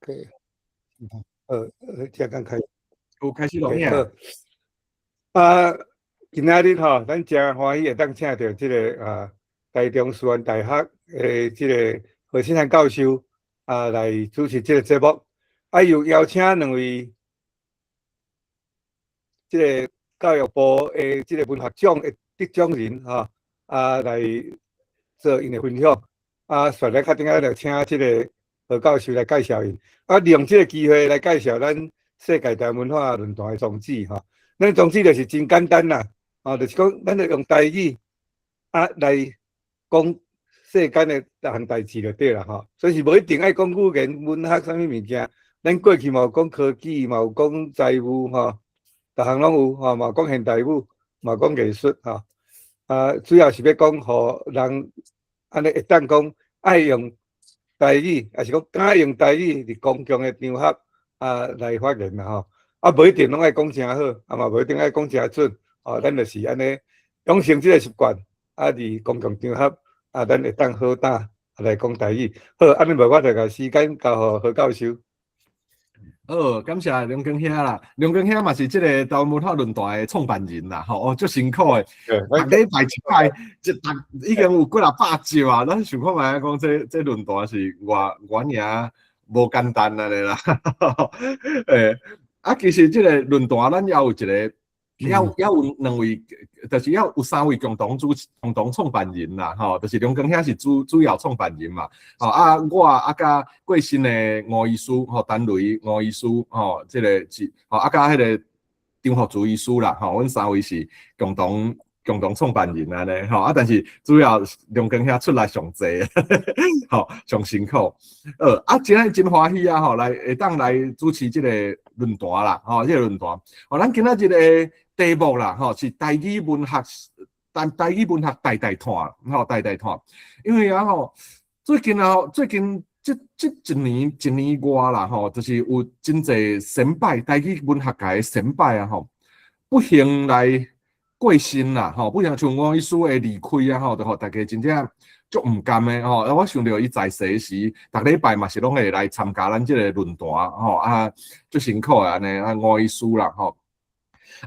OK，好，這剛開，有開始錄影。好，啊，今仔日吼，咱誠歡喜會當請著這个台中師範大學的這个何新涵教授來主持這个節目，啊，又邀請兩位這个教育部的這个文學獎的得獎人吼，來做𪜶的分享。啊，煞來較頂下就請這个何教授來介紹𪜶，啊，利用這个機會來介紹咱世界台灣文化論壇的宗旨吼。咱宗旨就是真簡單啦，就是講咱就用台語來講世間的逐項代誌就對啦吼。所以是無一定愛講語言、文學啥物物件，咱過去嘛有講科技，嘛有講財務吼，逐項攏有吼，嘛有講現代舞，嘛有講藝術吼。啊，主要是欲講予人按呢會當講愛用台語，抑是講敢用台語佇公共的場合來發言啦吼。啊，無一定攏愛講誠好，啊嘛無一定愛講誠準，哦，咱就是按呢養成這个習慣，啊，佇公共場合咱會當好膽來講台語。好，按呢無我就共時間交予何教授。好，感謝梁庚兄啦。梁庚兄嘛是這个台灣文化論壇的創辦人啦，吼，哦，足辛苦的，逐禮拜一擺，一逐已經有幾若百集啊。咱想看覓講這這論壇是偌偌爾無簡單按呢啦。欸，啊，其實這个論壇咱也有一个，也有兩位，就是也有三位共同主共同創辦人啦，吼，就是梁庚兄是主要創辦人嘛，吼，啊，我啊佮過身的吳醫師，吼，陳雷吳醫師，吼，這个是，吼，啊佮彼个張福慈醫師啦，吼，阮三位是共同創辦人按呢，吼，啊，但是主要梁庚兄出來上濟，吼，上辛苦，啊，今日真歡喜啊，吼，來會當來主持這个論壇啦，吼，這个論壇，吼，咱今仔日的題目啦，吼，是台語文學，台語文學代代湠，吼，代代湠，因為啊，吼，最近啊，最近這一年一年外啦，吼，就是有真濟先輩，台語文學界的先輩啊，吼，不幸來過身啦，吼，不幸像吳醫師的離開啊，吼，就予大家真正足毋甘的吼。啊，我想著伊在世時，逐禮拜嘛是攏會來參加咱這个論壇，吼，啊，足辛苦的按呢，啊，吳醫師啦，吼。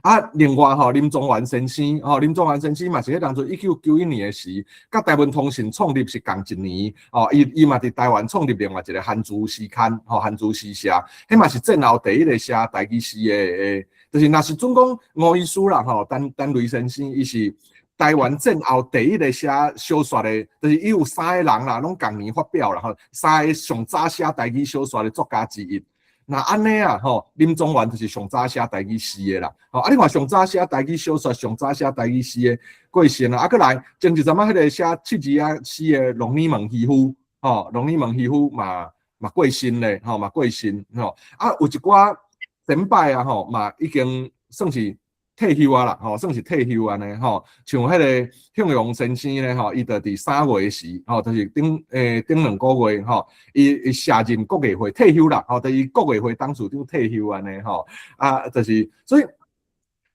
啊，另外吼，林宗元先生，吼，林宗元先生嘛是彼當陣1991年的時，佮台文通訊創立是仝一年，吼，伊嘛佇台灣創立另外一个韓字詩刊，吼，韓字詩社，彼嘛是戰後第一个寫台語詩的，就是若是準講吳醫師啦，吼，陳陳雷先生，伊是台灣戰後第一个寫小說的，就是伊有三個人啦，攏仝年發表啦，吼，三个上早寫台語小說的作家之一。若按呢啊，吼，林宗元就是上早寫台語詩的啦，吼，啊，你看上早寫台語小說、上早寫台語詩的過身啊，啊，閣來前一陣仔彼个寫七字仔詩的龍耳門漁夫，吼，龍耳門漁夫嘛嘛過身咧，吼，嘛過身，吼，啊，有一寡前輩啊，吼，嘛已經算是退休啊啦，吼，算是退休按呢，吼，像彼个向陽先生咧，吼，伊就佇3月時，吼，就是頂兩個月，吼，伊卸任國藝會退休啦，吼，就是國藝會董事長退休按呢，吼，啊，就是所以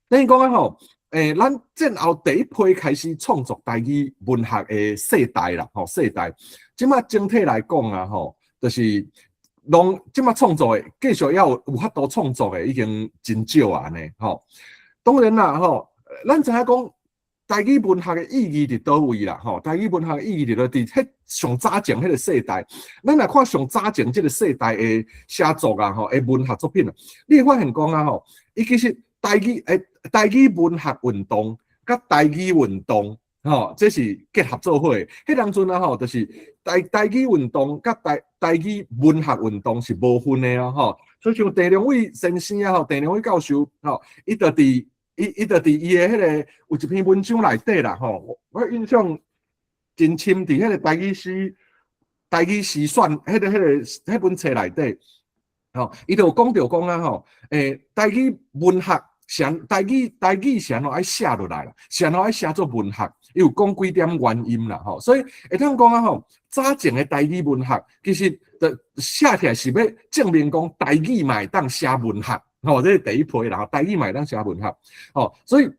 等於講啊，吼，咱戰後第一批開始創作台語文學的世代啦，吼，世代，這馬整體來講啊，吼，就是攏這馬創作的，繼續猶有法度創作的已經真少按呢，吼。當然啦，吼，咱知影講台語文學的意義佇佗位啦，吼，台語文學的意義佇佗？佇彼上早前彼个世代，咱若看上早前這个世代的寫作啊，吼，的文學作品啊，你會發現講啊，吼，伊其實台語文學運動佮台語運動，吼，這是結合做伙。彼當陣啊，吼，就是台語運動佮台語文學運動是無分的哦，吼。所以像鄭良偉先生啊，吼，鄭良偉教授，吼，伊就佇伊的彼个有一篇文章內底啦，吼，我印象真深，佇彼个台語詩選，彼本冊內底，吼，伊就有講著講啊，吼，台語文學是台語是按怎愛寫落來啦，是按怎愛寫做文學，伊有講幾點原因啦，吼，所以會當講啊，吼，早前的台語文學其實就寫起來是欲證明講台語嘛會當寫文學。吼，這是第一批啦，台語嘛會當寫文學，吼，所以啊，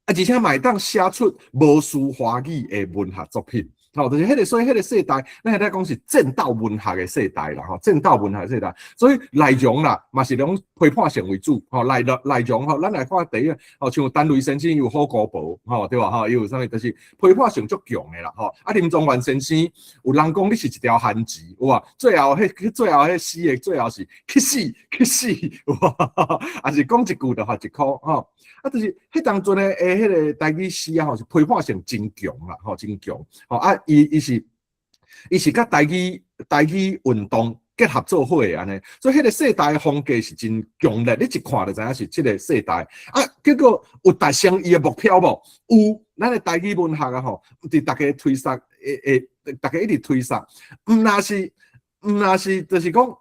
而且嘛會當寫出無需華語的文學作品，吼，就是彼個，所以彼個世代，咱現在講是戰鬥文學的世代啦，吼，戰鬥文學的世代，所以內容啦，嘛是攏批判性為主，吼，內容吼，咱來看第一，吼，像陳雷先生有好姑婆，吼，對吧？吼，伊有啥物，就是批判性足強的啦，吼，啊，林宗元先生有人講你是一條番薯，有無？最後彼最後彼詩的最後是去死去死，有無？抑是講一句就罰一箍，吼，啊，就是彼當陣的彼個台語詩啊，吼，是批判性真強啦，吼，真強，吼啊，伊是佮台語運動結合做伙的按呢，所以彼個世代的風格是真強烈，你一看就知影是這個世代。啊，結果有達成伊的目標無？有，咱的台語文學啊吼，佇逐家推捒，會會，逐家一直推捒，毋若是，就是講，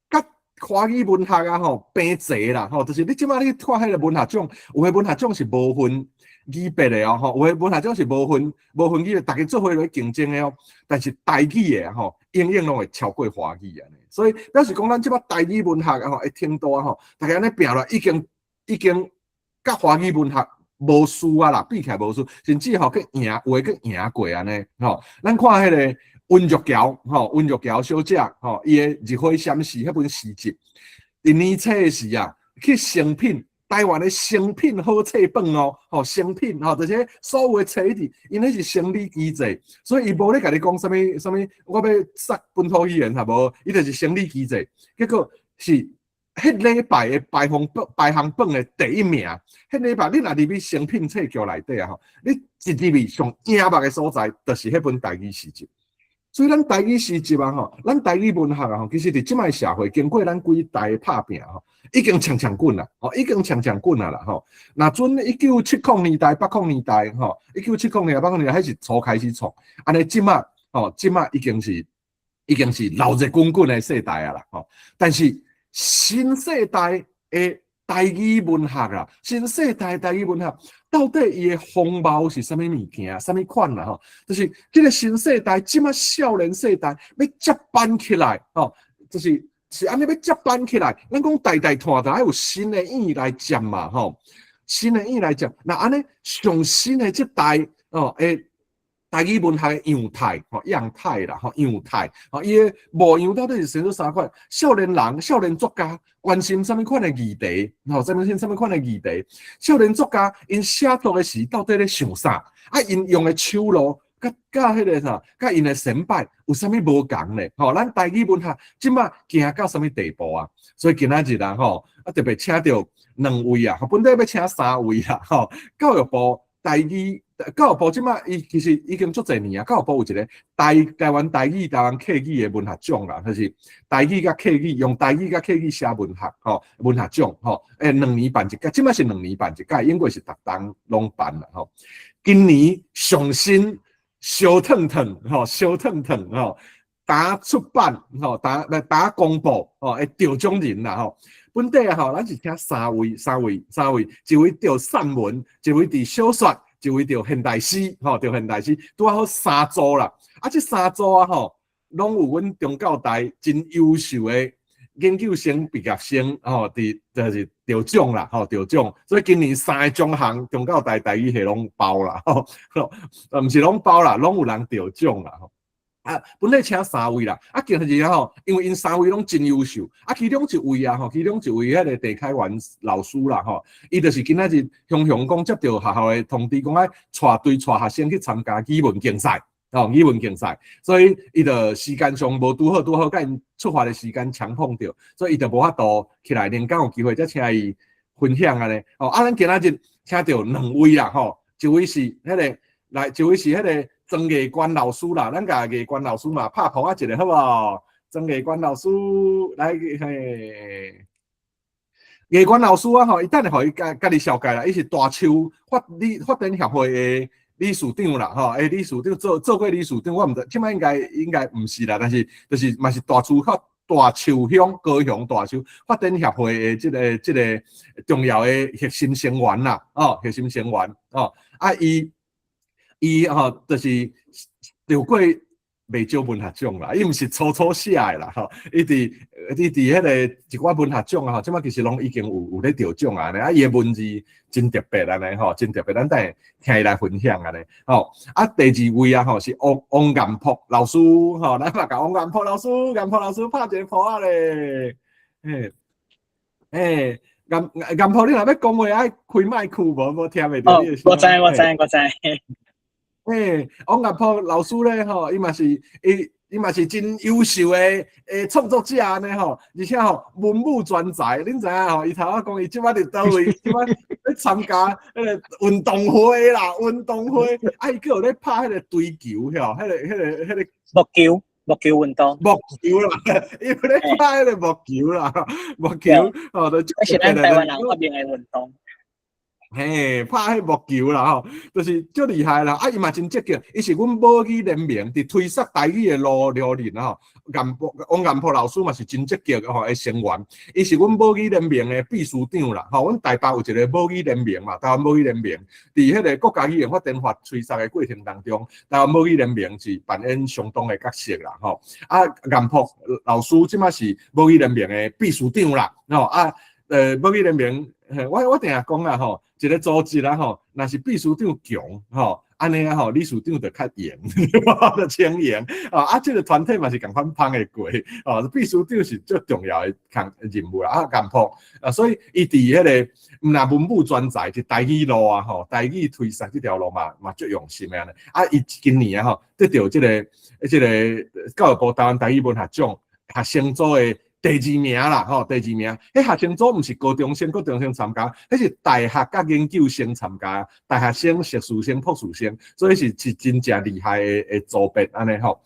佮華語文學啊吼平齊啦吼，就是你這擺你看彼個文學獎，有的文學獎是無分語別的哦吼，有的文學獎是無分語別，逐家做伙來競爭的哦。但是台語的吼，永遠攏會超過華語按呢。所以表示講，咱這擺台語文學啊吼，的程度啊吼，逐家按呢拚落來，已經佮華語文學無輸啊啦，比起來無輸，甚至吼閣贏，有的閣贏過按呢吼。咱看彼個溫玉喬吼，溫玉喬小姐吼，伊的《日暉閃逝》彼本詩集，佇年冊的時啊，去誠品。台灣的誠品好冊本哦，吼誠品吼，就是所有的冊子，𪜶彼是生理機制，所以伊無咧共你講啥物啥物，我欲殺本土語言，係無？伊就是生理機制，結果是彼禮拜的排行榜的第一名。彼禮拜你若入去誠品冊局內底啊，吼，你一入去上引目的所在，就是彼本台語詩集。所以咱台語詩集啊，吼，咱台語文學啊，吼，其實佇這擺社會，經過咱幾代的拍拚吼，已經強強滾啦，吼，已經強強滾啊啦，吼。若陣1970年代、80年代，吼，1970年代、80年代，彼是初開始創，按呢這擺，吼，這擺已經是老熱滾滾的世代啊啦，吼。但是新世代的台語文學啊，新世代台語文學到底伊的風貌是啥物物件，啥物款啦？吼，就是這個新世代，這擺少年世代欲接班起來，吼，就是按呢欲接班起來。咱講代代傳，就愛有新的影來接嘛，吼，新的影來接。那按呢上新的這代，哦，會台語文學的樣態，吼，樣態啦，吼，樣態，吼，伊的模樣到底是生做啥款？少年人、少年作家關心啥物款的議題？吼，關心啥物款的議題？少年作家𪜶寫作的時到底咧想啥？啊，𪜶用的手路，佮彼個啥，佮𪜶的先輩有啥物無仝咧？吼，咱台語文學這擺行到啥物地步啊？所以今仔日啊，吼，啊特別請著兩位啊，本來欲請三位啦，吼，教育部台語。教育部這擺伊其實已經足濟年啊，教育部有一個台灣台語、台灣客語的文學獎啦，就是台語佮客語用台語佮客語寫文學，吼，文學獎，吼，兩年辦一屆，這擺是兩年辦一屆，英國是逐冬攏辦啦，吼。今年上新燒燙燙，吼，燒燙燙，吼，打出版，吼，打來打公布，吼，會得獎人啦，吼。本底啊，吼，咱是請三位，三位，三位，一位得散文，一位佇小說。一位著現代詩，吼，著現代詩，拄好三組啦。啊，這三組啊，吼，攏有阮中教大真優秀的研究生、畢業生，吼，佇就是得獎啦，吼，得獎。所以今年三個獎項，中教大台語系攏包啦，吼，毋是攏包啦，攏有人得獎啦，吼。啊，本來請三位啦，啊，今日吼，因為𪜶三位攏真優秀，啊，其中一位啊，吼，其中一位彼個鄭開元老師啦，吼，伊就是今仔日雄雄講接著學校的通知，講愛帶隊帶學生去參加語文競賽，吼，語文競賽，所以伊就時間上無拄好拄好，佮𪜶出發的時間強碰著，所以伊就無法度起來，連講有機會才請伊分享按呢，吼，啊，咱今仔日請著兩位啦，吼，一位是彼個來，一位是彼個曾藝冠老師啦，咱共藝冠老師嘛拍噗仔一下好無？曾藝冠老師來嘿，藝冠老師啊吼，伊等下予伊家己紹介啦，伊是大樹發展協會的理事長啦，吼，理事長做過理事長，我毋知，這擺應該毋是啦，但是就是嘛是大樹鄉高雄大樹發展協會的這個重要的核心成員啦，哦，核心成員哦，啊，伊吼就是得過袂少文學獎啦，伊毋是粗粗寫的啦，吼，伊佇彼个一寡文學獎啊，吼，這擺其實攏已經有咧得獎啊，啊，伊的文字真特別按呢，吼，真特別，咱等下聽伊來分享按呢，吼，啊，第二位啊，吼，是王岩朴老師，吼，咱嘛共王岩朴老師，岩朴老師拍一個噗仔咧，嘿，嘿，岩朴，你若欲講話愛開麥克無？無聽袂著你的聲。我知我知我知。嘿，王岩朴老師咧，吼，伊嘛是真優秀的創作者按呢吼，而且吼文武專才，恁知影吼？伊頭仔講伊這擺佇佗位，這擺咧參加彼个運動會啦，運動會，啊，伊閣有咧拍彼个槌球，吼，彼个木球運動，木球啦，伊有咧拍彼个木球啦，木球，吼，就這是咱台灣人發明的運動。嘿，拍彼木球啦吼，就是足厲害啦！啊，伊嘛真積極，伊是阮母語聯盟佇推捒台語的路人吼。王岩朴老師嘛是真積極的吼的成員，伊是阮母語聯盟的秘書長啦。吼，阮台北有一個母語聯盟嘛，台灣母語聯盟佇彼个國家語言發展法推捒的過程當中，台灣母語聯盟是扮演相當的角色啦。吼，啊，岩朴老師這擺是母語聯盟的秘書長啦。吼，啊，母語聯盟，我定定講啦吼，一個組織啦吼，若是秘書長強吼，按呢啊吼，理事長就較閒，就清閒啊。啊，這個團體嘛是仝款芳會過，哦，秘書長是最重要的項任務啦。啊，岩朴啊，所以伊佇彼个毋若文武專才，佇台語路啊吼，台語推捒這條路嘛足用心的按呢。啊，伊今年啊吼，得著這個教育部台灣台語文學獎學生組的第二名啦，吼，第二名。彼學生組毋是高中生、國中生參加，彼是大學佮研究生參加，大學生、碩士生、博士生，所以是真正厲害的組別按呢吼。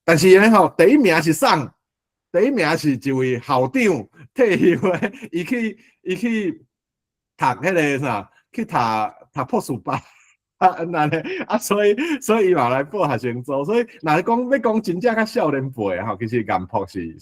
但是呢吼，第一名是啥？第一名是一位校長退休的，伊去讀彼个啥，去讀博士班。啊，按呢，啊，所以伊嘛來報學生組，所以若是講欲講真正較少年輩吼，其實岩朴是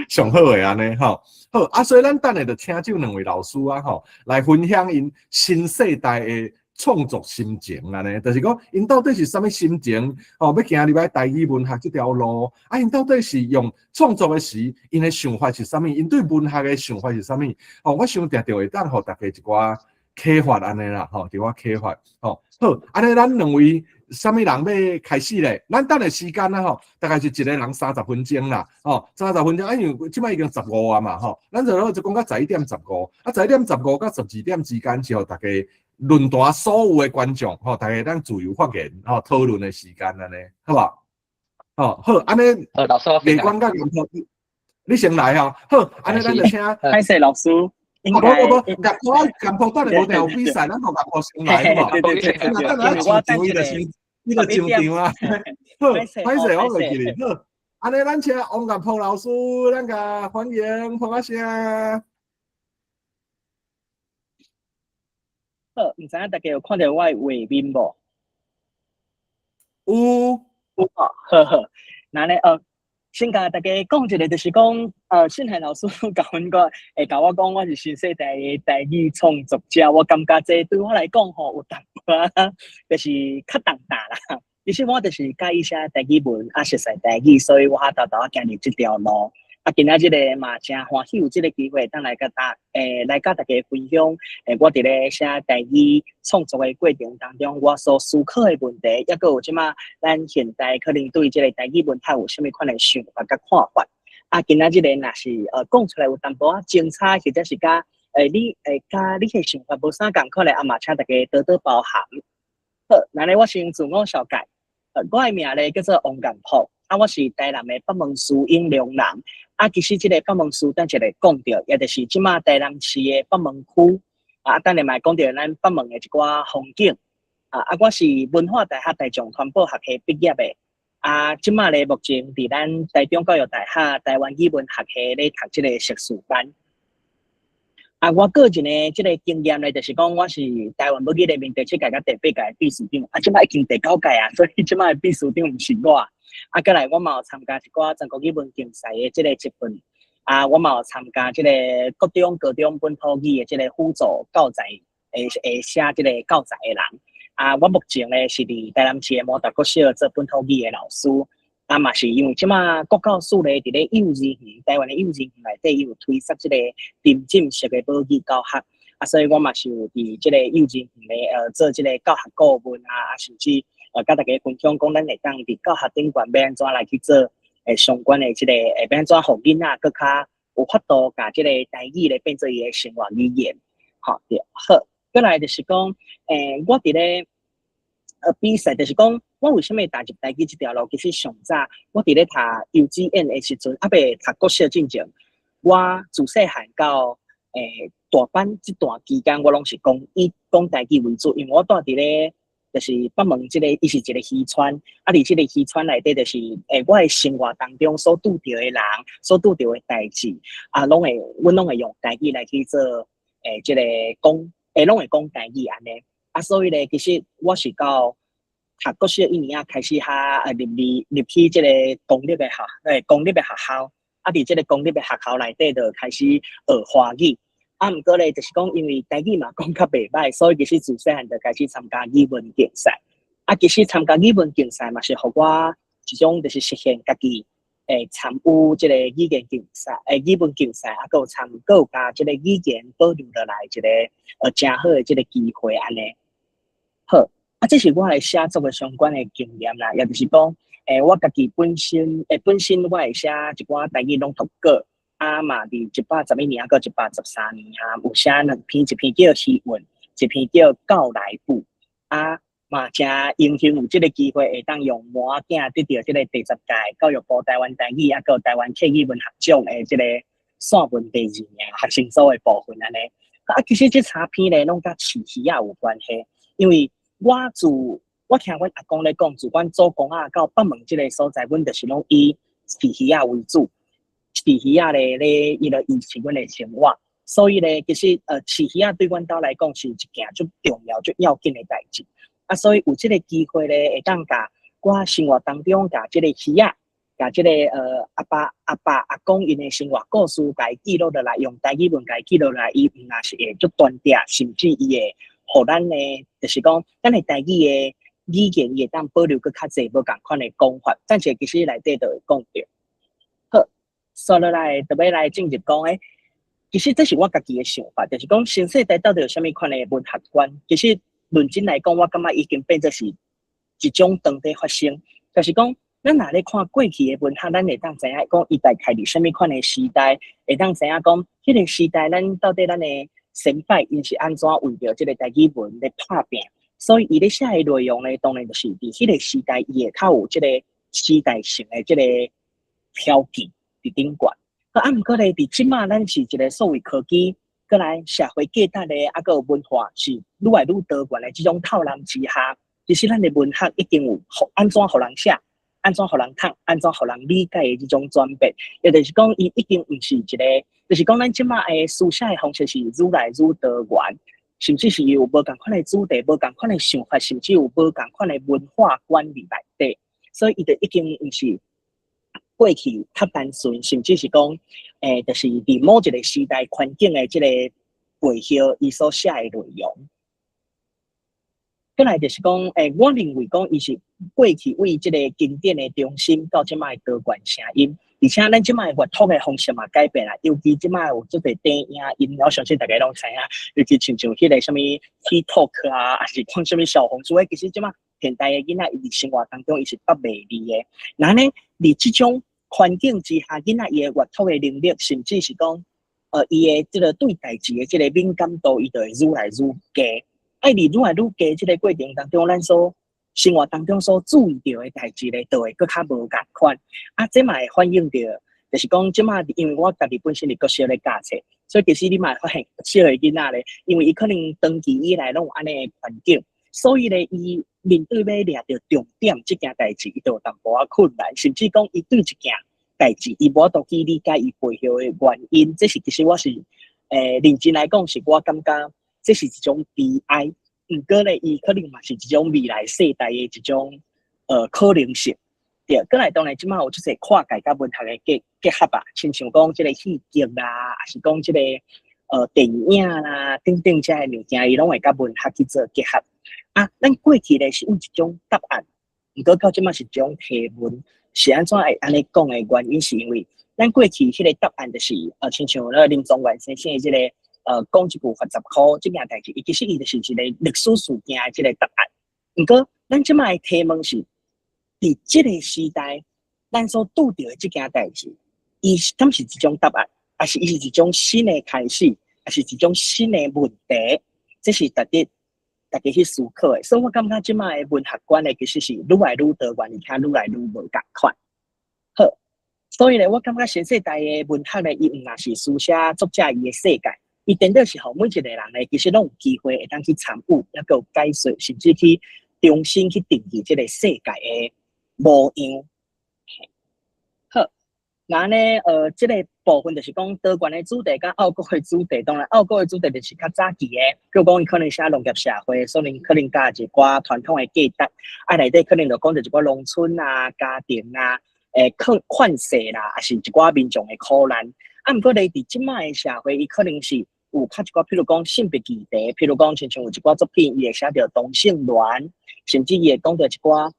上好的按呢吼。好，啊，所以咱等下就請這兩位老師啊吼，來分享𪜶新世代的創作心情按呢，就是講𪜶到底是啥物心情吼，欲行入來台語文學這條路，啊，𪜶到底是用創作的時，𪜶的想法是啥物？𪜶對文學的想法是啥物？吼，我想定定會當予大家一寡啟發按呢啦，吼，一寡啟發，吼，好，按呢咱兩位啥物人欲開始咧？咱等的時間啊，吼，大概是一個人三十分鐘啦，吼，三十分鐘，啊，因為這擺已經十五啊嘛，吼，咱就講到11點15，啊，十一點十五到12點之間是予大家論壇所有的觀眾，吼，大家當自由發言，吼，討論的時間按呢，好無？吼，好，按呢，老師，美光佮岩朴，你先來吼，好，按呢咱就請，歹勢老師。無無無，岩朴岩朴等下無定有比賽，咱予岩朴先來好無？對對對對，等下上場伊就先，伊就上場啊。好，歹勢我袂記哩。好，按呢咱請王岩朴老師，咱共歡迎噗仔聲。好，毋知影大家有看著我的畫面無？有。有吼，好好。那咧，先共大家講一下，就是講，信漢老師共阮講，會共我講我是新世代的台語創作者，我感覺這對我來講吼，有淡薄仔，就是較重大啦。其實我就是佮意寫台語文，啊，熟悉台語，所以我較沓沓仔行入這條路。啊，今仔日个嘛誠歡喜有這個機會，當來共大來佮大家分享，我佇咧寫台語創作的過程當中，我所思考的問題，抑閣有這馬咱現代可能對這個台語文學有啥物款的想法佮看法。啊，今仔日個若是講出來有淡薄仔精彩，或者是佮你的想法無啥仝款咧，啊嘛請大家多多包涵。好，那咧我先自我紹介，我的名咧叫做王岩朴，啊，我是台南的北門師永隆人。啊，其實這个北門師等一下講著，也就是這馬台南市的北門區。啊，等下嘛會講著咱北門的一寡風景。啊，我是文化大學大眾傳播學系畢業的。啊，這馬咧目前佇咱台中教育大學台灣語文學系咧讀這個碩士班。啊，我個人的這個經驗咧，就是講我是台灣母語聯盟第七屆佮第八屆秘書長，啊，這馬已經第九屆啊，所以這馬的秘書長毋是我。啊，過來我嘛有參加一寡全國語文競賽的這個積分，啊，我嘛有參加這個國中、高中本土語的這個輔助教材，會寫這個教材的人。啊，我目前咧是佇台南市的摩達國小做本土語的老師。啊，嘛是因為這馬國教署咧，佇咧幼稚園，台灣的幼稚園內底，伊有推設這個沉浸式的母語教學。啊，所以我嘛是有佇這個幼稚園咧，做這個教學顧問啊，啊，甚至佮大家分享講，咱會當佇教學頂懸欲按怎來去做相關的這個，欲按怎予囡仔閣較有法度共這個台語咧變做伊的生活語言。好，對，好，過來就是講，我佇咧比賽，就是講，我為啥物踏入台語這條路？其實上早我佇咧讀幼稚園的時陣，猶未讀國小進前，我自細漢到大班這段期間，我攏是講以講台語為主，因為我住佇咧就是北門這個，伊是一個漁村，啊，佇這個漁村內底，就是我的生活當中所拄著的人，所拄著的代誌，啊，攏會，阮攏會用台語來去做這個講，攏會講台語按呢。啊，所以咧，其實我是到讀國小一年仔開始較入去這個公立的學，公立的學校，啊，佇這個公立的學校內底就開始學華語。啊，毋過咧，就是講因為台語嘛講較袂䆀，所以其實自細漢就開始參加語文競賽。啊，其實參加語文競賽嘛是予我一種就是實現家己參與這個語言競賽，語文競賽，啊，閣有參，閣有共這個語言保留落來一個誠好的這個機會按呢。好，啊，這是我來寫作的相關的經驗啦，也就是講，我家己本身，本身我會寫一寡台語朗讀稿，啊嘛，佇111年，閣113年啊，有寫兩篇，一篇叫《魚韻》，一篇叫《到來簿》。啊，嘛誠榮幸有這個機會，會當用模仔鏡得著這個第10屆教育部台灣台語啊，閣有台灣客語文學獎的這個散文第二名學生組的部分按呢。啊，其實這三篇咧，攏佮飼魚仔有關係，因為我自我聽阮阿公咧講，自阮祖公仔到北門這個所在，阮就是攏以飼魚仔為主，飼魚仔咧咧，伊就維持阮的生活。所以咧，其實飼魚仔對阮兜來講是一件足重要、足要緊的代誌。啊，所以有這個機會咧，會當共我生活當中共這個魚仔，共這個阿爸阿公𪜶的生活故事，共伊記錄落來，用台語文共伊記錄落來，伊毋若是會足單調，甚至伊會予咱呢，就是講咱的台語的語言會當保留閣較濟無仝款的講法，但是其實內底就會講著。好，紲落來就欲來進入講欸，其實這是我家己的想法，就是講新世代到底有啥物款的文學觀？其實認真來講，我感覺已經變做是一種當地發生，就是講咱若咧看過去的文學，咱會當知影講伊大概佇啥物款的時代，會當知影講彼個時代咱到底咱的先輩𪜶是按怎為著這個台語文咧拍拚，所以伊咧寫的內容咧，當然就是佇彼個時代伊會較有這個時代性的這個標記佇頂懸。啊，毋過咧，佇這馬咱是一個所謂科技，過來社會價值咧，啊，閣有文化是愈來愈多元的這種套籠之下，其實咱的文學已經有按怎予人寫，按怎予人讀，按怎予人理解的這種轉變，也就是講，伊已經毋是一個，就是講咱這馬的書寫的方式是愈來愈多元，甚至是有無仝款的主題、無仝款的想法，甚至有無仝款的文化觀佇內底，所以伊就已經毋是過去較單純，甚至是講，就是佇某一個時代環境的這個背後，伊所寫的內容。過來就是講，我認為講伊是過去為這個經典的中心到這馬的多元聲音，而且咱這馬閱讀的方式嘛改變啦，尤其這馬有足濟短影音，我相信大家攏知影，尤其親像彼個啥物 TikTok 啊，抑是講啥物小紅書，其實這馬現代的囡仔伊佇生活當中伊是捌袂字的。那呢，佇這種環境之下，囡仔伊的閱讀的能力，甚至是講，伊的這個對代誌的這個敏感度，伊就會愈來愈低。啊，佇愈來愈低這個過程當中，咱所生活當中所注意著的代誌咧，就會閣較無仝款。啊，這嘛會反映著，就是講這馬因為我家己本身佇國小咧教冊，所以其實你嘛會發現小的囡仔咧，因為伊可能長期以來攏有按呢的環境，所以咧，伊面對欲掠著重點這件代誌，伊就有淡薄仔困難，甚至講伊對一件代誌，伊無法度去理解伊背後的原因。這是其實我是認真來講，是我感覺這是一種悲哀。毋過咧，伊可能嘛是一種未來世代的一種可能性。對，過來當然這馬有足濟跨界佮文學的結合吧，親像講這個戲劇啦，抑是講這個電影啦等等這的物件，伊攏會佮文學去做結合。啊，咱過去咧是有一種答案，毋過到這馬是一種提問，是按怎會按呢講的原因，是因為咱過去彼個答案就是，親像那個林宗元先生的這個，講一句罰10箍這件代誌，伊其實伊就是一個歷史事件的這個答案。毋過咱這馬的提問是，佇這個時代，咱所拄著的這件代誌，伊是敢是一種答案，抑是伊是一種新的開始，抑是一種新的問題？這是值得大家去思考的。所以我感覺這馬的文學觀呢，其實是愈來愈多元，而且愈來愈無仝款。好，所以咧，我感覺新世代的文學咧，伊毋但是書寫作者伊的世界，伊顛倒是予每一個人咧，其實攏有機會會當去參與，抑閣有解說，甚至去重新去定義這個世界的模樣。好，那呢，這個部分就是講多元的主題佮愛國的主題，當然愛國的主題就是較早期的，比如講伊可能寫農業社會，所以可能佮一寡傳統的價值，啊內底可能就講著一寡農村啊、家庭啊、勸世啦，抑是一寡民眾的苦難。啊，毋過咧，佇這馬的社會，伊可能是有較一寡，譬如講性別議題，譬如講親像有一寡作品，伊會寫著同性戀，甚至伊會講著一寡，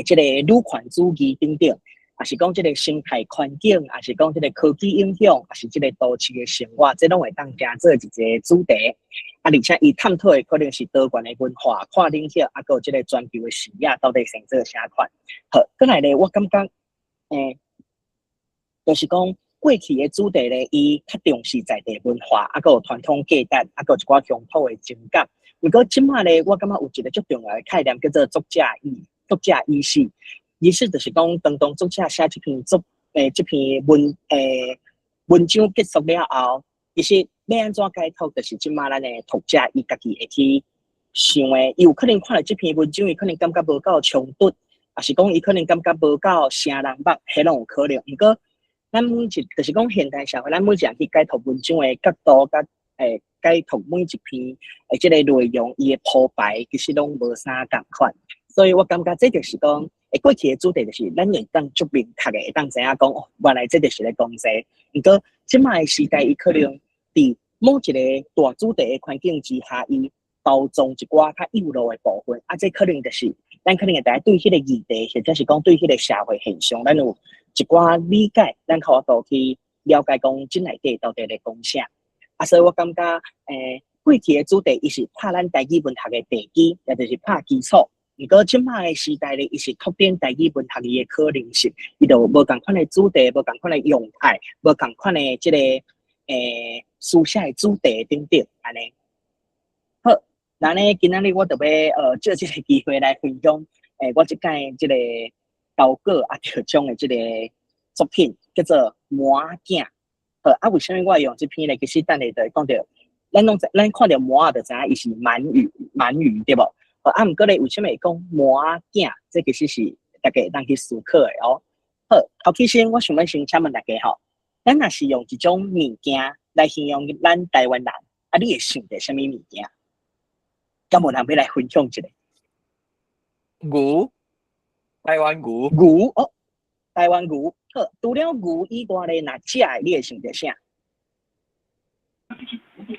這個女權主義等等。抑是講這個生態環境，抑是講這個科技影響，抑是這個都市的生活，這攏會當成做一個主題。啊，而且伊探討的可能是多元的文化、跨領域，啊，閣有這個全球的視野，到底生做啥款？好，閣來咧，我感覺，就是講過去的主題咧，伊較重視在地文化，啊，閣有傳統價值，啊，閣有一寡鄉土的情感。毋過這馬咧，我感覺有一個足重要的概念，叫做作者意識。意思就是講，當作者寫這篇作這篇文章結束了後，其實欲按怎解讀，就是這馬咱的讀者伊家己會去想的。伊有可能看著這篇文章，伊可能感覺無夠衝突，抑是講伊可能感覺無夠聲人目，彼攏有可能。毋過，咱每一就是講現代社會，咱每一人去解讀文章的角度，佮解讀每一篇這個內容，伊的鋪排其實攏無啥仝款。所以我感覺這就是講，過去的主題就是咱會當足明確的，會當知影講，哦，原來這就是咧講這。毋過這馬的時代，伊可能佇某一個大主題的環境之下，伊包裝一寡較幼路的部分，啊，這可能就是咱可能會當對彼個議題，或者是講對彼個社會現象，咱有一寡理解，咱較有法度去了解講這內底到底咧講啥。啊，所以我感覺，過去的主題伊是拍咱台語文學的地基，也就是拍基礎。毋過這馬的時代咧，伊是拓展台語文學伊的可能性，伊就無仝款的主題，無仝款的樣態，無仝款的這個書寫的主題等等，按呢。好，那呢今仔日我就欲藉這個機會來分享，我這擺這個投稿啊得獎的這個作品，叫做《麻仔囝》。好，啊，為啥物我會用這篇咧？其實等下就會講著，咱攏知，咱看著麻仔就知影伊是鰻魚，鰻魚對無？啊，毋過咧，為啥物會講麻仔囝？這其實是大家會當去思考的哦。好，頭起先我想欲先請問大家吼，咱若是用一種物件來形容咱台灣人，啊，你會想著啥物物件？敢無人欲來分享一下？牛，台灣牛。牛哦，台灣牛。好，除了牛以外咧，若食的你會想著啥？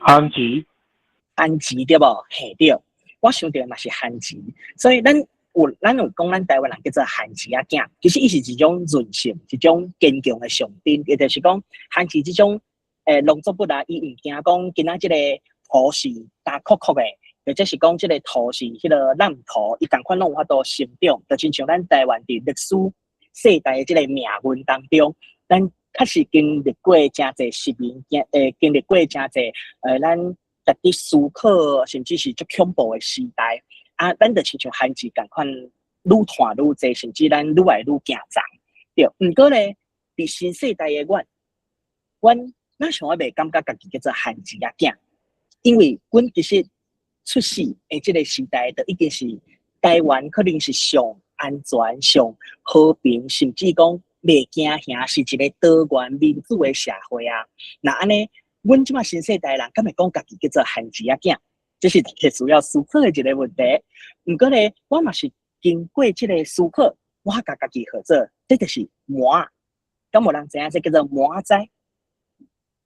番薯。番薯對無？嘿對。我想著嘛是番薯，所以咱有講咱台灣人叫做番薯仔囝，其實伊是一種韌性，一種堅強的象徵，也就是講番薯這種農作物啊，伊毋驚講今仔這個土是焦涸涸的，或者是講這個土是彼個爛土，伊仝款攏有法度生長，就親像咱台灣佇歷史世代的這個命運當中，咱確實經歷過誠濟殖民，經歷過誠濟咱值得思考，甚至是足恐怖的時代啊！咱就親像番薯仝款，愈湠愈濟，甚至咱愈來愈行叢。對，毋過咧，佇新世代的阮，阮咱想欲袂感覺家己叫做番薯仔囝，因為阮其實出世的這個時代，就已經是台灣可能是上安全、上和平，甚至講袂驚嚇，是一個多元民主的社會啊。若按呢，阮這馬新世代人，敢會講家己叫做番薯仔囝？這是大家需要思考的一個問題。毋過咧，我嘛是經過這個思考，我共家己號做，這就是麻。敢無人知影這叫做麻仔？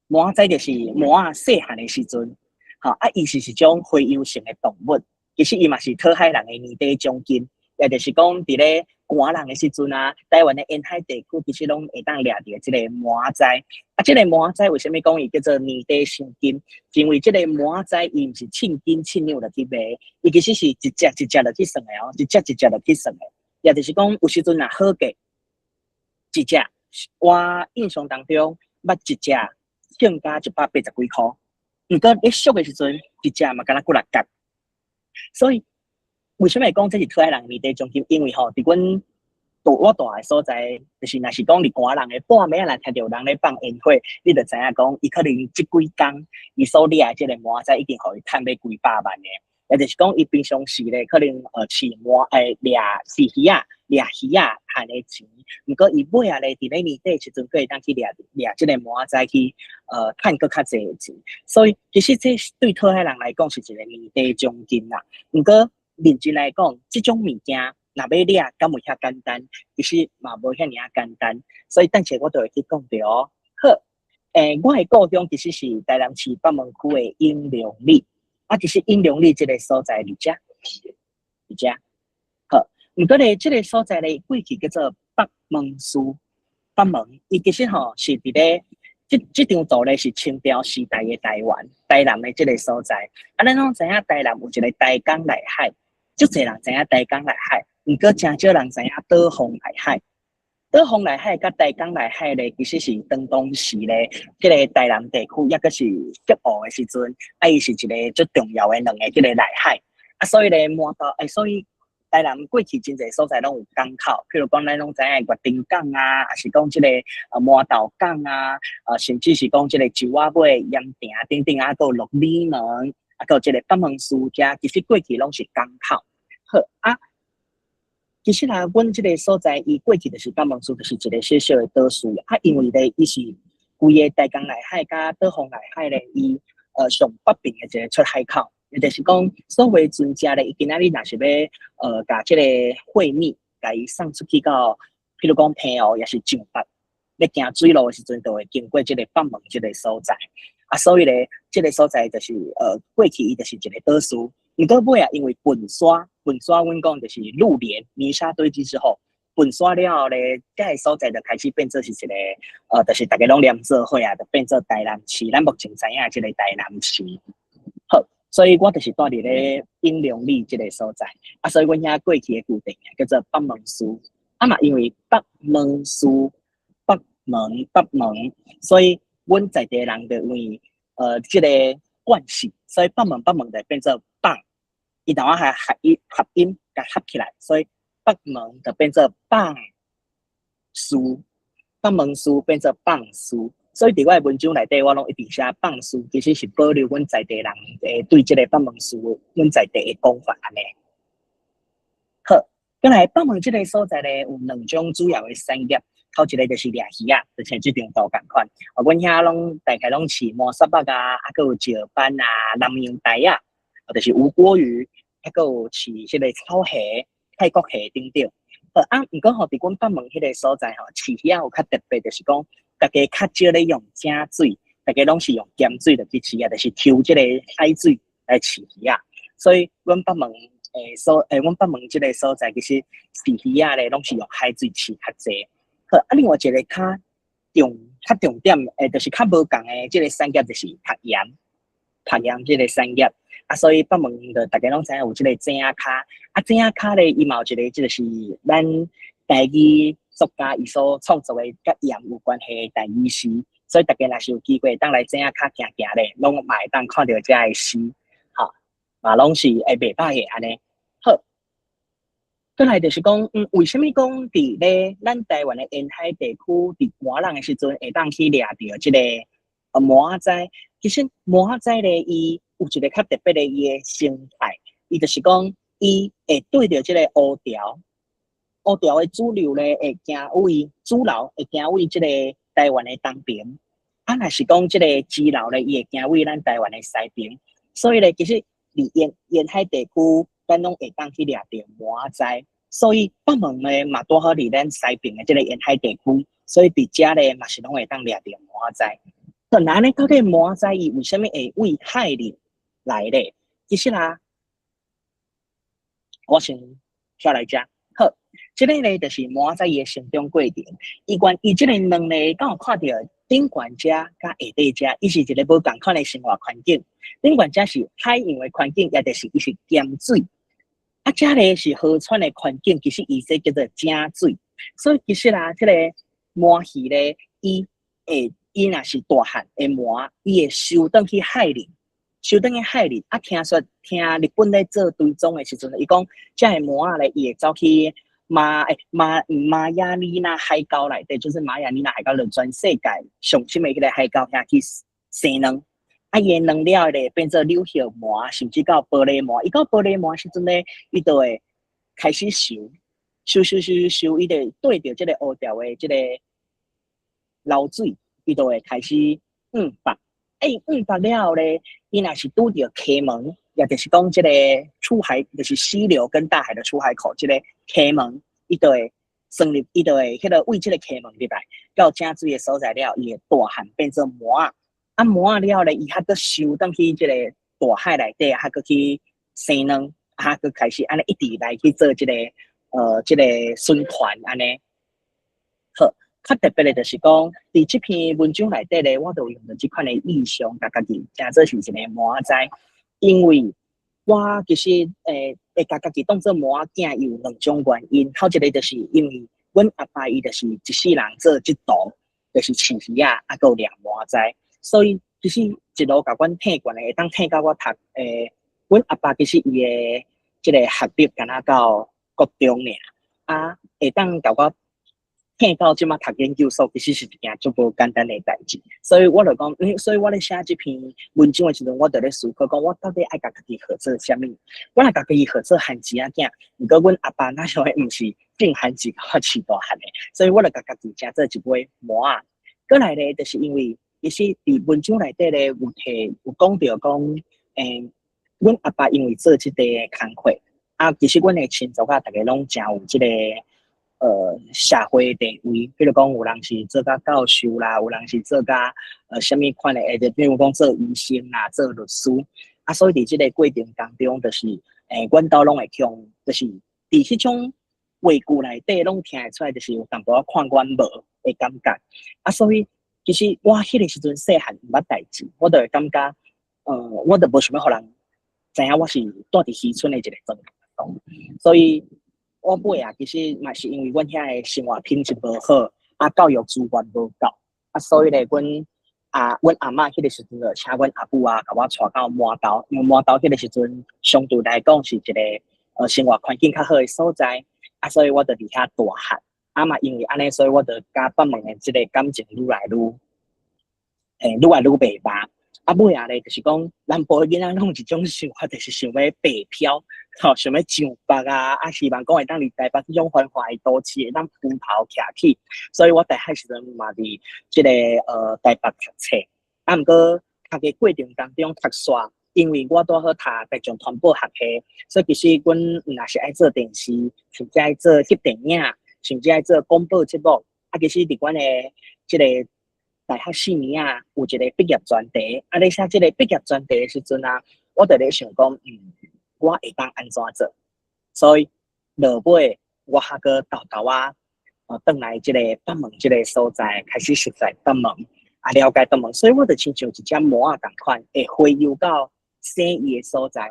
麻仔就是麻仔細漢的時陣，吼啊，伊是一種洄游性的動物。其實伊嘛是討海人的年底獎金，也就是講佇咧寒人的時陣啊，台灣的沿海地區其實攏會當掠著這個蟆仔。啊，這個蟆仔為啥物講伊叫做年底賞金？因為這個蟆仔伊毋是稱斤稱兩落去賣，伊其實是一隻一隻落去算的哦，一隻一隻落去算的。也就是講，有時陣若好價，一隻我印象當中捌一隻稱價180幾箍，毋過咧俗的時陣，一隻嘛敢若幾若角。所以為啥物會講這是討海人年底獎金？因為吼，佇阮住我蹛的所在，就是若是講佇寒人的半暝仔，若聽著有人咧放煙火，你就知影講，伊可能這幾工伊所掠的這個蟆仔已經予伊趁欲幾百萬的。也就是講，伊平常時咧可能飼蟆掠飼魚仔、掠魚仔趁的錢，毋過伊尾仔咧佇咧年底時陣，閣會當去掠掠這個蟆仔去趁閣較濟的錢。所以其實這對討海人來講是一個年底獎金啦。毋過認真來講，這種物件若欲掠，敢有遐簡單？其實嘛無遐爾仔簡單。所以等下我就會去講著哦。好，我的故鄉其實是台南市北門區的永隆里。啊，其實永隆里這個所在佇遮，佇遮。好，毋過咧，這個所在咧，過去叫做北門嶼。北門，伊其實吼是佇咧，這這張圖咧是清朝時代的台灣，台南的這個所在。啊，咱攏知影台南有一個台江內海，足濟人知影台江內海，毋過誠少人知影島風內海。島風內海佮台江內海咧，其實是當當時咧，這個台南地區抑閣是北部的時陣，啊，伊是一個足重要的兩个這個內海。啊，所以咧，滿島，所以台南過去真濟所在攏有港口，譬如講咱攏知影月丁港啊，抑是講這個蟆頭港啊，甚至是講這個石仔尾鹽埕等等啊，閣有鹿耳門，啊，閣有這個北門嶼遮，其實過去攏是港口。好啊。其實啊，阮這個所在，伊過去就是北門嶼，就是一個小小的島嶼。啊，因為咧，伊是規個台江內海佮島風內海咧，伊上北邊的一個出海口，也就是講，所有船隻咧，伊今仔日若是欲共這個貨物，共伊送出去到，譬如講澎湖，抑是上北，欲行水路的時陣，就會經過這個北門這個所在。啊，所以咧，這個所在就是過去伊就是一個島嶼。毋過尾仔，因為歕沙，歕沙，阮講就是陸連泥沙堆積之後，歕沙了後咧，這個所在就開始變做是一個，就是逐家攏連做伙啊，就變做台南市。咱目前知影這個台南市。好，所以我就是蹛佇咧永隆里這個所在。啊，所以阮遐過去的舊地名叫做北門嶼。啊嘛，因為北門嶼，北門北門，所以阮在地人就因為這個關係，所以北門北門就變做蚌。伊當下還合音合音共合起來，所以北門就變做蚌嶼，北門嶼變做蚌嶼。所以佇我的文章內底，我攏一直寫蚌嶼，其實是保留阮在地人的對這個北門嶼，阮在地的講法按呢。好，過來北門這個所在咧，有兩種主要的產業，頭一個就是掠魚仔，就像這張圖仝款。啊，阮遐攏大概攏飼麻虱目啊，啊，閣有石斑啊、南洋鯛仔，就是吳郭魚，抑閣有飼這個草蝦、泰國蝦等等。好啊，毋過吼，佇阮北門彼個所在吼，飼魚仔有較特別，就是講，大家較少咧用井水，大家攏是用鹹水入去飼啊，就是抽這個海水來飼魚仔。所以，阮北門阮北門這個所在，其實飼魚仔咧，攏是用海水飼較濟。好，啊，另外一個較重點，就是較無仝的這個產業，就是讀鹽，讀鹽這個產業。啊，所以北門就大家攏知影有這個井仔跤，啊，井仔跤咧，伊嘛有一個，這個是咱台語作家伊所創作的佮鹽有關係的台語詩，所以大家若是有機會當來井仔跤行行咧，攏嘛會當看著遮的詩，吼，嘛攏是會袂䆀的按呢。好，過來就是講，為啥物講佇咧咱台灣的沿海地區，佇寒人的時陣會當去掠著這個蟆仔？其實蟆仔咧，伊有一個較特別的伊的生態，伊就是講，伊會對著這個烏潮，烏潮的主流咧會行位主流會行位這個台灣的東邊，啊，若是講這個支流咧，伊會行位咱台灣的西邊，所以咧，其實佇沿海地區，咱攏會當去掠著蟆仔，所以北門咧嘛拄好佇咱西邊的這個沿海地區，所以佇遮咧嘛是攏會當掠著蟆仔。那按呢到底蟆仔伊為啥物會位海裡來咧？其實啊，我先跳來遮。好，這个咧就是蟆仔伊的成長過程。伊關伊這个卵咧，敢有看著頂懸遮佮下底遮，伊是一个無仝款的生活環境。頂懸遮是海洋的環境，也就是伊是鹹水。啊，遮咧是河川的環境，其實伊這叫做井水。所以其實啊，這个鰻魚咧，伊會伊若是大漢的鰻，伊會游轉去海裡，游轉去海裡。啊，聽說聽日本咧做追蹤的時陣，伊講遮个鰻仔咧，伊會走去馬亞尼納海溝內底，就是馬亞尼納海溝，就全世界上深的彼个海溝遐去生卵。啊，伊的卵了咧變做柳葉鰻，甚至到玻璃鰻。伊到玻璃鰻時陣咧，伊就會開始游，游游游游，伊就對著這个烏條的這个流水，伊就會開始蘊腹。欸，蘊腹了後咧，伊若是拄著溪門，也就是講這个出海，就是溪流跟大海的出海口，這个溪門，伊就會鑽入，伊就會彼个為這个溪門入來，到井水的所在了，伊會大漢變做鰻仔。啊，鰻仔了咧，伊還閣游轉去這个大海內底，還閣去生卵，還閣開始按呢一直來去做這个循環按呢。好，較特別的就是講，佇這篇文章內底咧，我就用著這款的意象，共家己誠做是一個鰻仔，因為我其實會共家己當做鰻仔囝有兩種原因，頭一个就是因為阮阿爸伊就是一世人做這道，就是飼魚仔，啊，閣有掠鰻仔。所以其實一路共阮疼慣的，會當疼到我讀阮阿爸其實伊的這個學歷敢若到國中爾，啊，會當共我疼到這馬讀研究所，其實是一件足無簡單的代誌。所以我就講，所以我咧寫這篇文章的時陣，我就咧思考講，我到底愛共家己號做啥物？我若共家己號做番薯仔囝，毋過阮阿爸那時候毋是種番薯共我飼大漢的，所以我就共家己成做一尾鰻仔。過來咧，就是因為其實佇文章內底咧有提有講著講，阮阿爸因為做這個工課，啊，其實阮的親族啊，逐个攏誠有這个社會地位，比如講有人是做甲教授啦，有人是做甲啥物款的，就比如講做醫生啦，做律師，啊，所以佇這个過程當中，就是阮兜攏會向，就是佇彼種話句內底攏聽會出來，就是有淡薄仔看阮無的感覺，啊，所以其實我彼个時陣細漢毋捌代誌，我就會感覺，我就無想欲予人知影我是住佇漁村的一个狀況，所以我尾啊，其實嘛是因為阮遐的生活品質無好，啊，教育資源無夠，啊，所以咧，阮阿嬤彼个時陣就請阮阿母啊，共我帶到麻豆，因為麻豆彼个時陣相對來講是一个生活環境較好的所在，啊，所以我就佇遐大漢。啊嘛，因為按呢，所以我就佮北門的這个感情愈來愈袂歹。啊，尾仔咧，就是講南部的囡仔攏有一種想法，就是想欲北漂，吼，想欲上北啊，啊，希望講會當佇台北這種繁華的都市會當蒲頭徛起。所以我大漢時陣嘛佇這个台北讀冊。啊，毋過讀的過程當中讀煞，因為我拄好讀大眾傳播學系，所以其實阮若是愛做電視，甚至愛做翕電影，甚至愛做廣播節目，啊，其實佇阮的這个大學四年啊，有一個畢業專題。啊，咧寫這個畢業專題的時陣啊，我就咧想講，我會當按怎做？所以落尾我還閣沓沓仔，轉來這個北門這個所在，開始熟悉北門，啊，了解北門。所以我就親像一隻鰻仔仝款，會洄游到生伊的所在，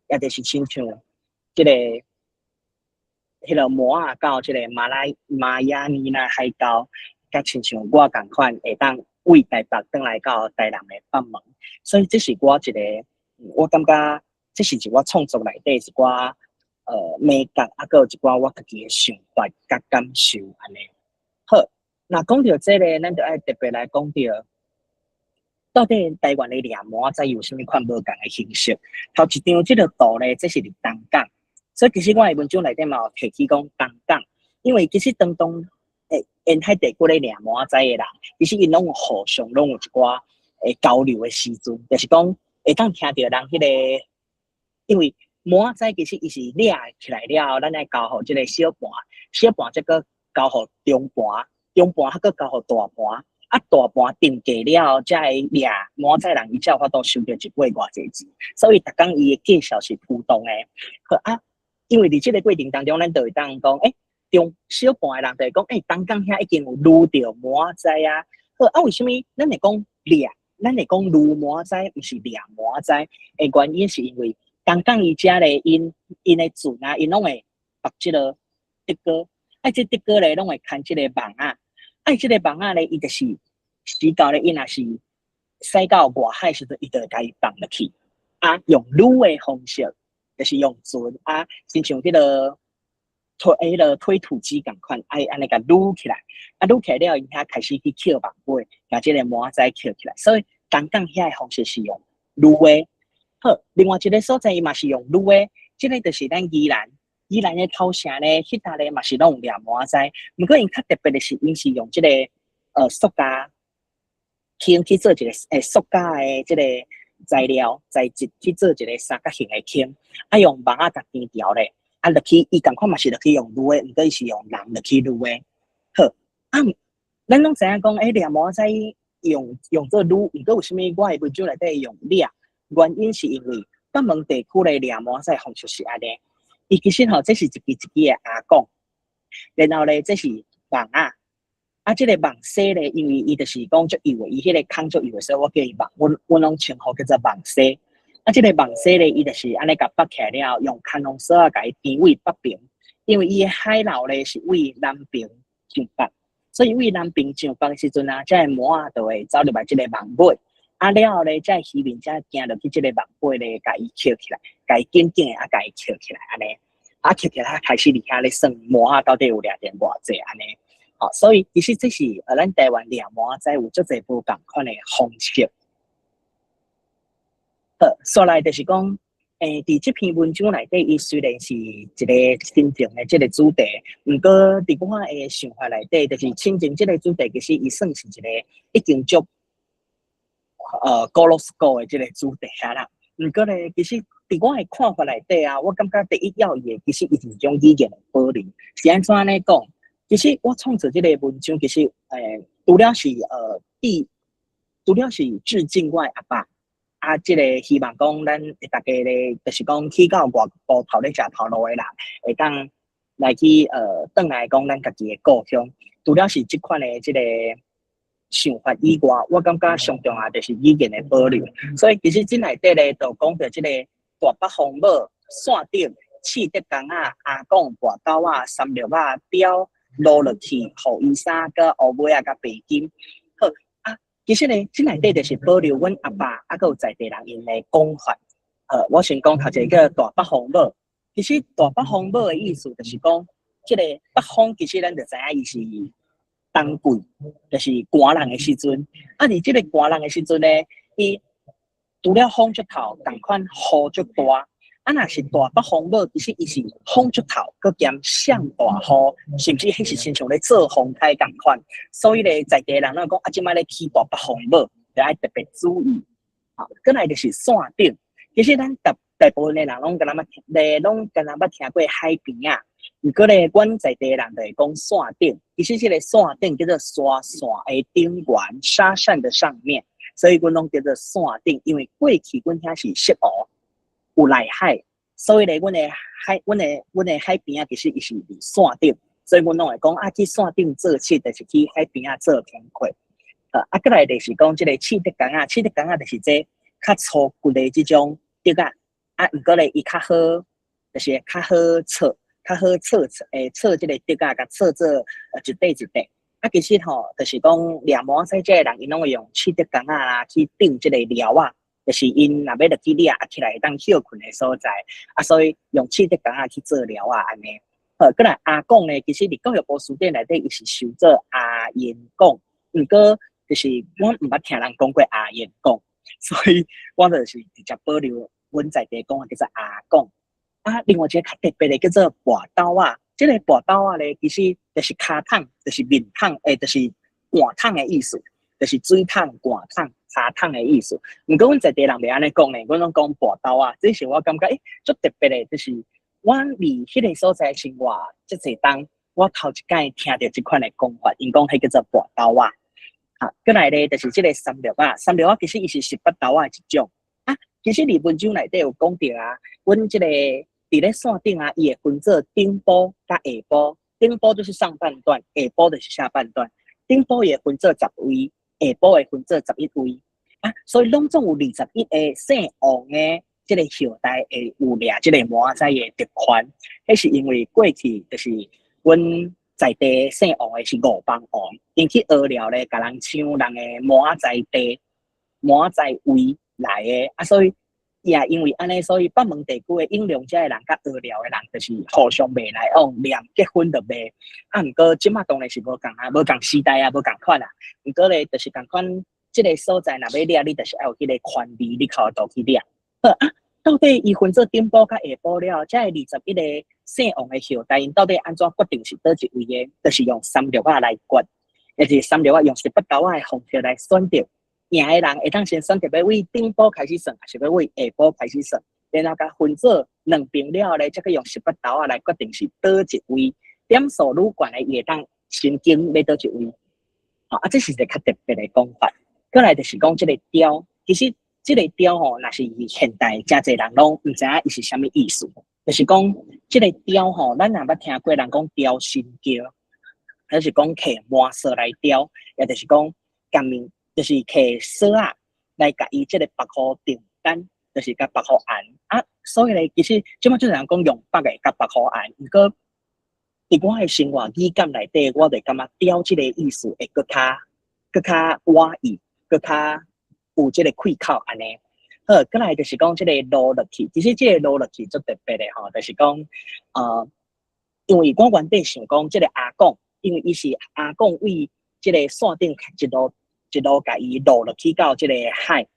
也就是親像這個。彼个鰻仔到這个馬亞尼納海溝，佮親像我仝款會當為台北轉來到台南的北門，所以這是我一個，我感覺這是一我創作內底一寡美感，啊，閣有一寡我家己的想法佮感受按呢。好，若講著這个，咱就愛特別來講著，到底台灣的掠鰻仔有啥物款無仝的形式？頭一張這个圖咧，這是佇東港。所以其實我的文章內底嘛有提起講東港，因為其實當沿海地區咧掠鰻仔的人，其實𪜶攏有互相攏有一寡交流的時陣，就是講會當聽著人彼个，因為鰻仔其實伊是掠起來了後，咱愛交予這个小盤，小盤才閣交予中盤，中盤還閣交予大盤，啊大盤定價了後，才會掠鰻仔人伊才有法度收著一尾偌濟錢，所以逐工伊的價數是浮動的。好啊。因為佇這個過程當中，咱就會當講，中小半的人就會講，東港遐已經有擼著蟆仔啊。好啊，為啥物咱會講掠？咱會講擼蟆仔，毋是掠蟆仔？的原因是因為東港伊遮咧，𪜶的船啊，𪜶攏會縛這个竹篙，啊，這竹篙咧攏會牽這个網仔，啊，這个網仔咧，伊就是時到咧，伊若是駛到外海時陣，伊就會共伊放落去，啊，用擼的方式，就是用船啊，親像彼个推土機仝款，愛按呢共擼起來，啊，擼起來了，𪜶遐開始去抾網尾，共這个蟆仔抾起來，所以東港遐的方式是用擼的。好，另外一个所在伊嘛是用擼的，這个就是咱宜蘭，宜蘭的頭城咧，彼搭咧嘛是攏有掠蟆仔，毋過𪜶較特別的是，𪜶是用這个塑膠坑去做一个塑膠的這个材料材質去做一个三角形的坑，啊用網仔共填牢咧，啊落去伊仝款嘛是落去用擼的，毋過伊是用人落去擼的。好，啊，咱攏知影講，掠蟆仔用做擼，毋過為啥物我的文章內底用掠？原因是因為北門地區咧掠蟆仔方式是按呢，伊其實吼，這是一支一支的阿廣，然後咧這是網仔，啊，這个網絲咧，因為伊就是講足幼的，伊彼个空足幼的，所以我叫伊網，阮攏稱呼叫做網絲。啊，這个網絲咧，伊就是按呢共縛起來了，用牽龍索仔共伊填位縛平，因為伊的海流咧是為南爿上北，所以為南爿上北的時陣啊，這个蟆仔就會走入來這个網尾。啊了後咧，這漁民才行落去這个網尾咧，共伊抾起來，共伊緊緊的啊，共伊抾起來按呢，啊抾起來開始佇遐咧算蟆仔到底有掠著偌濟按呢。吼，所以其實這是咱台灣掠蟆仔有足濟無仝款的方式。好，紲來就是講，佇這篇文章內底，伊雖然是一个親情的這个主題，毋過佇我的想法內底，就是親情這个主題，其實伊算是一个已經足古老古的這个主題啊啦。毋過咧，其實佇我的看法內底啊，我感覺第一要義的，其實伊是一種語言的保留。是按怎按呢講？其實我創作這个文章，其實除了是致敬我的阿爸，啊，這个希望講咱大家咧，就是講去到外埔頭咧食頭路的人，會當來去轉來講咱家己的故鄉。除了是這款的這个想法以外，我感覺上重要就是語言的保留。所以其實這內底咧，就講著這个大北風母、線頂、刺竹工仔、阿廣、跋斗仔、三六仔、雕、擼落去、雨衣衫、佮烏尾仔、佮白金。好啊，其實咧，這內底就是保留阮阿爸啊，閣有在地人𪜶的講法。我先講頭一个叫大北風母。其實大北風母的意思就是講，這个北風其實咱就知影伊是冬季，就是寒人的時陣。啊，佇這个寒人的時陣咧，伊除了風足透，仝款雨足大。啊，若是大北風母，其實伊是風足透，閣兼上大雨，甚至彼是親像咧做風颱仝款。所以咧，在地人攏講啊，這擺咧起大北風母，就愛特別注意。好，過來就是線頂。其實咱大大部分的人攏敢若捌聽，咧攏敢若捌聽過海邊仔。毋過咧，阮在地人就會講線頂。其實這个線頂叫做沙線的頂懸，沙扇的上面，所以阮攏叫做線頂。因為過去阮遐是潟湖，有內海，所以咧，阮的海邊仔其實伊是佇線頂，所以阮攏會講啊，去線頂做七，就是去海邊仔做工課。啊，過來就是講這个刺竹工仔，刺竹工仔就是這較粗骨的這種竹仔，啊，毋過咧伊較好，就是較好錯，較好錯錯這个竹仔，共錯做一塊一塊。啊，其實吼，就是講掠蟆仔這个人，𪜶攏會用刺竹工仔啦去釘這个寮仔，就是𪜶若欲落去掠，啊起來會當歇睏的所在，啊，所以用刺竹工仔去做寮仔按呢。好，過來阿廣咧，其實佇教育部辭典內底，伊是收做阿言講，毋過就是我毋捌聽人講過阿言講，所以我就是直接保留阮在地講的叫做阿廣。啊，另外一个較特別的叫做跋斗仔，這个跋斗仔咧，其實就是跤桶，就是面桶，就是罐桶的意思，就是水桶、罐桶、跤桶的意思。毋過阮在地人袂按呢講咧，阮攏講跋斗仔，這是我感覺足特別的，就是阮佇彼个所在生活這濟冬，我頭一擺聽著這款的講法，𪜶講彼叫做跋斗仔。啊，過來咧就是這个三六仔，三六仔其實伊是十八豆仔一種。啊，其實佇文章內底有講著啊，阮這个佇咧線頂啊，伊會分做頂埔佮下埔，頂埔就是上半段，下埔就是下半段。頂埔會分做十位，下埔會分做11位。啊，所以攏總有21個姓王的這個後代會有掠這個蟬仔的特權。彼是因為過去就是阮在地姓王的是五邦王，𪜶去蚵寮咧，共人搶人的蟬仔地、蟬仔位來的，啊，所以也因為按呢，所以北門地區的永隆遮的人佮蚵寮的人，就是互相袂來往，連結婚都袂。啊，毋過這馬當然是無仝啊，無仝時代啊，無仝款啊。毋過咧，就是仝款，這个所在若欲掠，你就是愛有彼個權利，你較有度去掠。好啊，到底伊分做頂埔佮下埔了，這21個姓王的後代，𪜶到底按怎決定是佗一位的？就是用三六仔來決，也就是三六仔用十八勾仔的方式來選擇。贏的人會當先選擇欲對頂埔開始算，抑是欲對下埔開始算，然後共分做兩邊了咧，才閣用十八勾仔來決定是佗一位。點數愈懸的，伊會當先揀欲佗一位。好，啊，這是一个較特別的講法。過來就是講這个雕，其實這个雕吼，若是現代誠濟人攏毋知影伊是啥物意思。就是講這个雕吼，咱若捌聽過人講雕身橋，還是講摕麻索來雕，也就是講共面。就是摕索仔來共伊這个縛予定單，就是共縛予絚啊。所以咧，其實這馬就人講用縛的共縛予絚，毋過佇我的生活語感內底，我就感覺雕這个意思會閣較閣較倚意，閣較有這个氣口按呢。好，過來就是講這个落落去，其實這个落落去足特別的吼，就是講因為我原底想講這个阿公，因為伊是阿公對這个線頂一路一路共伊落落去到這个海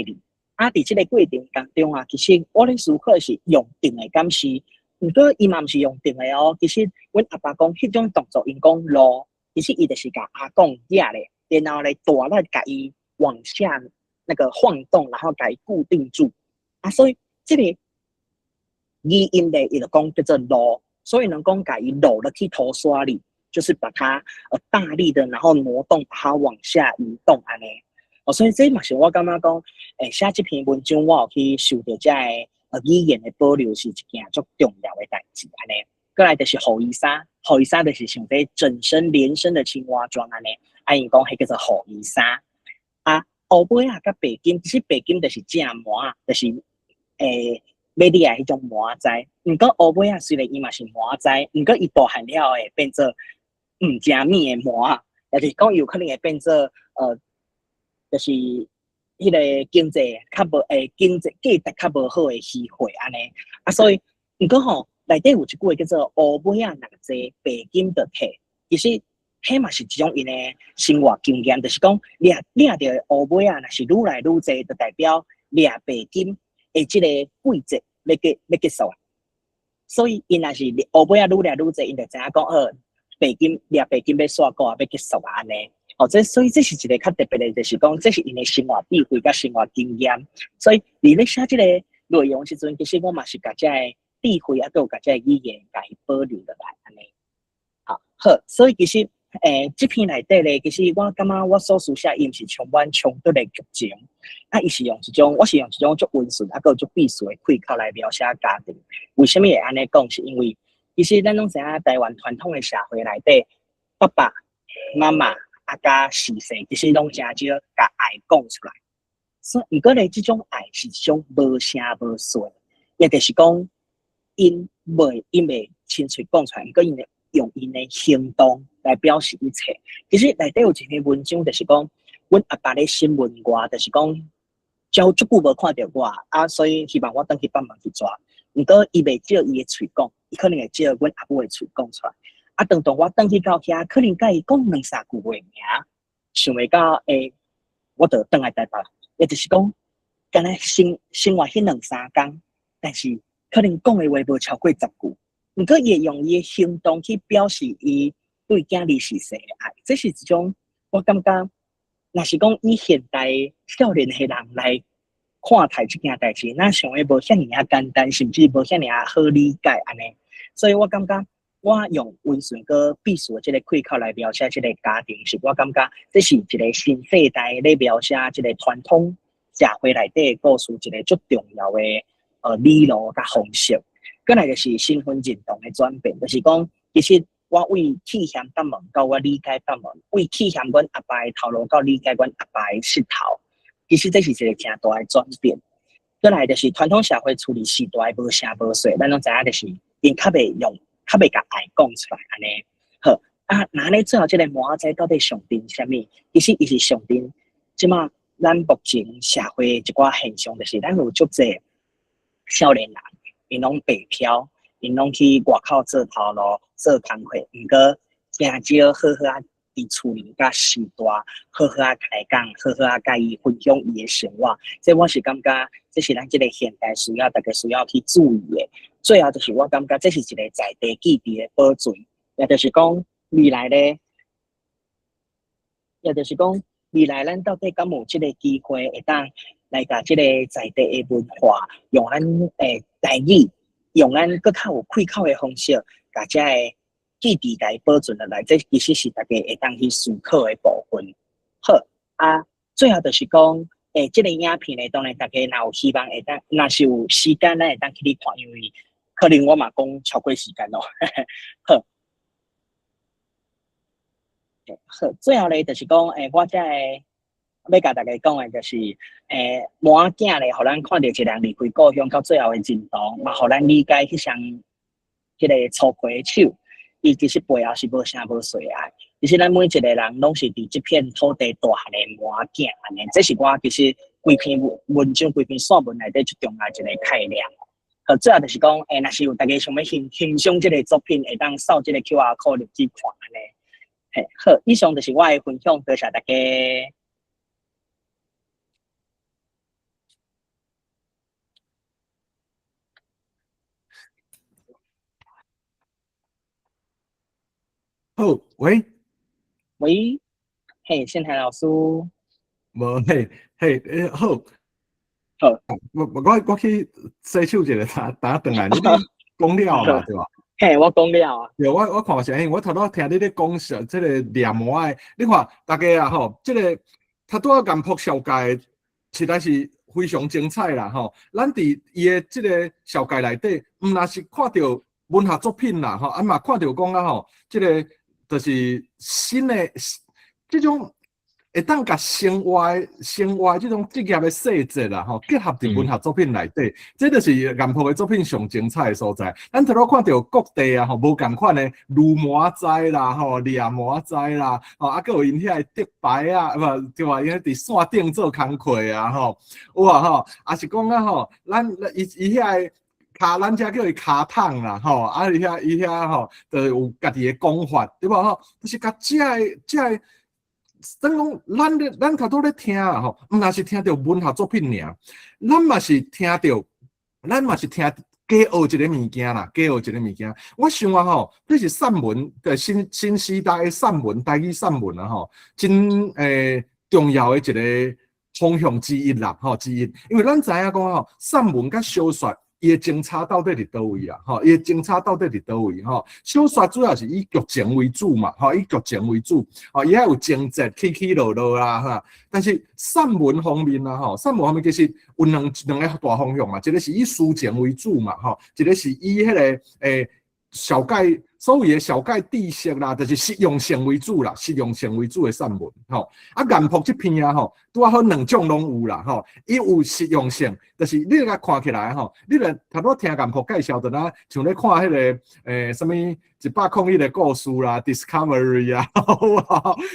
裡。啊，佇這个過程當中啊，其實我咧思考是用定的敢是，毋過伊嘛毋是用定的哦。其實阮阿爸講彼種動作，𪜶講落，其實伊就是共阿公舉咧，然後咧大力共伊往下那個晃動，然後共伊固定住。啊，所以這個語音咧，伊就講叫做落，所以人講共伊落落去塗沙裡，就是把它大力的，然後挪動，把它往下移動按呢。哦，所以這嘛是我感覺講，寫這篇文章我有去受著這个語言的保留是一件足重要的代誌按呢。過來就是雨衣衫，雨衣衫就是像這整身連身的青蛙裝按呢。啊，𪜶講彼叫做雨衣衫。啊，烏尾仔佮白金，其實白金就是正麻，就是欲掠彼種麻仔。毋過烏尾仔雖然伊嘛是麻仔，毋過伊大漢了會變做毋誠物的麻，也就是講有可能會變做就是彼个經濟較無經濟價值較無好的魚貨按呢。啊，所以毋過吼，內底有一句話叫做烏尾仔若濟，白金就退。其實彼嘛是一種𪜶的生活經驗，就是講掠掠著烏尾仔，若是愈來愈濟，就代表掠白金的這个季節欲結束啊。所以𪜶若是烏尾仔愈掠愈濟，𪜶就知影講好，白金掠白金欲煞果啊，欲結束啊按呢。哦，這所以這是一个較特別的，就是講這是𪜶的生活智慧佮生活經驗。所以佇咧寫這个內容時陣，其實我嘛是共這个智慧啊，閣有共這个語言共伊保留落來按呢。好，好，所以其實這篇內底咧，其實我感覺我所書寫伊毋是充滿衝突的劇情，啊，伊是用一種，我是用一種足溫順啊，閣有足筆敘的氣口來描寫家庭。為啥物會按呢講？是因為其實咱攏知影台灣傳統的社會內底，爸爸媽媽啊，佮序細，其實攏誠少共愛講出來。所以，毋過咧，這種愛是一種無聲無息，也就是講，𪜶袂親喙講出來，毋過𪜶會用𪜶的行動來表示一切。其實內底有一篇文章，就是講，阮阿爸咧審問我，就是講，足久無看著我，啊，所以希望我轉去北門去住。毋過伊袂借伊的喙講，伊可能會借阮阿母的喙講出來。啊，當當我轉去到遐，可能共伊講兩三句話爾，想袂到我就轉來台北。也就是講，敢若生活彼兩三工，但是可能講的話無超過十句。毋過伊會用伊的行動去表示伊對囝兒序細的愛，這是一種我感覺，若是講以現代少年的人來看待這件代誌，咱想的無遐爾仔簡單，甚至無遐爾仔好理解按呢。所以我感覺，我用溫順閣筆敘的這个氣口來描寫這个家庭，是我感覺這是一个新世代咧描寫這个傳統社會內底的故事，一个足重要的理路佮方式。閣來就是身份認同的轉變，就是講其實我為去嫌北門到我理解北門，為去嫌阮阿爸的頭路到理解阮阿爸的膝頭，其實這是一個誠大的轉變。閣來就是傳統社會處理時代無聲無息，咱攏知影就是𪜶較袂用，較袂共愛講出來按呢。好啊，若按呢最後這個麻仔到底象徵啥物？其實伊是象徵這馬咱目前社會一寡現象，就是咱有足濟少年人，𪜶攏白飄，𪜶攏去外口做頭路、做工課，毋過誠少好好仔佇厝裡佮序大，好好仔開講，好好仔共伊分享伊的生活。這我是感覺，這是咱這個現代需要，大家需要去注意的。最後就是我感覺這是一個在地記憶的保存，也就是講未來咧，也就是講未來咱到底敢有這個機會會當來共這個在地的文化，用咱台語，用咱閣較有開口的方式，共這个記憶共伊保存落來，這其實是大家會當去思考的部分。好，啊，最後就是講，這個影片咧，當然大家若有希望會當，若是有時間，咱會當去咧看，因為可能我嘛講超過時間咯。好，好，最後咧就是講，我這个欲共大家講的就是，麻仔囝咧，予咱看著一個人離開故鄉到最後的認同，嘛予咱理解彼雙彼個粗皮的手，伊其實背後是無聲無息的愛。其實咱每一個人攏是佇這片土地大漢的麻仔囝按呢，這是我其實規篇文章、規篇散文內底最重要一個概念。好，最後就是講，若是有大家想欲欣賞這個作品，會當掃這個 QR code 入去看按呢。嘿，好，以上就是我的分享，多謝大家。好，喂，喂，嘿，信海老師。無嘿嘿，好，好，我去洗手一下，等轉來，你講了嘛，對吧？嘿，我講了啊。對，我看是因為我頭拄聽你咧講說，這個掠麻的，你看大家啊吼，這個頭拄仔顏璞紹介，實在是非常精彩啦吼。咱佇伊的這個紹介內底，毋若是看著文學作品啦吼，啊嘛看著講啊吼，這個就是新的這種會當共生活這種職業的細節啦吼，結合佇文學作品內底，這就是顏璞的作品上精彩的所在。咱頭拄看著各地啊吼，無仝款的攄麻仔啦吼，掠麻仔啦，吼啊，閣有𪜶遐个竹排啊，無對吧？𪜶佇線頂做工課啊吼，有啊吼，啊是講啊吼，咱伊伊遐个跤，咱遮叫伊跤桶啦吼，啊伊遐伊遐吼，就有家己的講法，對無吼？就是共這个這个。等於講，咱咧，咱頭拄咧聽啊吼，毋若是聽著文學作品爾，咱嘛是聽著，咱嘛是聽加學一個物件啦，加學一個物件。我想啊吼，這是散文的新時代的散文，台語散文啊吼，真重要的一個方向之一啦，吼之一。因為咱知影講吼，散文佮小說。伊的精彩到底佇佗位啊？吼，伊的精彩到底佇佗位？吼，小說主要是以劇情為主嘛，吼，以劇情為主，吼，伊愛有情節起起落落啦，哈。但是散文方面啊，吼，散文方面其實有兩個大方向嘛，一個是以抒情為主嘛，吼，一個是以彼個紹介所謂的紹介知識啦，就是實用性為主啦，實用性為主的散文，吼。啊，顏璞這篇啊，吼，拄仔好兩種攏有啦，吼。伊有實用性，就是你共看起來吼，你若頭拄聽顏璞介紹，就若像咧看彼個啥物101個故事啦，Discovery 啊，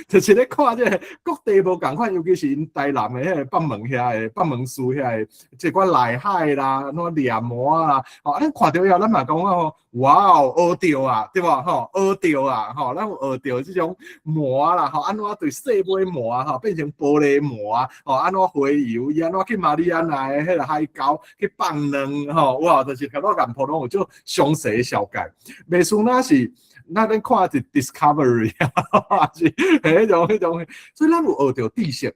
就是咧看這個各地無仝款，尤其是𪜶台南的彼個北門遐的北門市遐的，這寡內海啦，按怎掠麻啦，吼，咱看著以後，咱嘛講吼，哇哦，學著啊，對無吼，學著啊，吼，咱有學著這種麻啦，吼，按怎對細尾麻吼變成玻璃麻，吼，按怎洄游，伊按怎去馬里亞納的彼個海溝去放卵，吼，哇，就是頭拄顏璞攏有足詳細的紹介，袂輸若是咱咧看是 Discovery，是彼種彼種，所以咱有學著知識，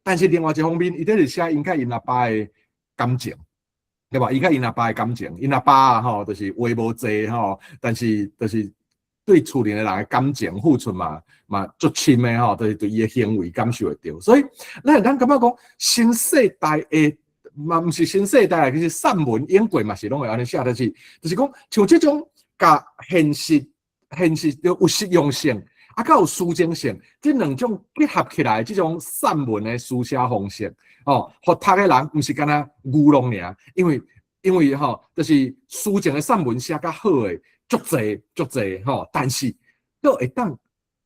但是另外一方面，伊佇咧寫𪜶佮𪜶阿爸的感情。對吧？伊佮𪜶阿爸的感情，𪜶阿爸啊吼，就是話無濟吼，但是就是對厝裡的人的感情付出嘛嘛足深的吼，就是對伊的行為感受會著。所以咱會當感覺講，新世代的嘛毋是新世代，其實散文演過嘛是攏會按呢寫，就是講像這種共現實有實用性，啊，佮有抒情性，這兩種結合起來，這種散文的書寫方式，哦，予讀的人毋是干焦愚弄爾，因為吼，就是抒情的散文寫較好的足濟足濟吼，但是閣會當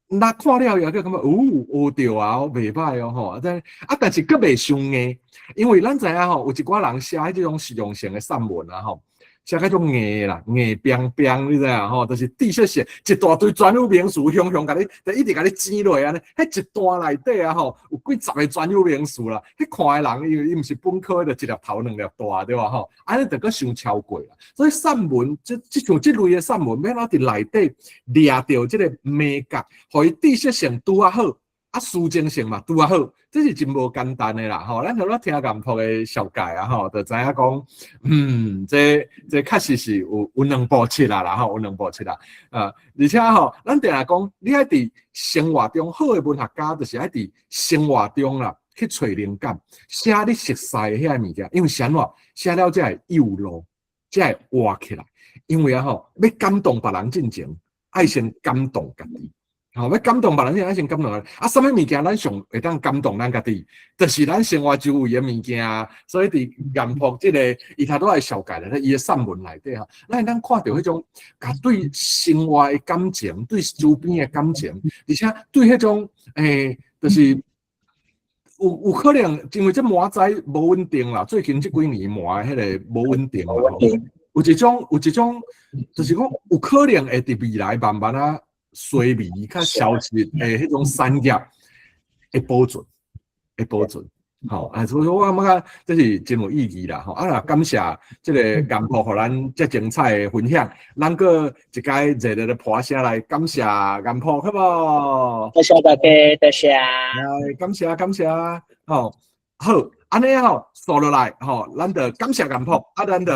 若看了以後，閣感覺哦，學著啊，袂䆀哦吼，但是閣袂傷硬，因為咱知影吼，有一寡人寫彼種實用性的散文啊吼，寫較種硬啦，硬邦邦，你知影吼？就是知識性一大堆專有名詞，雄雄共你，就一直共你擠落按呢。彼一段內底啊吼，有幾十个專有名詞啦。彼看的人，因為伊毋是本科的，就一粒頭兩粒大，對無吼？按呢就閣傷超過啦。所以散文，這像這類的散文，欲按怎佇內底掠著這个眉角，予伊知識性拄仔好，啊，抒情性嘛拄仔好，這是真無簡單的啦吼。咱頭拄聽顏璞的紹介啊吼，就知影講，這確實是有兩步七啦吼，有兩步七啦。啊，而且吼，咱定定講，你愛佇生活中好的文學家，就是愛佇生活中啦去揣靈感，寫你熟似的遐个物件，因為是按怎寫了才會有路，才會活起來。因為啊吼，欲感動別人進前，愛先感動家己。吼，欲感動別人，愛先感動家己。啊，啥物物件咱上會當感動咱家己？就是咱生活周圍的物件。所以佇顏璞這个，伊頭拄仔紹介咧，伊的散文內底吼，咱會當看著彼種，共對生活的感情，對周邊的感情，而且對彼種，就是有可能，因為這旱災無穩定啦，最近這幾年旱彼个無穩定啦，有一種，就是講有可能會佇未來慢慢仔衰微、較消失的彼種產業會保存，會保存。吼，啊，所以我感覺這是真有意義啦，吼。啊，若感謝這個顏璞予咱遮精彩的分享，咱閣一擺熱烈的拍聲來感謝顏璞，好無？多謝大家，多謝。來，感謝感謝，吼，好，按呢吼，紲落來吼，咱就感謝顏璞，啊，咱就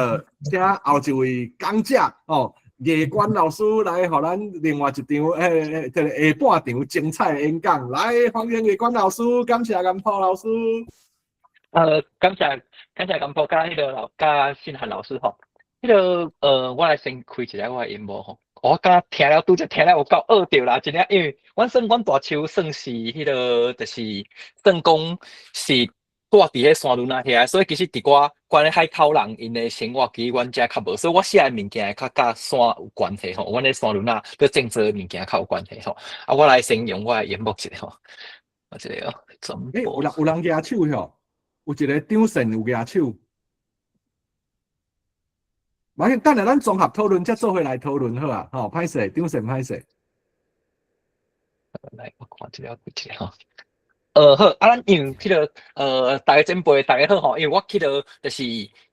請後一位講者，吼。葉關老師來，予咱另外一場，這个下半場精彩的演講，來歡迎葉關老師，感謝顏璞老師。感謝顏璞佮彼个老佮信涵老師吼，彼个我來先開一下我的螢幕吼。我敢聽了拄才聽了有夠學著啦，真正，因為阮算阮大樹算是彼个，就是算講是住佇彼山崙仔遐，所以其實佇我關於海口人𪜶的生活，其實阮遮較無，所以我寫的物件較佮山有關係吼，阮咧山崙仔閣種植的物件較有關係吼。啊，我來先用我的螢幕一下吼，我這个哦，轉欸，有人舉手吼，有一个張善有舉手。無緊，等下咱綜合討論，才做伙來討論好啊。吼，歹勢，張善歹勢。來，我看一下，一下吼。好，啊，咱因為彼个，逐个前輩，逐家好吼，因為我彼个就是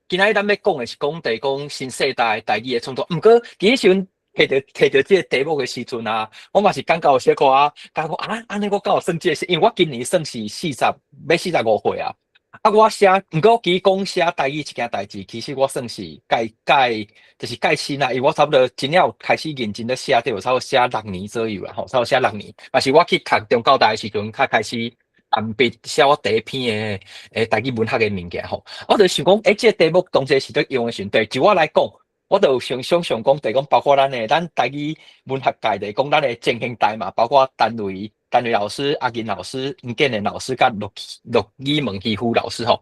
今仔日咱欲講的是講，就是講新世代台語的創作。毋過其實時陣提著這个題目的時陣啊，我嘛是感覺有小可仔，感覺啊，按呢我敢有算這個，因為我今年算是40，欲45歲啊。啊，我寫，毋過我其實講寫台語這件代誌，其實我算是蓋蓋，就是蓋新啦，因為我差不多真正有開始認真咧寫，對，有差不多寫6年左右啦，吼，差不多寫六年。嘛是我去讀中教大的時陣，較開始淡筆寫我第一篇的台語文學的物件吼。我就想講，欸，這個題目當初是咧用的時陣，對，就我來講，我就想想象講，就是講包括咱的咱台語文學界，就是講咱的前現代嘛，包括陳雷老師、阿銀老師、黃建仁老師，佮陸宇文漁夫老師吼。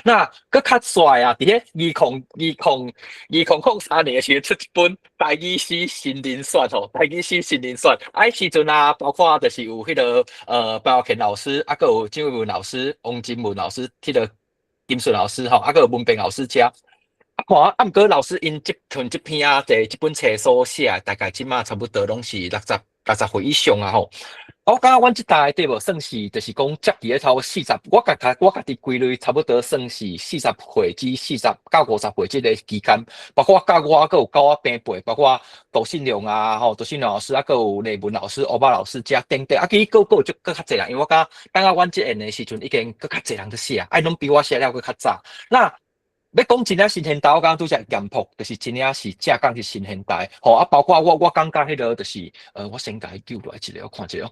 那閣較帥啊！佇彼2003年的時陣出一本台語詩新人選吼，台語詩新人選。啊，彼時陣啊，包括就是有彼个白耀乾老師，啊，閣有張偉文老師、王金文老師，彼个金順老師吼，啊，閣有文平老師遮。啊，看啊，毋過老師𪜶這份這篇啊，這本冊所寫，大概這馬差不多攏是60歲以上啊吼。我感覺阮這代對無，算是就是講接佇咧頭四十，我家己歸類差不多算是40歲至40到50歲這个期間，包括佮我，閣有佮我平輩，包括杜信良啊，吼，杜信良老師，啊，閣有李文老師、歐巴老師遮等等，啊，其實閣有足閣較濟人，因為我感覺等下阮這緣的時陣，已經閣較濟人佇寫，啊，攏比我寫了閣較早。那欲講真正新現代，我感覺拄才顏璞就是真正是正講是新現代，吼啊，包括我感覺彼个就是，我先共伊救落來一下，我看一下哦，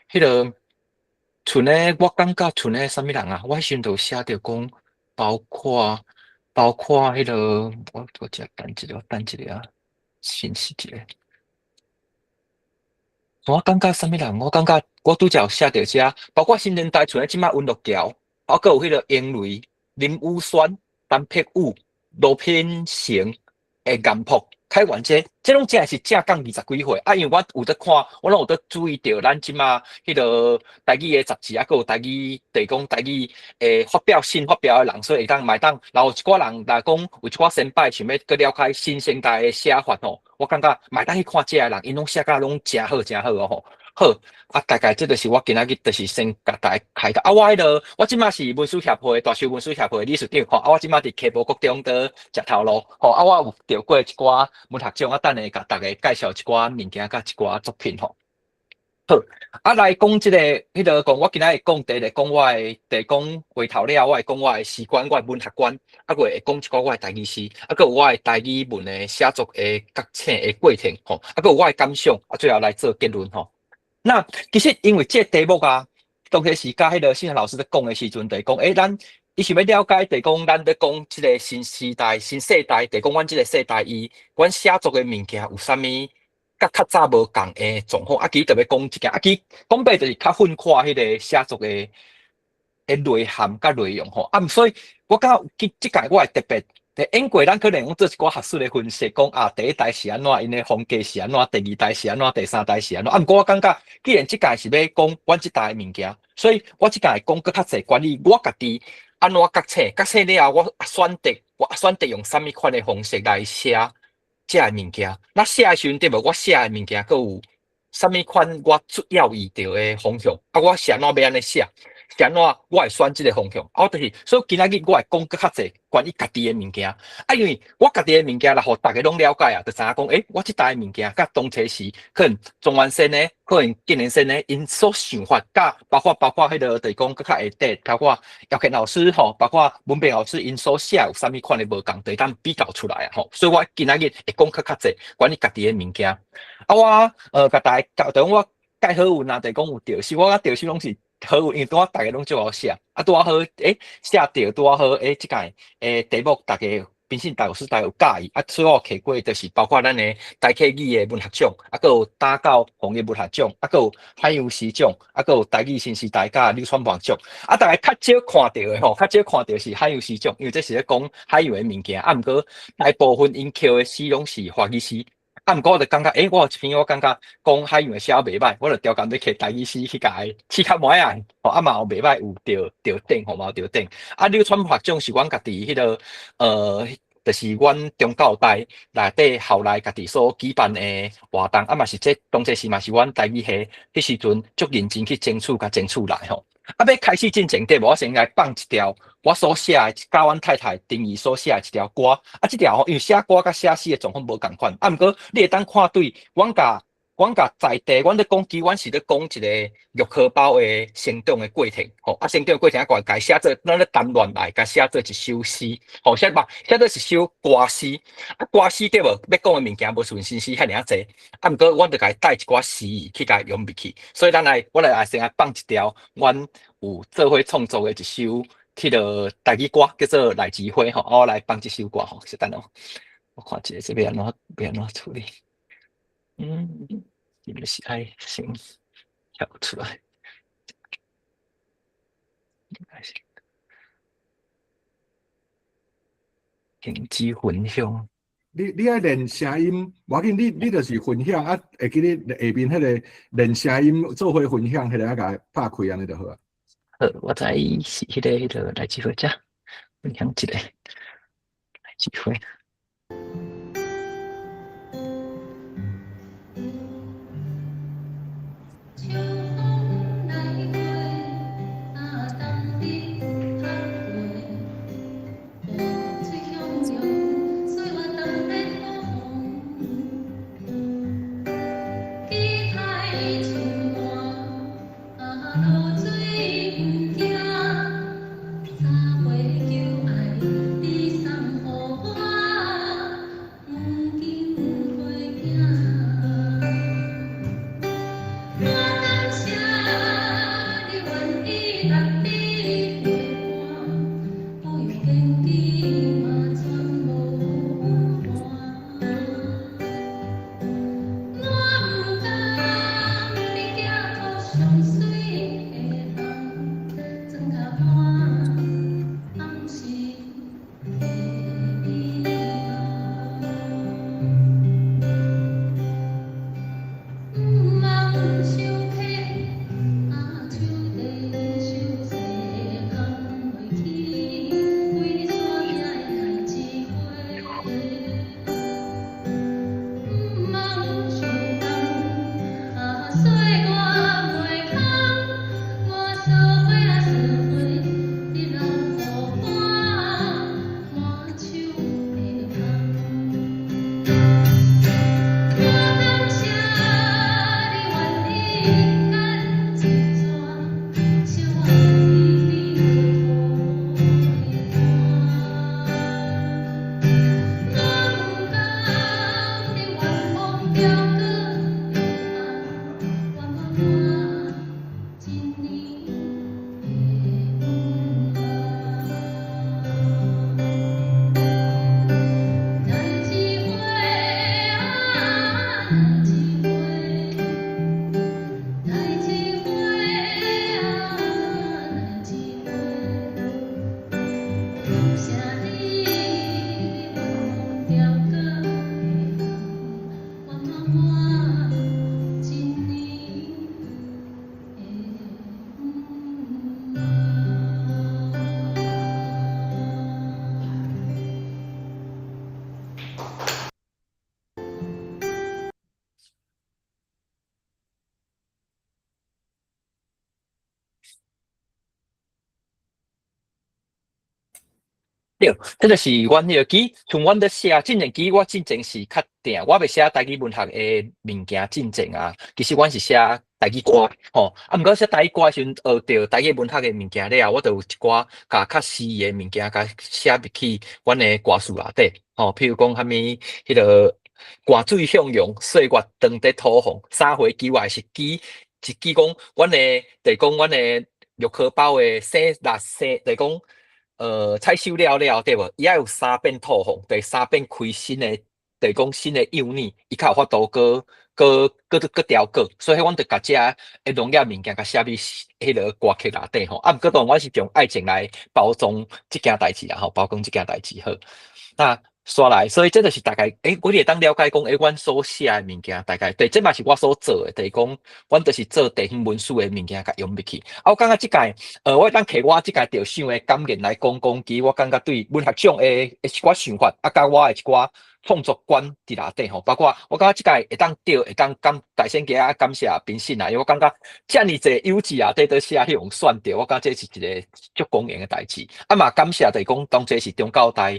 彼个像咧，我感覺像咧啥物人啊？我彼時陣就有寫著講，包括彼个，我遮等一下，等一下啊，先試一下。我感覺啥物人？我感覺我拄才有寫著遮，包括新年代像這擺溫樂橋，啊，閣有彼個英雷、林宇軒、陳柏宇、羅品成的顏朴。開完這，這攏真是正港20幾歲啊！因為我有咧看，我攏有咧注意著咱這馬彼个台語的雜誌，啊，閣有台語，就是講台語會發表新發表的人，所以會當嘛會當，然後有一寡人若講有一寡先輩想欲閣了解新生代的寫法吼，我感覺嘛會當去看這个人，𪜶攏寫甲攏誠好誠好哦吼。好，啊，大概這就是我今仔日就是先共大家開講。啊，我彼个我這馬是文史協會大樹文史協會理事長吼，啊，我這馬佇溪埔國中佇食頭路吼，啊，我有得過一寡文學獎，啊，等下共大家介紹一寡物件佮一寡作品吼。好，啊，來講這個，彼个講，我今仔日講第一個講我的，第講回頭了，我會講我的詩觀，我的文學觀，啊，閣會講一寡我的台語詩，啊，閣有我的台語文的寫作的覺醒的過程吼，啊，閣有我的感想，啊，最後來做結論吼。那其實因為這個題目啊，當時是佮彼个信漢老師咧講的時陣，就是講，咱伊想欲了解，就是講咱咧講這個新時代、新世代，就是講阮這個世代伊，阮寫作的物件有啥物佮較早無仝的狀況？啊，其實特別講這件，啊，其實講白就是較訓看彼个寫作的內涵佮內容吼。啊，所以我感覺這屆我會特別。演過，咱可能攏做一寡學術的分析，講啊，第一代是按怎，𪜶的風格是按怎，第二代是按怎，第三代是按怎。啊，毋過我感覺，既然這屆是欲講阮這代的物件，所以我這屆會講閣較濟關於我家己按怎覺醒，覺醒了後，我選擇用啥物款的方式來寫這个物件。那寫的時陣對無？我寫的物件閣有啥物款我主要意著的方向？啊，我是按怎欲按呢寫？是按怎我會選這个方向？啊，我就是，所以今仔日我會講閣較濟關於家己的物件。啊，因為我家己的物件，若予逐家攏了解啊，就知影講，我這代的物件，佮當初時可能鍾元先的，可能建仁先的，𪜶所想法，佮包括彼个就是講閣較下底，包括姚乾老師吼，包括文平老師，𪜶所寫有啥物款的無仝，就會當比較出來啊吼。所以我今仔日會講閣較濟關於家己的物件。啊，我共大家講，就講我蓋好運啊，就是講有著詩，我佮著詩攏是好運，因為拄仔逐家攏足𠢕寫，啊，拄仔好，寫著拄仔好，這屆題目逐家平信大老師大家有佮意，啊，所以我有摕過，就是包括咱的台客語的文學獎，啊，閣有打狗紅葉文學獎，啊，閣有海洋詩獎，啊，閣有台語新時代佮柳川文獎，啊，逐家較少看著的吼，較少看著是海洋詩獎，因為這是咧講海洋的物件，啊，毋過大部分𪜶抾的詩攏是華語詩。啊，毋過我就感覺，我有一篇我感覺講海洋的寫袂䆀，我就調工欲摕台語詩去共伊試較賣啊，吼，啊嘛有袂䆀有著著頂吼，嘛有著頂。啊，柳川文學獎是阮家己彼个，就是阮中教大內底校內家己所舉辦的活動，啊嘛是這當初時嘛是阮台語系彼時陣足認真去爭取共爭取來吼。啊，欲開始進前對無？我先來放一條我所寫的，佮阮太太丁怡所寫的一條歌。啊，這條吼，因為寫歌佮寫詩的狀況無仝款。啊，毋過你會當看對，阮共在地，阮咧講，其實阮是咧講一個玉荷包的成長的過程。吼，啊，成長的過程啊，共伊寫做，咱咧談戀愛，共寫做一首詩。吼，寫嘛，寫做一首歌詩。啊，歌詩對無？欲講的物件無像新詩遐爾仔濟。啊，毋過阮就共伊帶一寡詩意去共伊融入去。所以咱來，我來先來放一條，阮有做伙創作的一首，彼个台語歌，叫做《荔枝花》吼。我來放這首歌吼，稍等哦。我看一下這欲按怎，欲按怎處理。是毋是愛先跳出來？應該是停止分享。你愛練聲音，無要緊，你就是分享啊，會記你下面彼个練聲音做伙分享，彼个啊，共伊拍開按呢就好啊。好，我知是彼个荔枝花遮分享一下荔枝花。 三回求愛，你送予我。對，這就是阮彼个記，像阮咧寫進前記，我進前是較定，我袂寫台語文學的物件進前啊，其實阮是寫台語歌吼，啊，毋過寫台語歌的時陣，學著台語文學的物件了後，我就有一寡共較詩的物件，共寫入去阮的歌詞內底，吼，譬如講啥物，彼个汗水向陽，歲月當佇土黃，三回之外是記一記講，阮的，就是講阮的玉荷包的生六生，就是講。採收了了對無？伊愛有三遍土黃，第三遍開新的，就是講新的幼年，伊較有法度閣閣閣閣調過，所以阮就共這的農業物件共寫入彼个歌曲內底吼。啊，毋過當然阮是用愛情來包裝這件代誌啦吼，包裝這件代誌好。那煞來，所以這就是大概，我會當了解講，阮所寫的物件，大概，對，這嘛是我所做的，就是講，阮就是做地方文史的物件，共融入去。啊，我感覺這屆，我會當摕我這屆得獎的感言來講講，其實我感覺對文學獎的一寡想法，啊，佮我的一寡創作觀佇內底吼，包括我感覺這屆會當得，會當感大先加啊感謝評審啊，因為我感覺遮爾濟優質啊，佇寫彼種選著，我感覺這是一個足光榮的代誌。啊嘛感謝就是講，當初是中教大。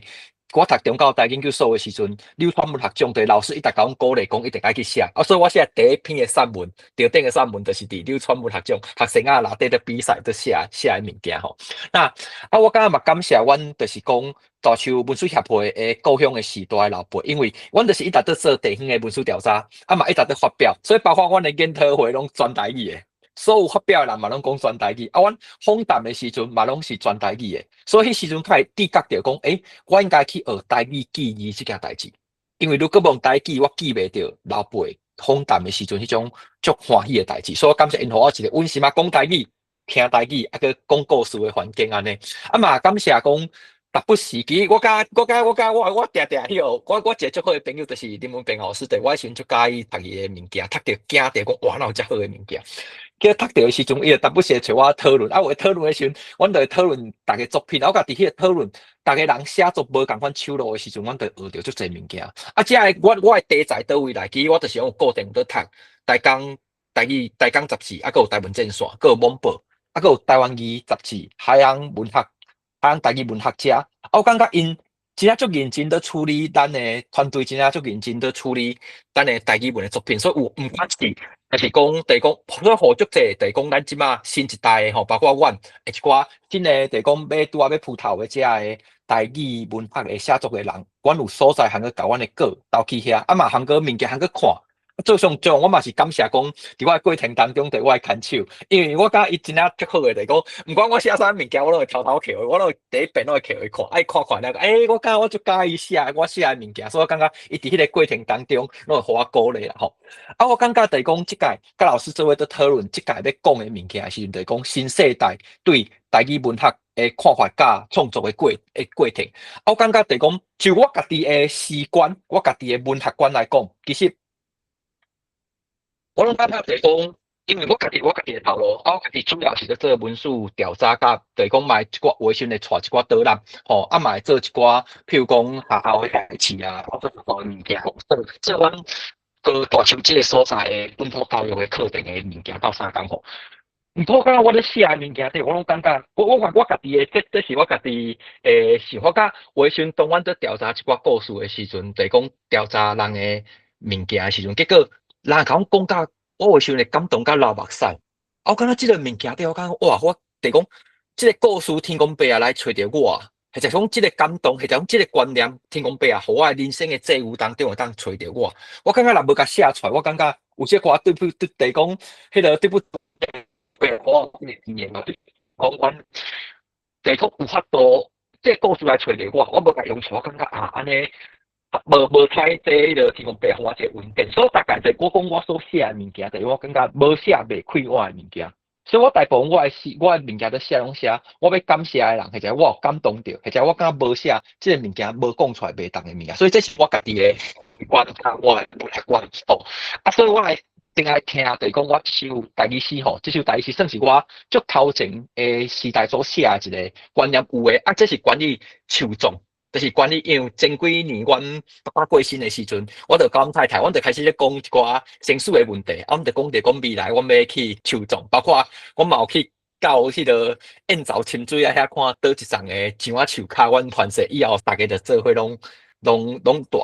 我讀中教大研究所的時陣，柳川文學獎的老師一直共阮鼓勵講，一定愛去寫。啊，所以我寫第一篇的散文，著頂的散文就是佇柳川文學獎學生仔內底咧比賽，咧寫寫的物件吼。那啊，我感覺嘛感謝阮，就是講大樹文史協會的故鄉的時代的老輩，因為阮就是一直咧做地方的文史調查，啊嘛一直咧發表，所以包括阮的研討會攏全台語的。所有發表的人嘛攏講全台語，啊，阮訪談的時陣嘛攏是全台語的，所以彼時陣較會直覺著講，我應該去學台語記憶這件代誌，因為如果無台語，我記袂著老輩訪談的時陣彼種足歡喜的代誌，所以我感謝𪜶予我一個溫馨啊講台語、聽台語，啊閣講故事的環境按呢，啊嘛感謝講。逐不時，其實我佮我佮我佮我我定定彼個，我一個足好的朋友就是林文平老師，對，我彼時陣足佮意讀伊的物件，讀著驚著講哇，哪有遮好的物件？結果讀著的時陣，伊就逐不時會揣我討論，啊，有討論的時陣，阮就會討論逐个作品，啊，我家佇彼個討論，逐个人寫作無仝款手路的時陣，阮就學著足濟物件。啊，這个我的題材佗位來？其實我就是用固定佇讀台江台語台江雜誌，啊，閣有台文戰線，閣有網報，啊，閣有台灣語雜誌、海洋文學。啊，台語文學者，啊，我感覺𪜶真正足認真佇處理咱的團隊，真正足認真佇處理咱的台語文的作品，所以有毋管是，抑是講，就是講，所以予足濟，就是講咱這馬新一代的吼，包括阮的一寡新的，就是講欲拄仔欲鋪頭的這个台語文學的寫作的人，阮有所在通去共阮的稿投去遐，啊嘛通閣物件通閣看。做上最我嘛是感謝講，佇我的過程當中，佇我的牽手，因為我感覺伊真正足好的，就是講，毋管我寫啥物件，我攏會偷偷摕，我攏會第一遍攏會摕予伊看，愛看看了，我感覺我足佮意寫我寫的物件，所以我感覺伊佇彼個過程當中，攏會予我鼓勵啦吼。啊，我感覺就是講，這屆佮老師做伙佇討論，這屆欲講的物件的時陣，就是講新世代對台語文學的看法佮創作的過程。啊，我感覺就是講，就我家己的詩觀，我家己的文學觀來講，其實。我攏感覺就是講，因為我家己的頭路，啊，我家己主要是咧做文史調查，佮就是講嘛會一寡有的時陣會帶一寡導覽，吼，啊嘛會做一寡，譬如講學校的代誌啊，或者一寡物件，做做阮閣大樹這个所在的本土教育的課程的物件鬥相共吼。毋過我感覺我咧寫的物件，我攏感覺，我家己的，這是我家己的想法。佮有的時陣當阮咧調查一寡故事的時陣，就是講調查人的物件的時陣，結果。人共阮講甲，我有時陣會感動甲流目屎。啊，我感覺這个物件對我感覺，哇！我就是講，這个故事天公伯啊來揣著我，或者講這个感動，或者講這个觀念，天公伯啊，予我的人生的際遇當中會當揣著我。我感覺若無共寫出來，我感覺有這寡對不對，就是講，彼个對不，我這个經驗嘛，講阮，就是講有法度，這个故事來揣著我，我無共用出來，我感覺啊，按呢。無採這彼个天公伯予我這个恩典，所以大概就我講我所寫的物件，就是我感覺無寫袂快活的物件，所以我大部分我的詩，我的物件都寫攏寫，我欲感謝的人，或者我有感動著，或者我感覺無寫這个物件無講出來袂當的物件，所以這是我家己的觀察，我的觀吼。啊，所以我來正愛聽，就是講我這首台語詩吼，這首台語詩算是我足頭前的時代所寫的一個觀念有的，啊，這是關於樹葬。就是關於因為前幾年阮爸爸過身的時陣，我就佮阮太太，阮就開始咧講一寡生死的問題，啊，阮就講著講未來阮欲去樹葬，包括阮嘛有去到彼个燕巢深水仔遐看佗一叢的樟仔樹跤，阮傳說以後逐家就做伙攏蹛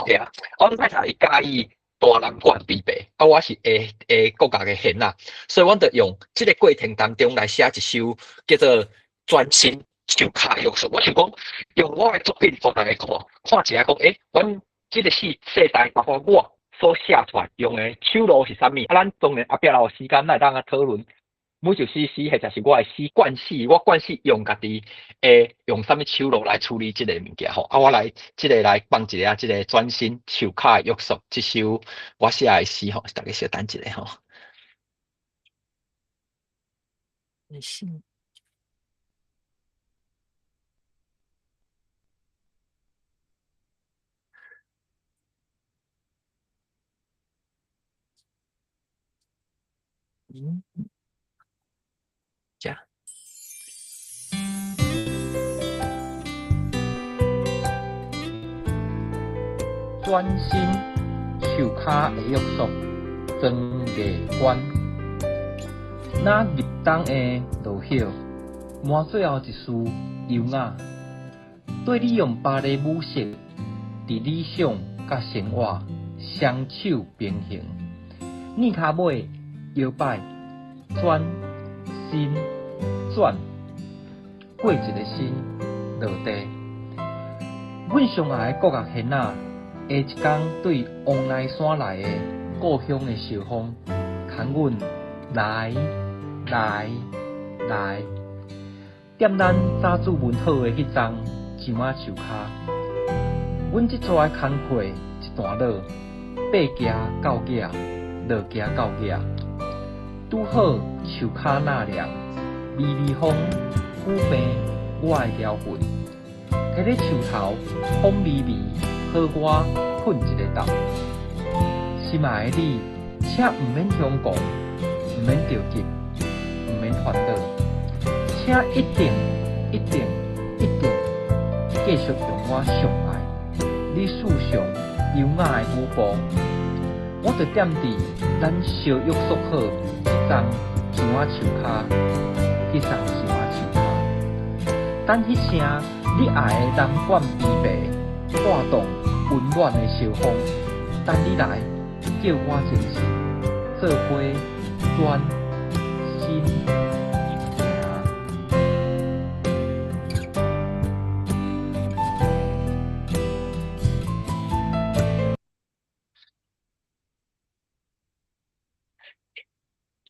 遐。阮太太伊佮意大南管枇杷，啊，我是下下國家的縣仔，所以阮就用這个過程當中來寫一首叫做轉身樹跤約束，我想講用我的作品予大家看，看一下講，欸，阮這个世代包括我所寫出來用的手路是啥物？啊，咱當然後壁有時間，咱會當來討論每首詩詩，或者是我的詩慣勢，我慣勢用家己會用啥物手路來處理這個物件吼。啊，我來這个來放一下這个轉身樹跤的約束，這首我寫的詩吼，大家稍等一下吼。嗯，這。轉身樹跤的約束，莊藝娟。若入冬的落葉，滿最後一絲優雅，綴你用芭蕾舞式，佇理想佮生活雙手平衡，躡跤尾搖擺，轉身轉，過一个身落地。阮上愛的國樂弦仔，下一工對王梨山來的故鄉的小風，牽阮來來來，踮咱早主文好的彼叢樟仔樹跤。阮這逝的工課一段落，爬行到額，落行到額，拄好樹跤納涼，微微風撫平我的療痕，佇咧樹頭風微微，予我睏一个晝。心愛的你，請毋免凶狂，毋免著急，毋免煩惱，請一定、一定、一定繼續用我上愛你思想優雅的舞步。我就踮佇咱相約束好彼叢樟仔樹跤，彼叢樟仔樹跤，等彼聲你愛的南管枇杷帶動溫暖的小風，等你來叫我精神，做伙轉身行。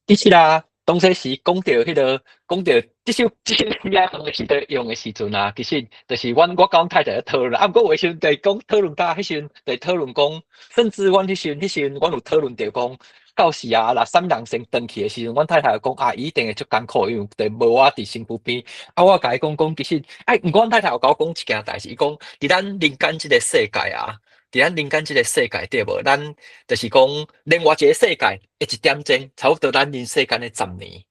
其實啦，當初時講著彼个，講著這首這首詩啊，當時佇用的時陣啊，其實就是阮我佮阮太太咧討論，啊，毋過有的時陣就是講討論到彼時陣，就討論講，甚至阮彼時陣彼時陣，阮有討論著講，到時啊，若啥物人先轉去的時陣，阮太太就講啊，伊一定會足艱苦，因為就無我佇身軀邊。啊，我共伊講講，其實，哎，毋過阮太太有共我講一件代誌，伊講佇咱人間這个世界啊。佇咱人間這个世界對無？咱就是講另外一个世界的一點鐘，差不多咱人世間的10年。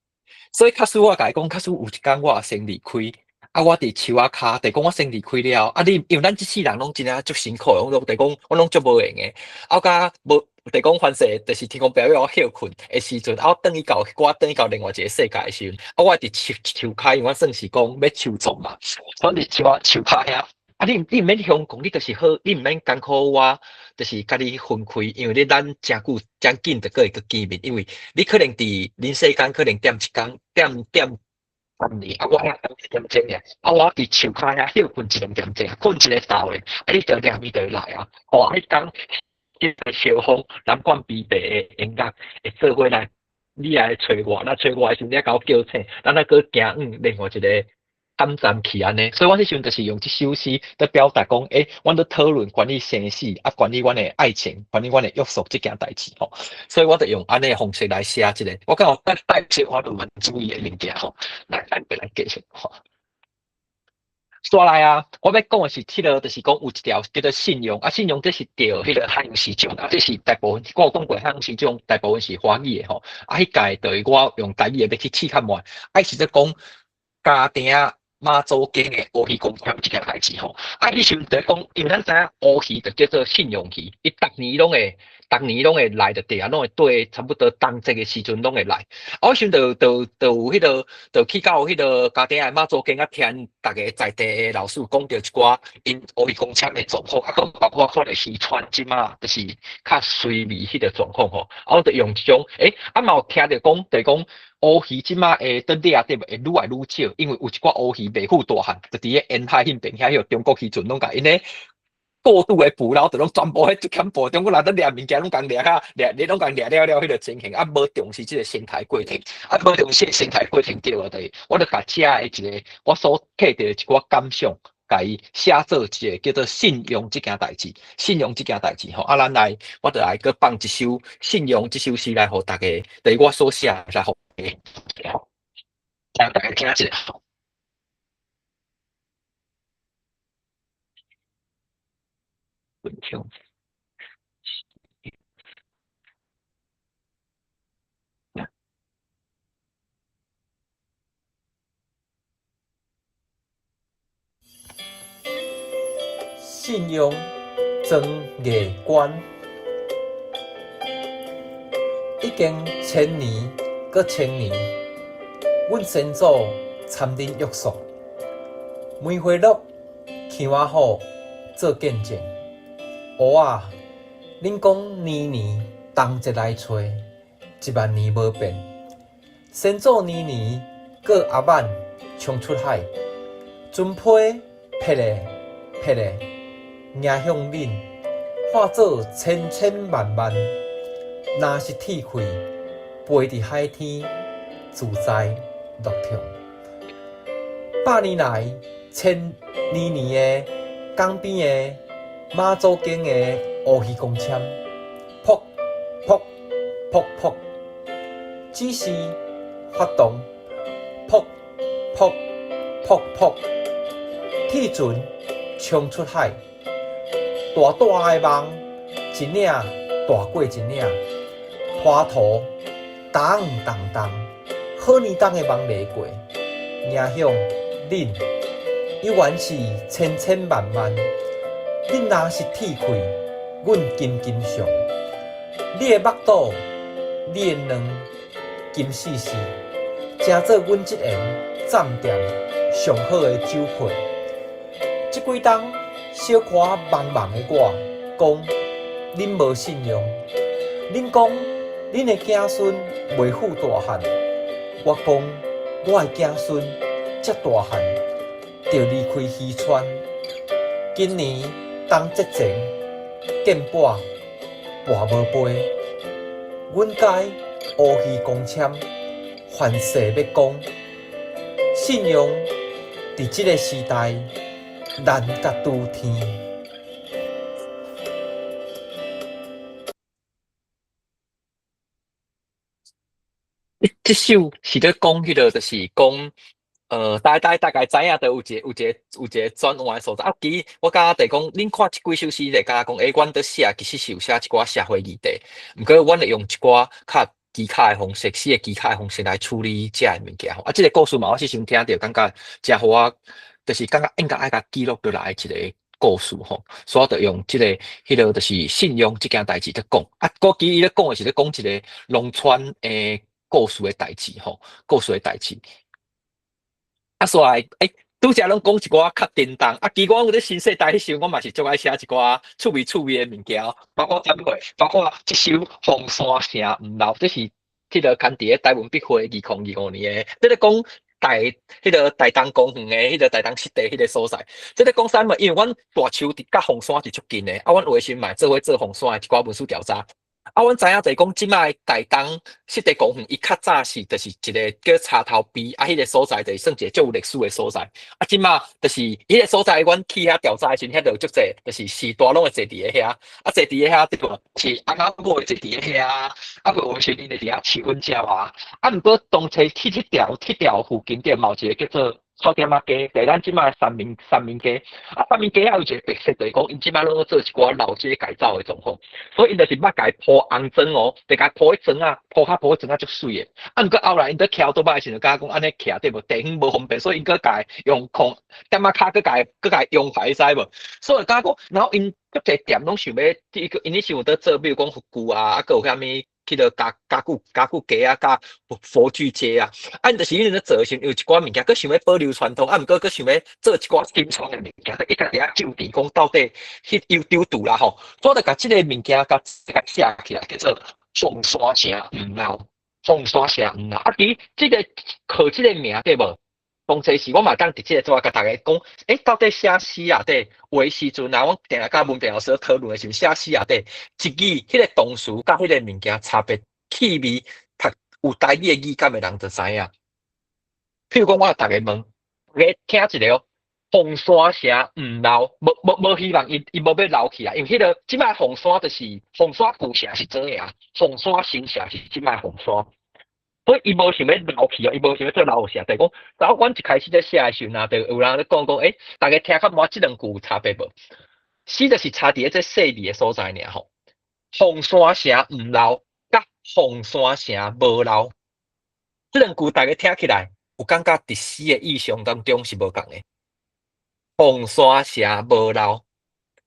所以假使我共伊講，假使有一工我先離開，啊，我佇樹仔跤，就講我先離開了，啊，你因為咱這世人攏真正足辛苦的，我攏就講我攏足無閒的，啊，佮無就講凡勢，就是天公伯欲我歇睏的時陣，啊，我轉去到我轉去到另外一个世界的時陣，啊，我佇樹樹跤，因為我算是講欲樹葬嘛，我佇樹仔樹跤遐。啊！你毋免凶狂，你就是好，你毋免艱苦我，就是共你分開，因為你咱誠久誠緊就閣會閣見面，因為你可能佇人世間可能踮一工，踮踮10年，啊，我遐踮一點鐘爾，啊，我佇樹跤遐歇睏一兩點鐘，睏一个晝的，啊，你就兩面就會來啊，吼，彼工彼个小風，南管枇杷的音樂會做伙來，你來揣我，那揣我的時陣，你共我叫醒，咱再閣行往另外一个。短暫去按呢，所以我彼時陣就是用這首詩來表達講，阮咧討論關於生死啊，關於阮的愛情，關於阮的約束這件代誌吼，所以我就用按呢方式來寫這個，我感覺帶帶小可浪漫主義的物件吼，來來來繼續吼。煞來啊！我欲講的是，這個就是講有一條叫做信用啊，信用這是著彼個漢語時獎啊，這是大部分我有講過漢語時獎大部分是華語的吼，啊，彼屆就是我用台語的欲去試看覓，啊，伊是咧講家庭媽祖間的烏魚公簽這件代誌吼，啊，彼時陣就講，因為咱知影烏魚就叫做信用魚，伊逐年攏會，逐年攏會來就對啊，攏會對差不多冬節的時陣攏會來。啊，我時陣就就就有彼個，就去到彼個家庭的媽祖間啊，聽逐个在地的老師講著一寡𪜶烏魚公簽的狀況，啊，閣包括可能漁船這馬就是較衰微彼個狀況吼。啊，我就用這種，啊嘛有聽著講，就是講烏魚這馬會佇掠對無會愈來愈少，因為有一寡烏魚袂赴大漢，就佇咧沿海彼邊遐，彼個中國漁船攏共𪜶咧過度的捕撈，就攏全部彼一欠部，中國人咧掠物件攏共掠較掠，你攏共掠了了彼個情形，啊，無重視這個生態過程，啊，無重視生態過程對無？就是我就共遮的一個我所摕著的一寡感想，共伊寫做一個叫做信用這件代誌，信用這件代誌吼，啊，咱來，我就來閣放一首信用這首詩來予大家，就是我所寫來予大家，讓大家聽一下。分享。信用庄艺官，已經千年閣千年，阮先祖參恁約束，梅花鹿、墘仔虎做見證。烏仔，恁講年年冬節來揣，一萬年無變。先祖年年過阿曼衝出海，船批撇咧撇咧，迎向恁，化做千千萬萬。若是鐵氣，飛佇海天，自在樂暢。百年來，千年年的江邊的媽祖間的烏魚公簽，噗噗噗噗，只是發動，噗噗噗噗，鐵船衝出海，大大的網，一領大過一領，拖塗重重重，好年冬的網犁過，迎向恁，猶原是千千萬萬。恁若是鐵氣，阮金金上。你的腹肚，你的卵，金絲絲，成做阮這緣站店上好的酒配。這幾冬小可茫茫的我，講恁無信用，恁講恁的子孫袂赴大漢，我講我的子孫這大漢就離開漁村。今年冬節前，見跋跋無飛，阮家烏魚公簽，凡事欲講，信用佇這個時代難甲拄天。這首是咧講彼個，就是講，大概知影，就有一個轉換的所在。啊，其實我感覺就講，恁看這幾首詩，就感覺講，阮佇寫其實是有寫一寡社會議題，毋過阮會用一寡較技巧的方式，詩的技巧的方式來處理這个物件吼。啊，這個故事嘛，我是先聽著，感覺誠予我，就是感覺應該愛共記錄落來一個故事吼，所以我就用這個、彼個就是信用這件代誌咧講。啊，閣其實伊咧講的是咧講一個農村的故事的代誌吼，故事的代誌。啊，所以，拄才攏講一寡較沉重。啊，其實我咧新世代彼時陣，我嘛是足愛寫一寡趣味趣味的物件，包括啥物貨？包括這首《鳳山城毋老》，這是彼個刊佇咧台文筆會2025年的，這咧講大彼個大東公園的彼個大東濕地彼個所在。這咧講啥物？因為阮大樹佇佮鳳山是足近的，啊，阮有的時陣嘛會做伙做鳳山的一寡文史調查。啊，阮知影就是講，這擺台東濕地公園，伊較早是就是一個叫柴頭埤，啊，彼個所在就是算一個足有歷史的所在。啊，這擺就是彼個所在，阮去遐調查的時陣，遐就有足濟，就是序大攏會坐佇咧遐，啊，坐佇咧遐對無？是翁仔某會坐佇咧遐，啊，無時𪜶會佇遐飼粉鳥啊。啊，毋過當初去彼條附近對嘛有一個叫做草點仔街，就是咱這擺三民街。啊，三民街仔有一個特色，就是講𪜶這擺攏做一寡老街改造的狀況，所以𪜶就是捌共鋪紅磚哦，就共鋪彼磚仔，鋪較鋪磚仔足媠的。啊，毋過後來𪜶佇徛倒擺的時陣，感覺講按呢徛對無？地方無方便，所以𪜶閣共用空點仔跤閣共閣共用排知無？所以感覺講，然後𪜶足濟店攏想欲，這個𪜶彼時有佇做，比如講佛具啊，啊，閣有啥物？彼个家具街啊，佮佛具街啊，啊，𪜶就是𪜶咧做的時陣，有一寡物件，閣想欲保留傳統，啊，毋過閣想欲做一寡新創的物件，一直佇遐糾纏講到底彼有丟拄啦吼，所以就共這个物件共寫起來，叫做鳳山城毋老，鳳山城毋老。啊，佇這个號這个名對無？當初時我嘛當直接做共大家講，欸，到底寫詩內底有的時陣啊，阮定定佮文辯老師討論的時陣，寫詩內底一語彼个動詞佮彼个物件差別氣味，讀有台語的語感的人就知影。譬如講，我逐家問，大家聽一下哦，鳳山城毋老，無希望伊無欲留起來，因為彼个這擺鳳山就是鳳山舊城是怎樣，鳳山新城是這擺鳳山。所以伊無想欲留去哦，伊無想欲做老城，就是講，然後阮一開始咧寫的時陣啊，就有人咧講講，欸，大家聽較滿這兩句有差別無？死就是差佇咧這細膩的所在爾吼。鳳山城毋老，佮鳳山城無老，這兩句大家聽起來有感覺佇詩的意象當中是無仝的。鳳山城無老，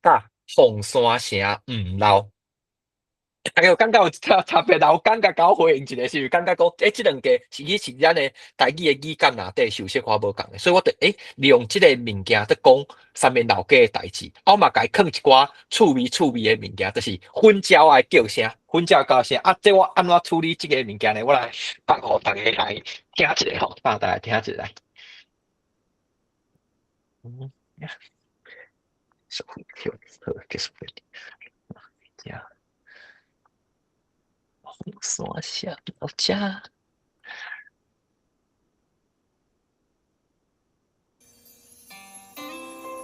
佮鳳山城毋老。大家有感覺有差別，有感覺共我回應一下，是毋是感覺講，欸，這兩個是伊是咱的台語的語感內底是有小可無仝的，所以我就欸利用這個物件佇講三民老街的代誌，啊，我嘛共伊囥一寡趣味的物件，就是粉鳥的叫聲，粉鳥叫聲，啊，這我按怎處理這個物件呢？我來放予大家來聽一下吼，放大家聽一下來。嗯，好，結束。鳳山城老家，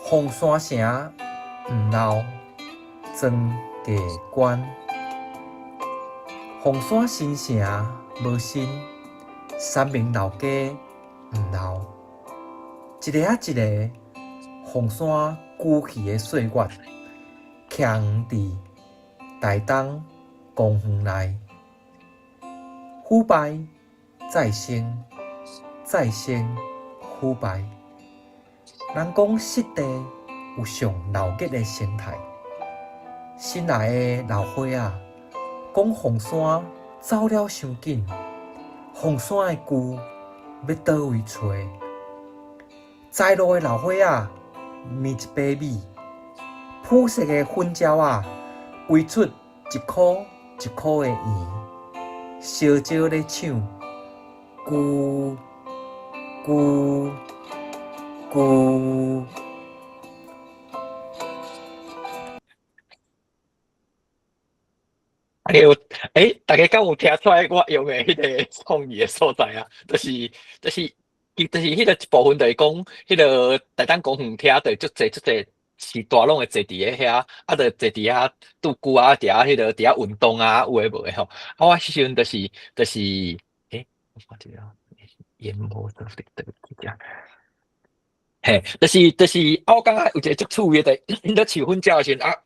鳳山城毋老，庄艺官。鳳山新城無新，三民老街毋老。一个仔一个鳳山舊去的歲月，徛佇台東公園內。腐敗再生，再生腐敗。人講濕地有上鬧熱的生態。新來的老伙仔講鳳山走了傷緊，鳳山的舊欲佗位揣？在路的老伙仔抿一杯米，朴實的粉鳥仔圍出一箍一箍的圓。燒焦咧唱，咕咕咕。啊，有，欸，大家敢有聽出來我用的彼個創意的所在啊？就是彼個一部分，就是講彼個台東公園廳，就足濟足濟是大攏會坐佇咧遐，啊，就坐佇遐拄久啊，佇遐彼个佇遐運動啊，有的無的吼。啊，我彼時陣就是，欸，我看一下，淹沒到底佗去遮。嘿，就是，啊，我感覺有一個足趣味的，𪜶咧飼粉鳥的時陣，啊，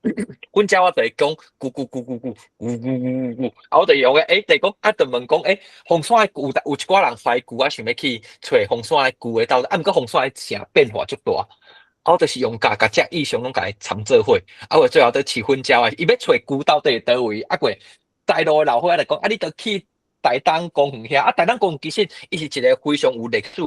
粉鳥仔就會講咕咕咕咕咕咕咕咕咕，啊，我就用個，欸，就講，啊，就問講，欸，鳳山的舊，有一寡人懷舊啊，想欲去揣鳳山的舊的到底，啊，毋過鳳山的城變化足大。啊，我就是用共共這意象攏共伊摻做伙，啊，我最後佇飼粉鳥仔，伊欲揣舊到底佗位，啊，過在路的老伙仔就講，啊，你著去台東公園遐，啊，台東公園其實伊是一個非常有歷史，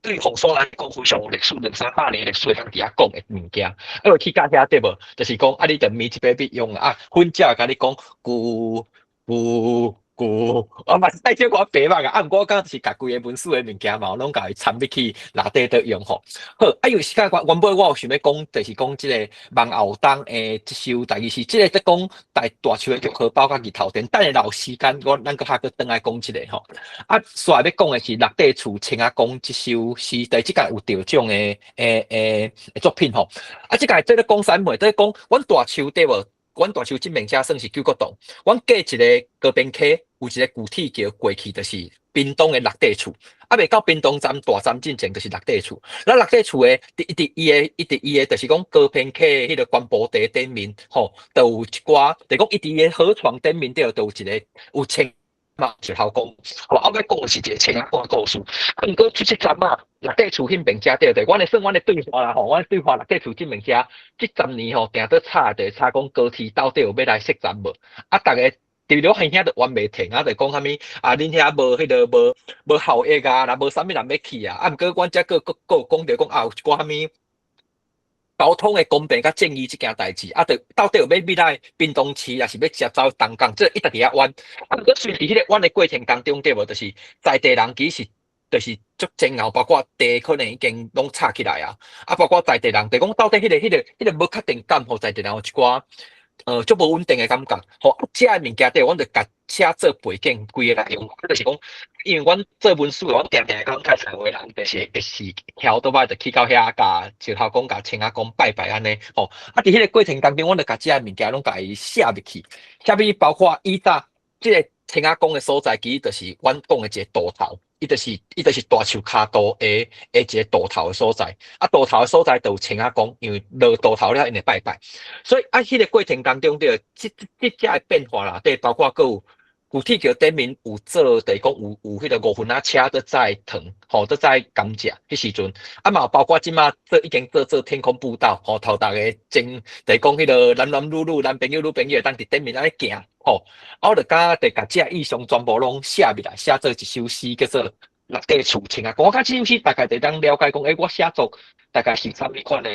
對鳳山來講非常有歷史，兩三百年歷史會當佇遐講的物件，啊，我去到遐對無？就是講，啊，你著抿一杯米用啊，粉鳥共你講舊舊有，我嘛是帶這寡白目啊，啊，毋過我感覺是共規个文史的物件嘛，攏共伊參入去內底佗用吼。好，啊，因為時間關，原本我有想欲講，就是講這个望後東的這首台語詩，這个在講大大樹的玉荷包佮日頭燈。等下若有時間，我咱閣較閣轉來講這个吼。啊，煞欲講的是六塊厝青仔公這首詩，佇這屆有得獎的的的作品吼。啊，這屆這咧講啥物？這咧講阮大樹對無？阮大樹這面遮算是九國洞，阮過一个高屏溪，有一个舊鐵橋過去，就是屏東的六塊厝。啊，未到屏東站大站進前，就是六塊厝。咱六塊厝的，佇佇伊的，伊佇伊的，就是講高屏溪彼个關埔地頂面，吼，就有一寡，就是講伊佇伊的河床頂面對，就有一个有青嘛，石頭公。吼，我欲講的是一个青仔公的故事。啊，毋過這這陣啊，六塊厝彼邊遮對對，阮的算阮的對話啦吼，阮的對話六塊厝這邊遮，這十年吼，定佇吵，就吵講高鐵到底有欲來設站無？啊，逐个佇咧耳遐就冤袂停啊，就講啥物啊？恁遐無彼个無無效益啊，若無啥物人欲去啊。啊，毋過阮遮閣閣閣有講著講啊，有一寡啥物交通的公平佮正義這件代誌，啊，就到底有欲欲來屏東市，抑是欲直接走東港，這一直佇遐冤。啊，毋過隨佇彼个冤的過程當中，對無？就是在地人其實就是足煎熬，包括地可能已經攏炒起來啊，啊，包括在地人，就講到底彼个彼个彼个無確定感，予在地人有一寡足無穩定的感覺。吼，啊，這个物件對，阮就共寫做背景，規个來用，就是講，因為阮做文史，阮定定講較濟有的人，就是會是跳倒擺就去到遐，共石頭公、共青仔公拜拜按呢，吼。啊，佇彼个過程當中，阮就共這个物件攏共伊寫入去，寫入去包括以早這个青仔公的所在，其實就是阮講的一个渡頭，伊就是大樹跤渡的的一个渡頭的所在。啊，渡頭的所在就有青仔公，因為落渡頭了，𪜶會拜拜。所以啊，彼个過程當中，對，這這這遮的變化啦，對，包括閣有舊鐵橋頂面有做，就是講有有彼个五分仔車佇載糖，吼，佇載甘蔗，彼時陣，啊嘛有包括這馬做已經做做天空步道，吼，予逐家前，就是講彼个男男女女、男朋友女朋友會當佇頂面按呢行，吼，啊，我就感覺就共這意象全部攏寫入來，寫做一首詩，叫做《六塊厝青仔公》。我感覺這首詩大概就會當了解講，欸，我寫作大概是啥物款的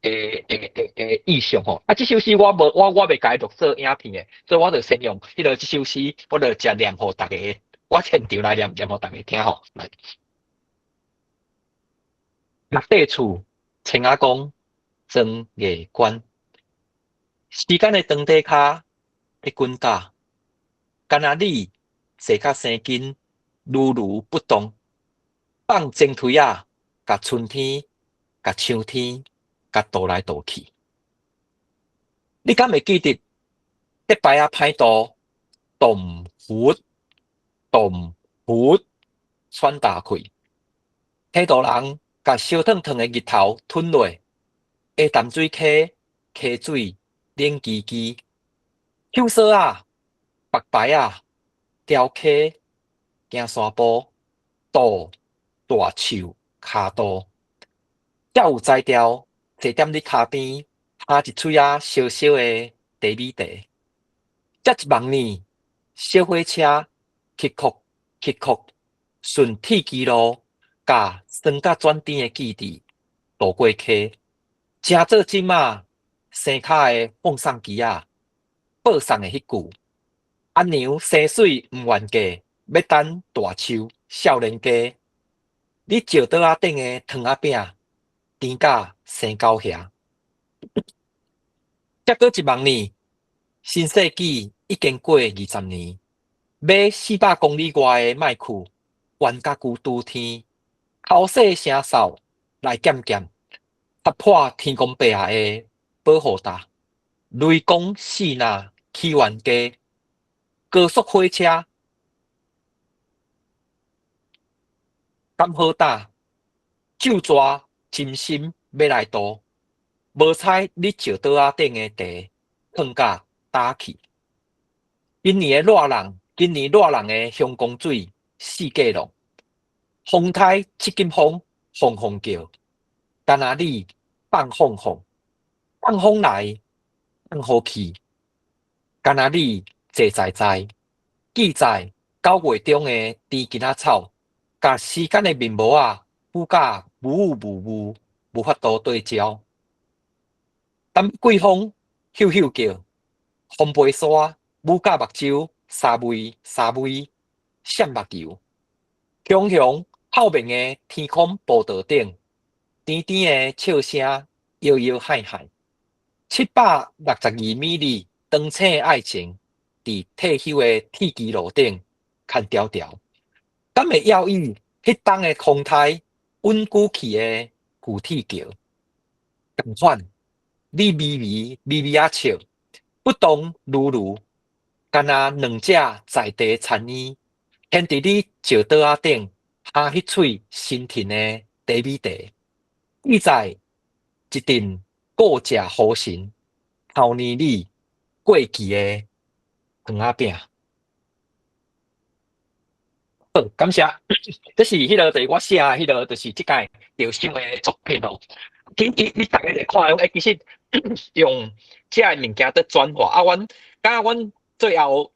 的的的的意象吼。啊，這首詩我無我我袂共伊錄做影片的，所以我就先用彼个這首詩，我就直念予逐家，我現場來念念予逐家聽吼。來，六塊厝青仔公莊藝官，時間的長短跤咧滾打，敢若你坐較生筋，如如不動，放前推仔，共春天、共秋天，共渡來渡去。你敢會記得彼擺仔歹渡，動佛動佛喘大氣，溪渡人共燒燙燙的日頭吞落，下淡水溪溪水冷吱吱，丘索仔、白牌仔、雕溪、行山步、渡大樹跤渡，才有才調坐踮你跤邊，哈一喙仔燒燒的茶米茶。這一望呢，小火車起曲起曲，順鐵支路，共酸佮轉甜的記憶渡過溪，成做這馬生跤的放送機仔，報送的彼句，阿娘生媠毋願嫁，欲等大樹少年家。你石桌仔頂的糖仔餅，甜甲生狗耳。再閣一望呢，新世紀已經過20年，欲400公里外的麥去，懸甲舊拄天，口細聲嗽來減減，擦破天公伯仔的保護罩，雷公四若起冤家，高速火車敢好膽，咒蛇真心欲來渡，無彩你石桌仔頂的茶囥甲焦去。今年的熱人，今年熱人的香江水四界浪，風颱七金風，風風叫，敢若你放風風，放風來，放雨去，敢若你坐在在，記載9月中的甜桔仔草，共時間的面膜仔敷甲霧霧霧，無法度對焦。等季風咻咻叫，風飛沙舞甲目睭，三味三味闪目球，雄雄透明的天空步道顶，甜甜的笑聲搖搖亥亥，762米里長青的愛情，佇退休的鐵支路頂牽條條，敢會要以彼冬的空台穩固起的舊鐵橋？仝款，你微微微微仔笑，不動如如，敢若兩隻在地田嬰，牽佇你石桌仔頂，哈彼喙新甜的茶米茶，記載一陣顧食雨神，頭年里過期的糖仔餅。好，感謝。這是彼个就是我寫的彼个，就是這屆得賞的作品哦。其實你逐家來看，欸，其實用這个物件佇轉化啊，阮敢若阮最後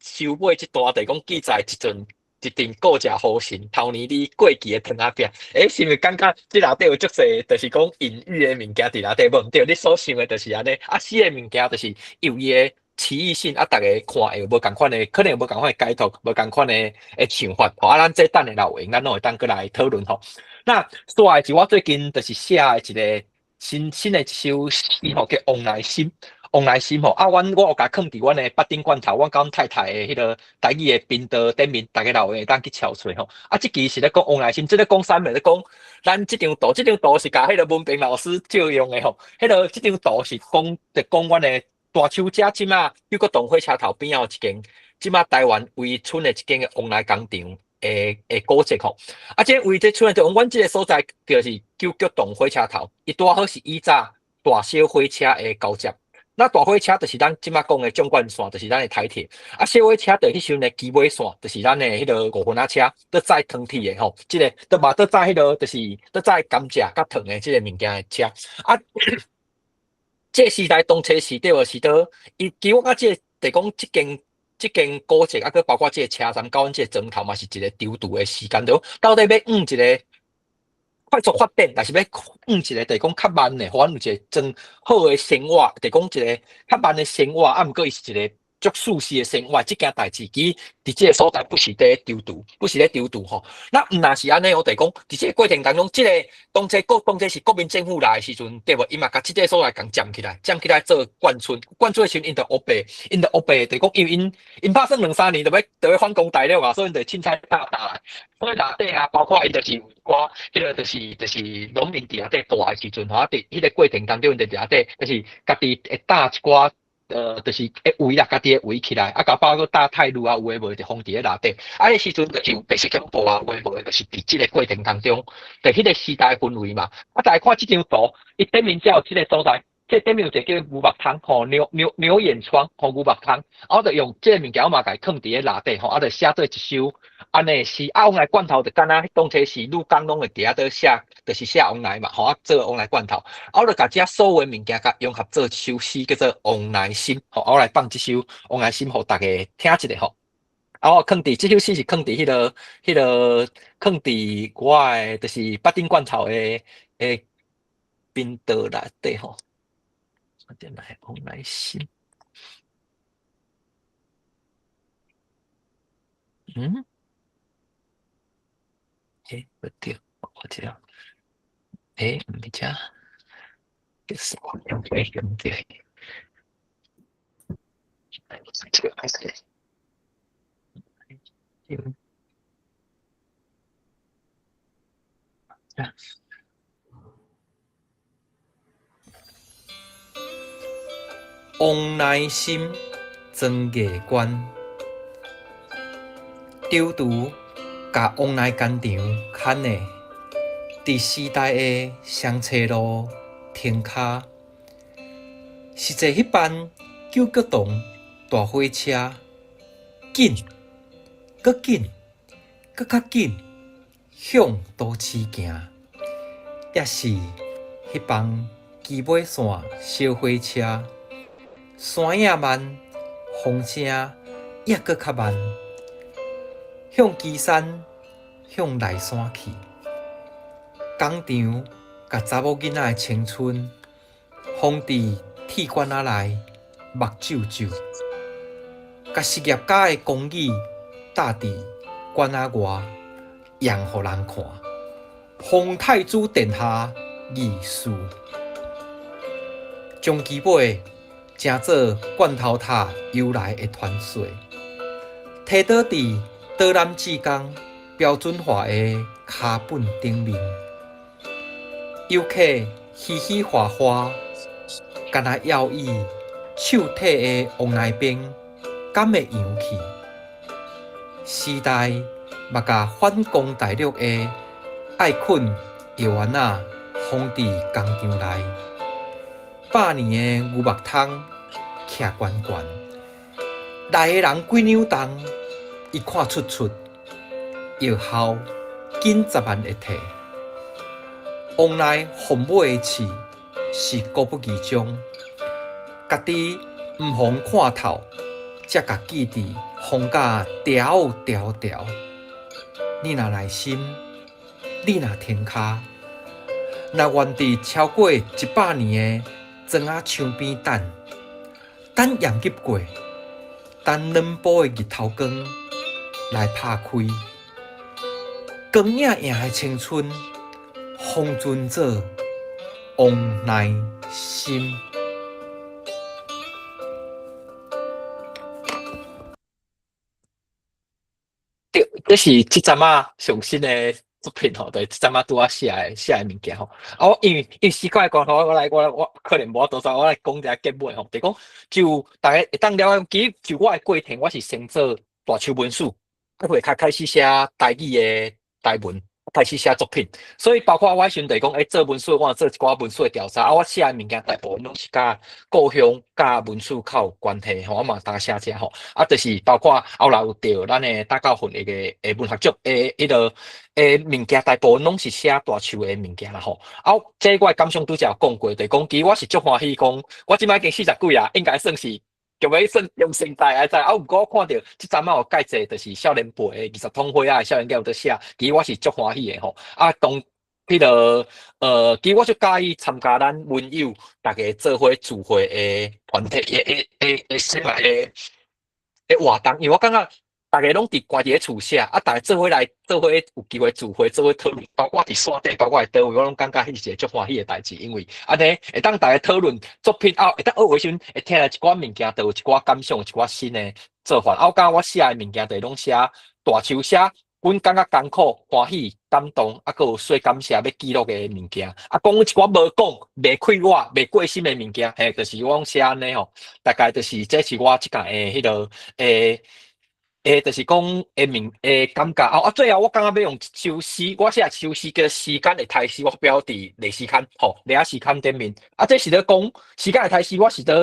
收尾這段，就是講記載一陣一陣顧食雨神，頭年里過期的糖仔餅。欸，是毋是感覺這內底有足濟，就是講隱喻的物件佇內底？無毋對，你所想的就是按呢。啊，詩的物件就是有伊的奇異性，啊，逐家看會有無仝款的，可能有無仝款的解讀，無仝款的想法。吼，啊，咱這等下若有閒，咱攏會當閣來討論吼。那紲來是我最近就是寫的一个新新的一首詩吼，叫《王來心》。王來心吼，啊，阮我有共囥佇阮的腹頂罐頭，阮佮阮太太的彼个台語的頻道頂面，逐家若有閒會當去抄揣吼。啊，這期是咧講王來心，這咧講啥物？咧講咱這張圖，這張圖是共彼个文平老師借用的吼。彼个這張圖是講，就講阮的大樹遮這馬九國洞火車頭邊仔有一間，這馬台灣唯存的一間的旺來工廠的古蹟吼。啊，這位這厝的，就阮這个所在就是九曲洞火車頭，伊拄好是以早大小火車的交接。那大火車就是咱這馬講的縱貫線，就是咱的台鐵。啊，小火車就彼時陣的機尾線，就是咱的彼个五分仔車，閣載糖鐵的吼。這个都嘛閣載彼个，就是閣載甘蔗佮糖的這个物件的車。啊，這个時代當初是對無？是佗伊其實我感覺這個，就講這間這間古蹟，啊，閣包括這个車站，佮阮這个莊頭嘛，是一个躊躇的時間，就到底欲往一个快速發展，還是欲往一个就是講較慢的，予阮有一个真好的生活，就是講一个較慢的生活，啊，毋過伊是一个足舒適的生活。這件代誌其實佇這个所在不是佇躊躇，不是咧躊躇吼。那毋若是按呢，我就是講佇這个過程當中，這个當初國當初是國民政府來的時陣，對無？伊嘛共這个所在共佔起來，佔起來做眷村，眷村的時陣，𪜶就烏白，𪜶就烏白，就是講因為𪜶𪜶拍算兩三年就欲反攻大陸啊，所以𪜶就凊彩打打來。所以內底啊，包括伊就是有一寡，彼个就是農民佇遐底住的時陣吼，啊，佇彼个過程當中，𪜶就佇遐底就是家己會搭一寡。就是會圍啦，家己會圍起來，啊，共包括搭泰路啊，有的無的就放佇咧內底。啊，彼時陣就是有白色恐怖啊，有的無的，就是佇這个過程當中，佇彼个時代氛圍嘛。啊，大家看這張圖，伊頂面才有這个所在，這頂面有一个叫牛肉湯，吼，牛眼窗，吼，牛肉湯。啊，我就用這个物件，我嘛共伊囥佇咧內底，吼，啊，就寫做一首按呢詩。啊，王來罐頭就敢若當初是女工攏會佇遐佗寫，就是寫王來嘛，吼，啊，做王來罐頭。啊，我就共這所有的物件共融合做一首詩，叫做《王來心》。吼，我來放這首《王來心》予逐家聽一下吼。啊，我囥佇這首詩是囥佇彼个、彼个囥佇我的，就是腹頂罐頭的頻道內底吼。我點來王來心。嗯？欸，不對，我這樣。欸，毋是這，這是我兩個兄弟。這個還是。嗯。王來心，庄藝娟，躊躇共王來工廠牽的，佇時代的雙叉路停跤，是坐彼班九曲洞大火車，緊，閣緊，閣較緊，向都市行，抑是彼班機尾線小火車，山影慢，風聲抑閣較慢，向旗山，向內山去。工廠共查某囡仔的青春，封佇鐵罐仔內，目睭睭。共實業家的公語搭佇館仔外，揚予人看。皇太子殿下議事，將其尾成做罐頭塔由來的傳說，提倒佇導覽志工標準化的跤本頂面，遊客嘻嘻哈哈，敢若要以手提的王乃冰，敢會揚去？時代嘛共反攻大陸的愛睏藥丸仔放佇工廠內，百年的牛肉湯徛懸懸，來的人幾兩重，伊看出出，藥效緊10萬會退。王內鳳尾的刺是高不義章，家己毋予看透，才共記佇風甲調調調。你若內心，你若天跤，若願佇超過100年的磚仔牆邊等，等炎熱過，等暖埔的日頭光來拍開，光影影的青春，封存做王乃心。對，這是這陣仔上新的作品吼，就是這陣仔拄仔寫的物件吼。啊，我因為時間的關係，我來我我可能無法度煞，我來講一下結尾吼。就是講就逐家會當了解，其實就我的過程，我是先做大樹文史，啊，會較開始寫台語的台文。開始寫作品，所以包括我彼時陣就是講，做文史，我做一寡文史的調查，啊，我寫的物件大部分攏是佮故鄉、佮文史較有關係吼，我嘛當寫這吼，啊，就是包括後來有得咱的大教訓的個文學獎的彼个的物件，大部分攏是寫大樹的物件啦吼。啊，這我的感想拄才有講過，就是講其實我是足歡喜講，我這擺已經40幾啊，應該算是。就欲算中生代啊！知啊，毋過我看著這陣仔有蓋濟，就是少年輩的20通歲仔的少年囝有佇寫，其實我是足歡喜的吼。啊，當彼个其實我足佮意參加咱文友逐家做伙聚會的團體的的的的什麼的的活動，因為我感覺逐家攏佇關佇咧厝寫，啊，逐家做伙來做伙有機會聚會，做伙討論，包括佇山頂，包括佇佗位，我攏感覺彼是一個足歡喜的代誌，因為按呢會當逐家討論作品，啊，會當學的時陣會聽著一寡物件，就有一寡感想，一寡新的做法。啊，我感覺我寫的物件就是攏寫大樹寫，阮感覺艱苦、歡喜、感動，啊，閣有說感謝欲記錄的物件。啊，講一寡無講、袂快活、袂過心的物件，嘿，就是我攏寫按呢吼。大概就是這是我這屆的彼个欸，就是講的物的感覺啊！啊，最後我感覺欲用一首詩，我寫一首詩叫《時間的刣屍》，我發表佇麗詩刊吼，麗仔詩刊頂面。啊，這是咧講時間的刣屍，我是咧，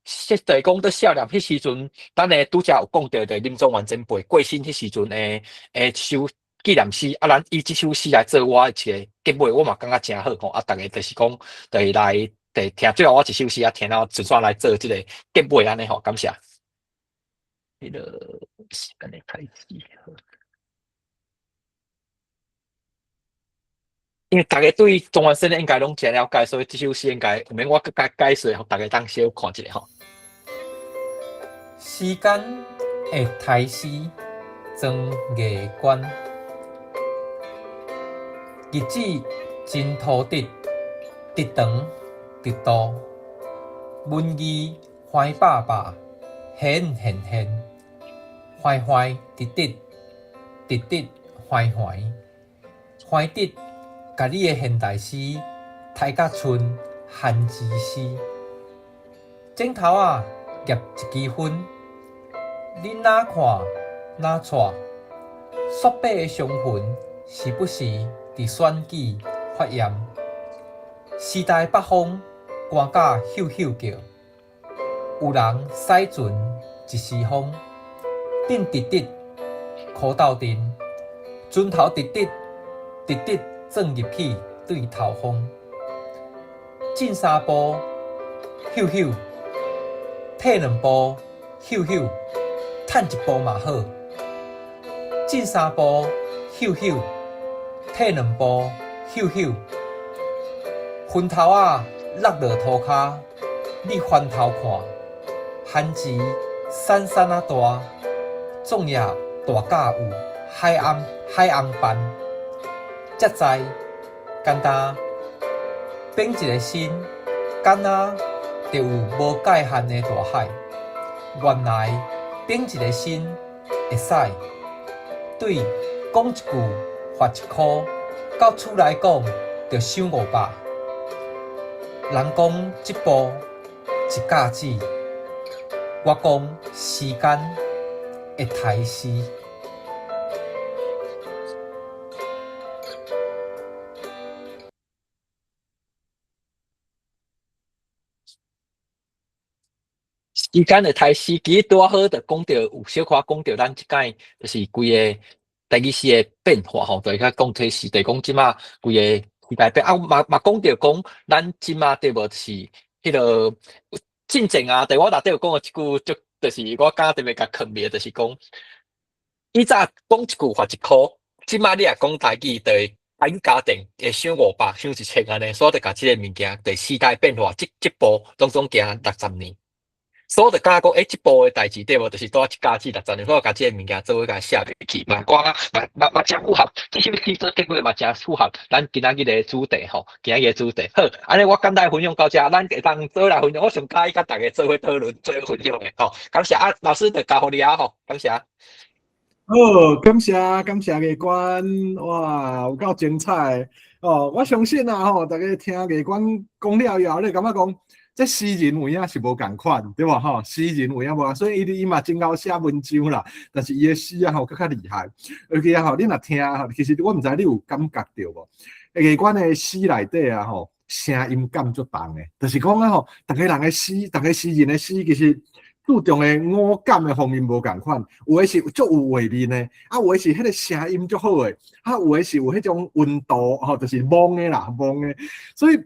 就是講咧少年彼時陣，咱的拄才有講著的林宗元前輩過身彼時陣的的一首紀念詩。啊，咱以這首詩來做我的一個結尾，我嘛感覺誠好吼。啊，逐家就是講，就是來，就是聽最後我一首詩啊，聽了順紲來做這個結尾按呢吼，感謝。彼个時間的開始，因為逐家對鍾元先應該攏誠了解，所以這首詩應該毋免我閣解解說，予逐家當小看一下吼。時間的刣屍莊藝官，日子真塗直，直長直度，文字歡百百，現現現。歡歡直直，直直歡歡，歡直，共你的現代詩刣甲賰番薯絲。枕頭仔夾一支薰，你若看若掣，雪白的傷痕是不是佇選舉發炎？時代北風寒甲咻咻叫，有人駛船一時風。鎮直直，箍鬥陣，船頭直直，直直鑽入去對頭風。進三步，咻咻；退兩步，咻咻；趁一步嘛好。進三步，咻咻；退兩步，咻咻。雲頭仔落落塗跤，你翻頭看，番薯瘦瘦仔大，粽葉大甲有海岸海红斑，才知簡單變一个身，敢若就有無界限的大海。原來變一个身會使，對講一句罰一箍，到厝內講著收500。人講這步一甲子，我講時間會刣屍。時間的刣屍，其實拄仔好，就講著有小可講著咱這擺就是規個台語詩的變化吼，就是較講這時，就是講這馬規个時代變啊，嘛嘛講著講咱這馬對無，就是彼个進前啊，對我內底有講過一句，就就是我敢特別共囥佇，就是講以早講一句罰一箍，這馬你若講台語，就會台語家庭會收500，收1000按呢，所以就共這个物件，就時代變化，這這步攏總行60年。所以我就感覺講，這部的代誌對無，就是拄仔一甲子60年，所以我共這个物件做伙共寫入去，嘛，我嘛嘛嘛誠符合，這首詩做結尾嘛誠符合咱今仔日的主題吼，今仔日的主題。好，按呢我簡單分享到這，咱會當做來分享，我上佮意佮大家做伙討論、做伙分享的吼。感謝啊，老師就交予你啊吼，感謝。好，感謝感謝藝官，哇，有夠精彩哦！我相信啊吼，大家聽藝官講了以後，你感覺講？這詩人有影是無仝款，對無吼？詩人有影無，所以伊伊嘛真𠢕寫文章啦。但是伊的詩啊吼，閣較厲害。而且吼，你若聽吼，其實我毋知你有感覺著無？藝官的詩內底啊吼，聲音感足重的，就是講啊吼，逐个人的詩，逐个詩人的詩，其實注重的五感的方面無仝款，有的是足有畫面的，啊，有的是彼个聲音足好的，啊，有的是有彼種溫度吼，就是摸的啦，摸的，所以。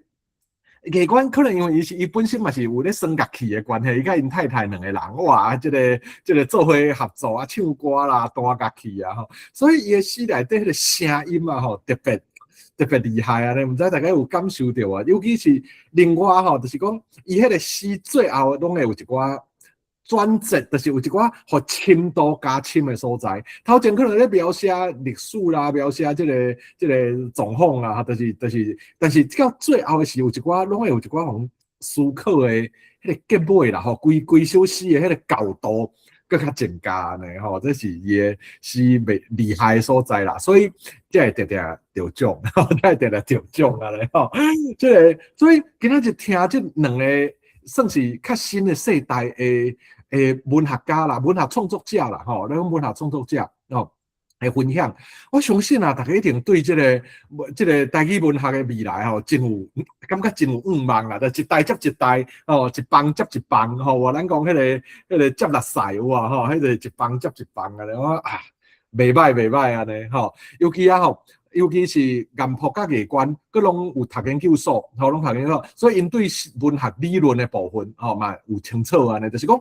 藝官可能因為伊是伊本身嘛是有咧耍樂器的關係，伊佮𪜶太太兩個人，哇，這个這个做伙合作啊，唱歌啦，彈樂器啊吼，所以伊的詩內底彼个聲音啊吼，特別特別厲害啊！你毋知大家有感受著無？尤其是另外吼，就是講伊彼个詩最後攏會有一寡轉折，就是有一寡予深度加深的所在。頭前可能咧描寫歷史啦，描寫這个這个狀況啦，就是就是，但是到最後的時有一寡攏會有一寡予思考的彼个結尾啦，吼，規規首詩的彼个高度閣較增加呢，吼，這是伊的詩袂厲害的所在啦。所以才會定定得獎，才會定定得獎啊咧，吼。這个所以今仔日聽這兩个算是較新的世代的文學家啦，文學創作者啦，吼，咱講文學創作者吼的分享，我相信啊，大家一定對這个這个台語文學的未來吼，真有感覺真有向望啦，就一代接一代，吼，一棒接一棒，吼，咱講彼个彼个接力賽有無吼，彼个一棒接一棒啊，我啊，袂歹袂歹按呢吼，尤其啊吼。尤其是顏璞佮藝官，閣攏有讀研究所，吼，攏讀研究所，所以𪜶對文學理論的部分，吼嘛有清楚按呢，就是講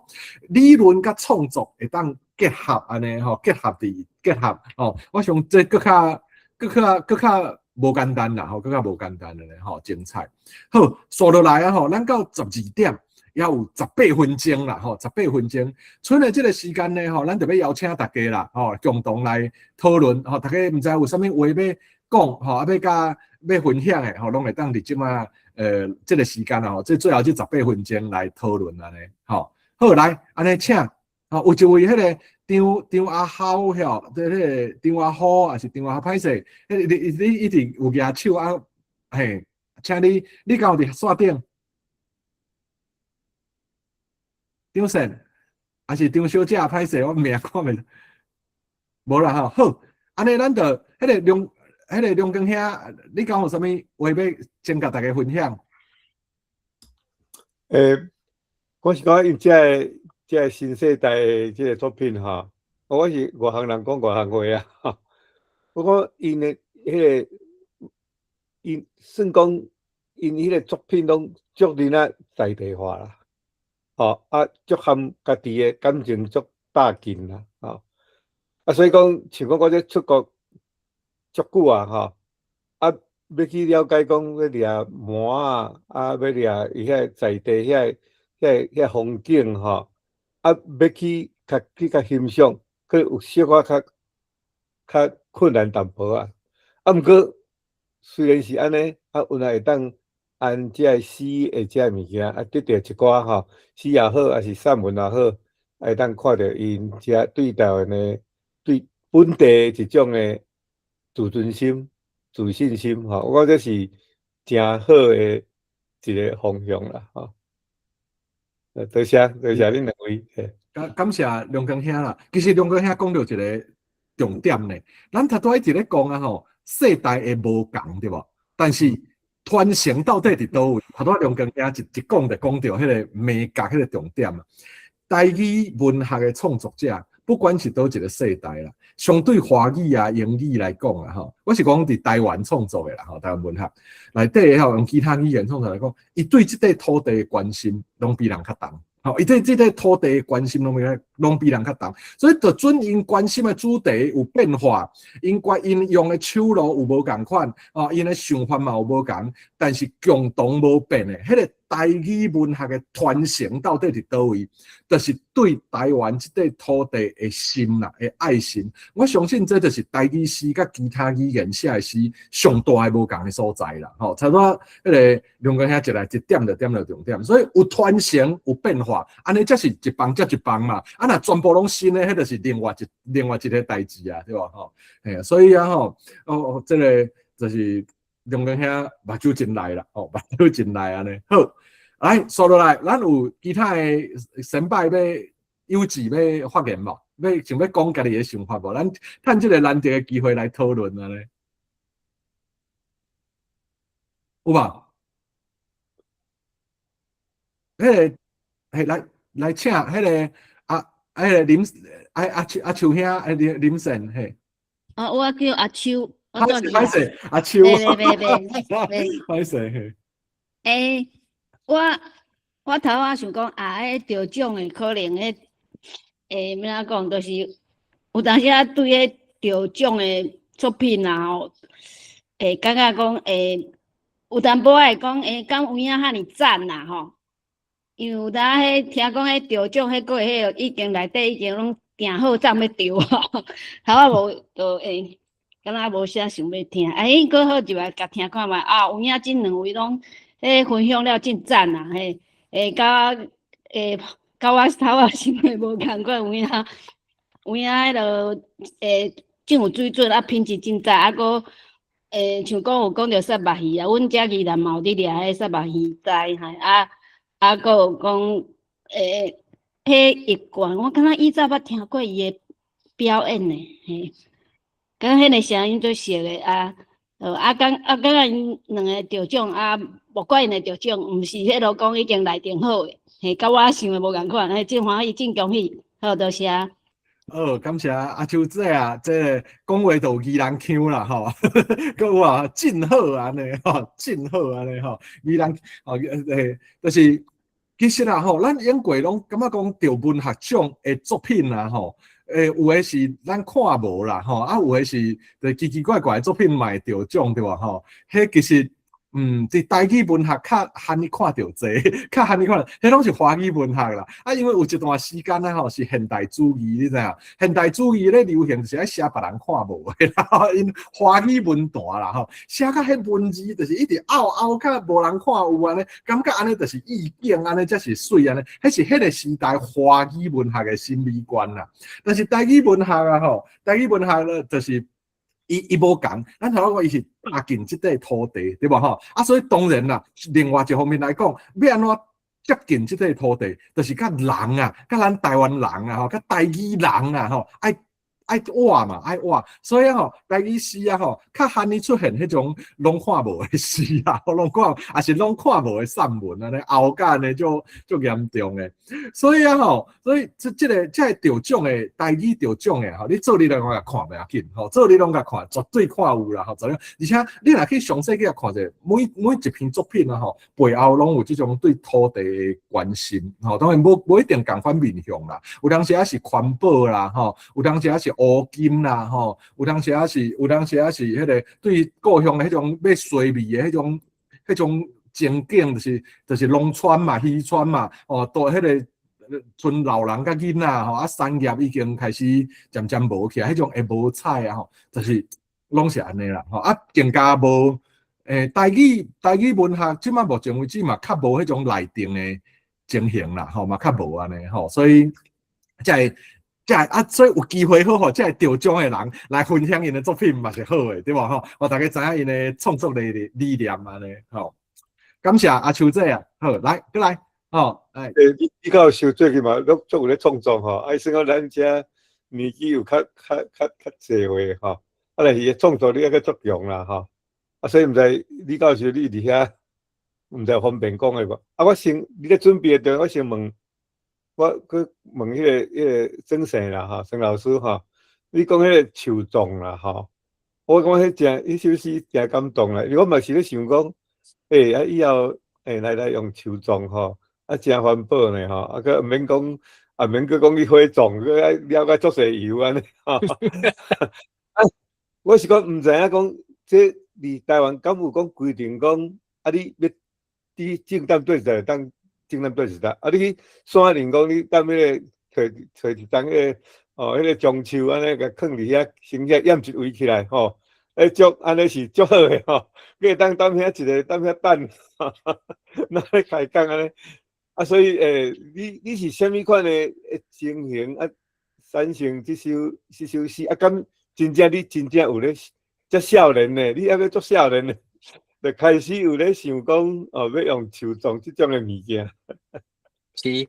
理論佮創作會當結合按呢，吼，結合佇結合，吼，我想這閣較閣較閣較無簡單啦，吼，閣較無簡單的咧，吼，精彩。好，紲落來啊，吼，咱到12點。猶有18分鐘啦，吼，十八分鐘。賰的這个時間呢，吼，咱就欲邀請大家啦，吼，共同來討論，吼，大家毋知有啥物話欲講，吼，啊，欲佮欲分享的，吼，攏會當佇這馬，這个時間啊，吼，這最後這十八分鐘來討論按呢，吼，好，來，按呢請，吼，有一位彼个張張阿豪吼，這彼个張阿虎，抑是張阿歹勢，彼你你一定有舉手啊，嘿，請你，你敢有佇線頂？張善，抑是張小姐，歹勢，我名看袂，無啦吼。好，按呢咱就彼个梁，彼个梁光兄，你敢有啥物話欲先共大家分享？我是講𪜶這个這个新世代的這个作品吼，我是外行人講外行話啊。我講𪜶的彼个，𪜶算講𪜶彼个作品攏足囡仔在地化啦。吼啊，足含家己的感情足搭近啦，吼啊，所以講，像講我這出國足久啊，吼啊，欲去了解講欲掠鰻仔，啊，欲掠伊遐在地遐遐遐風景吼，啊，啊，欲去較去較欣賞，閣有小可較較困難淡薄仔。啊，毋過雖然是按呢，啊，有若會當按這个詩的這个物件，啊，得著一寡吼，詩也好，抑是散文也好，會當看著𪜶遮對台灣的、對本地的一種的自尊心、自信心吼，我感覺這是誠好的一個方向啦，吼。多謝，多謝恁兩位。感感謝梁光兄啦。其實梁光兄講著一個重點呢，咱頭拄仔一直咧講啊吼，世代會無仝對無？但是傳承到底佇佗位？頭拄仔梁光兄一一講就講著彼個眉角彼個重點啊。台語文學的創作者，不管是佗一個世代啦，相對華語啊、英語來講啊吼，我是講佇台灣創作的啦吼，台灣文學內底吼，用其他語言創作來講，伊對這塊土地的關心，攏比人較重。吼，伊對這塊土地的關心攏比攏比人較重，所以就準𪜶關心的主題有變化，𪜶關𪜶用的手路有無仝款，哦，𪜶的想法嘛有無仝，但是共同無變的，彼個台語文學的傳承到底佇佗位？就是對台灣這塊土地的心啦，的愛心。我相信這就是台語詩佮其他語言寫的詩上大的無仝的所在啦。吼，差不多彼個梁光兄一來一點就點著重點，所以有傳承有變化，按呢才是一棒接一棒嘛。啊，若全部攏新的，彼就是另外一个代誌啊，對無吼？嘿，所以啊吼，哦，這个就是梁光兄目睭真利啦，吼，目睭真利按呢。好，來，紲落來，咱有其他的先輩欲有志欲發言無？欲想欲講家己的想法無？咱趁這个難得的機會來討論按呢。有無？彼个，嘿，來來請彼个啊，彼个林阿阿秋阿秋兄，林林神嘿。哦，我叫阿秋。歹勢歹勢，阿秋。袂袂袂袂。歹勢嘿。欸，我我頭仔想講啊，彼得獎的可能彼，欸，欲按怎講，就是有當時啊對彼得獎的作品啊吼，會感覺講會有淡薄仔會講，欸，敢有影遐爾讚啦吼？因為有當彼聽講彼得獎彼個彼個已經內底已經攏訂好站欲得啊，頭仔無就會敢若無啥想欲聽，啊，彼閣好入來共聽看覓，啊，有影這兩位攏彼分享了真讚啊，嘿，會佮會佮我頭仔想的無仝款，有影有影彼落會真有水準，啊，品質真讚，啊，閣會像講有講著虱目魚啊，阮遮宜蘭嘛有佇掠彼虱目魚仔，嘿，啊啊，閣有講會彼一罐，我感覺以前捌聽過伊的表演呢，嘿，感覺彼個聲音足熟的啊，啊，感啊感覺𪜶兩个得獎啊，莫怪𪜶會得獎，毋是彼落講已經內定好的，嘿，佮我想的無仝款，嘿，真歡喜，真恭喜，好，多謝。好，感謝阿秋姐啊，這个講話就有宜蘭腔啦吼，閣有啊，真好按呢吼，真好按呢吼，宜蘭吼，欸，就是其實啊吼，咱永過攏感覺講得文學獎的作品啊吼，欸，有的是咱看無啦吼，啊，有的是就奇奇怪怪的作品嘛會得獎對無吼？彼其實，佇台語文學較罕伊看著濟，較罕伊看，彼攏是華語文學啦。啊，因為有一段時間啊吼，是現代主義，你知影？現代主義咧流行就是愛寫別人看無的啦，𪜶華語文壇啦吼，寫甲彼文字就是一直拗拗較無人看有按呢，感覺按呢就是意境，按呢才是媠按呢，彼是彼个時代華語文學的審美觀啦。但是台語文學啊吼，台語文學咧就是。伊伊無仝，咱頭先講伊是搭近這塊土地，對無吼？啊，所以當然啦，另外一方面來講，欲按怎接近這塊土地，就是佮人啊，佮咱台灣人啊，吼，佮台語人啊，吼，愛愛活嘛，愛活。所以吼，台語詩啊，吼，較罕伊出現彼種攏看無的詩啊，攏看，抑是攏看無的散文按呢，拗甲按呢足足嚴重的。所以啊吼，所以這這个這个得獎的台語得獎的吼，你做你攏共看袂要緊吼，做你攏共看，絕對看有啦吼。怎樣？而且你若去詳細去共看者，每每一篇作品啊吼，背後攏有這種對土地的關心吼。當然無無一定仝款面向啦，有當時仔是環保啦吼，有當時仔是烏金啦吼，有當時仔是有當時仔是彼个對故鄉的彼種欲衰微的彼種彼種情景，就是就是農村嘛、漁村嘛，哦，到彼个。賰老人佮囡仔吼，啊產業已經開始漸漸無去啊，彼種會無彩啊吼，就是攏是按呢啦吼，啊更加無台語文學，這馬目前為止嘛較無彼種內定的情形啦，吼嘛較無按呢吼，所以才會才會啊，所以有機會好予這个得獎的人來分享𪜶的作品嘛是好的，對無吼？予大家知影𪜶的創作的理念按呢吼。感謝阿秋姐啊，好，來，閣來，吼，來。李教授最近嘛，攏足有咧創作吼，啊，算講咱遮年紀有較濟歲吼，啊，但是伊創作力猶閣足強啦吼，啊，所以毋知李教授你佇遐，毋知方便講的無？啊，我先你咧準備的時陣，我先問，我閣問彼個曾生啦吼，曾老師吼，你講彼個樹葬啦吼，我感覺彼真，彼首詩誠感動啦，因為我嘛是咧想講，啊以後來用樹葬吼，啊誠環保呢吼，啊閣毋免講，啊毋免閣講去火葬，閣愛了解足濟油按呢吼。啊，我是講毋知影講，這佇台灣敢有講規定講，啊你欲佇正擔對一當正擔對一搭，啊你去山林講你踮彼個揣揣一叢彼個哦，彼個樟樹按呢共囥佇遐，先遐掩一圍起來吼。欸，足按呢是足好的吼，閣會當踮遐一个踮遐等，那咧開講按呢，啊，所以你是啥物款的情形啊，產生這首詩啊？敢真正你真正有咧遮少年呢？你猶閣足少年呢，就開始有咧想講哦，欲用樹葬這種的物件。是，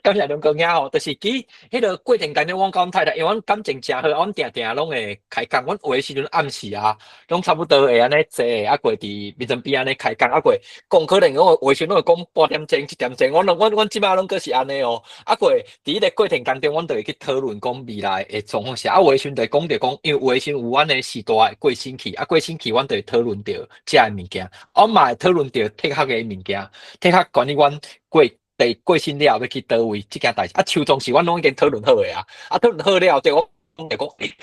感謝梁哥兄吼，就是其彼个過程當中，阮佮阮太太，因為阮感情誠好，阮定定攏會開講。阮有的時陣暗時啊，攏差不多會按呢坐，啊過佇眠床邊按呢開講，啊過講可能我有的時陣攏會講半點鐘、一點鐘，阮攏阮阮這擺攏閣是按呢哦。啊過佇彼个過程當中，阮就會去討論講未來的狀況是，啊有的時陣就會講著講，因為有的時陣有阮的時代過身去，啊過身去，阮就會討論著這个物件，我嘛會討論著哲學的物件，哲學關於阮過。佇過身了後欲去佗位這件代誌，啊樹葬是阮攏已經討論好的啊，啊討論好了後，對我就講，欸，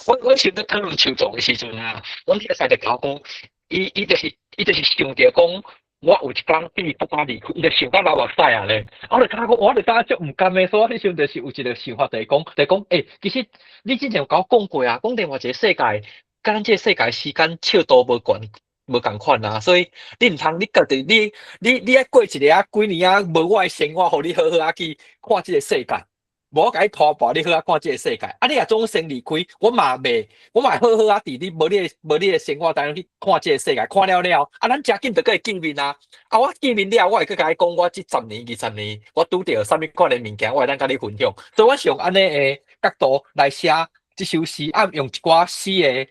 阮阮想咧討論樹葬的時陣啊，阮彼個師就共我講，伊就是想著講，我有一工比伊較早離開，伊就想甲流目屎啊咧，我就感覺講，我就感覺足毋甘的，所以我彼時陣就是有一個想法，就是講，就是講，欸，其實你之前有共我講過啊，講另外一個世界，佮咱這個世界時間尺度無仝。無仝款啊，所以你毋通你家己你愛過一个啊幾年啊無我的生活，予你好好仔去看這个世界，無我共你拖盤，你好好看這个世界。啊，你若總先離開，我嘛袂，我嘛會好好仔佇你無你的生活當中去看這个世界，看了了，啊，咱誠緊就閣會見面啊。啊，我見面了，我會閣共你講，我這十年、20年，我拄著啥物款的物件，我會當佮你分享。所以我是用按呢的角度來寫這首詩，啊，用一寡詩的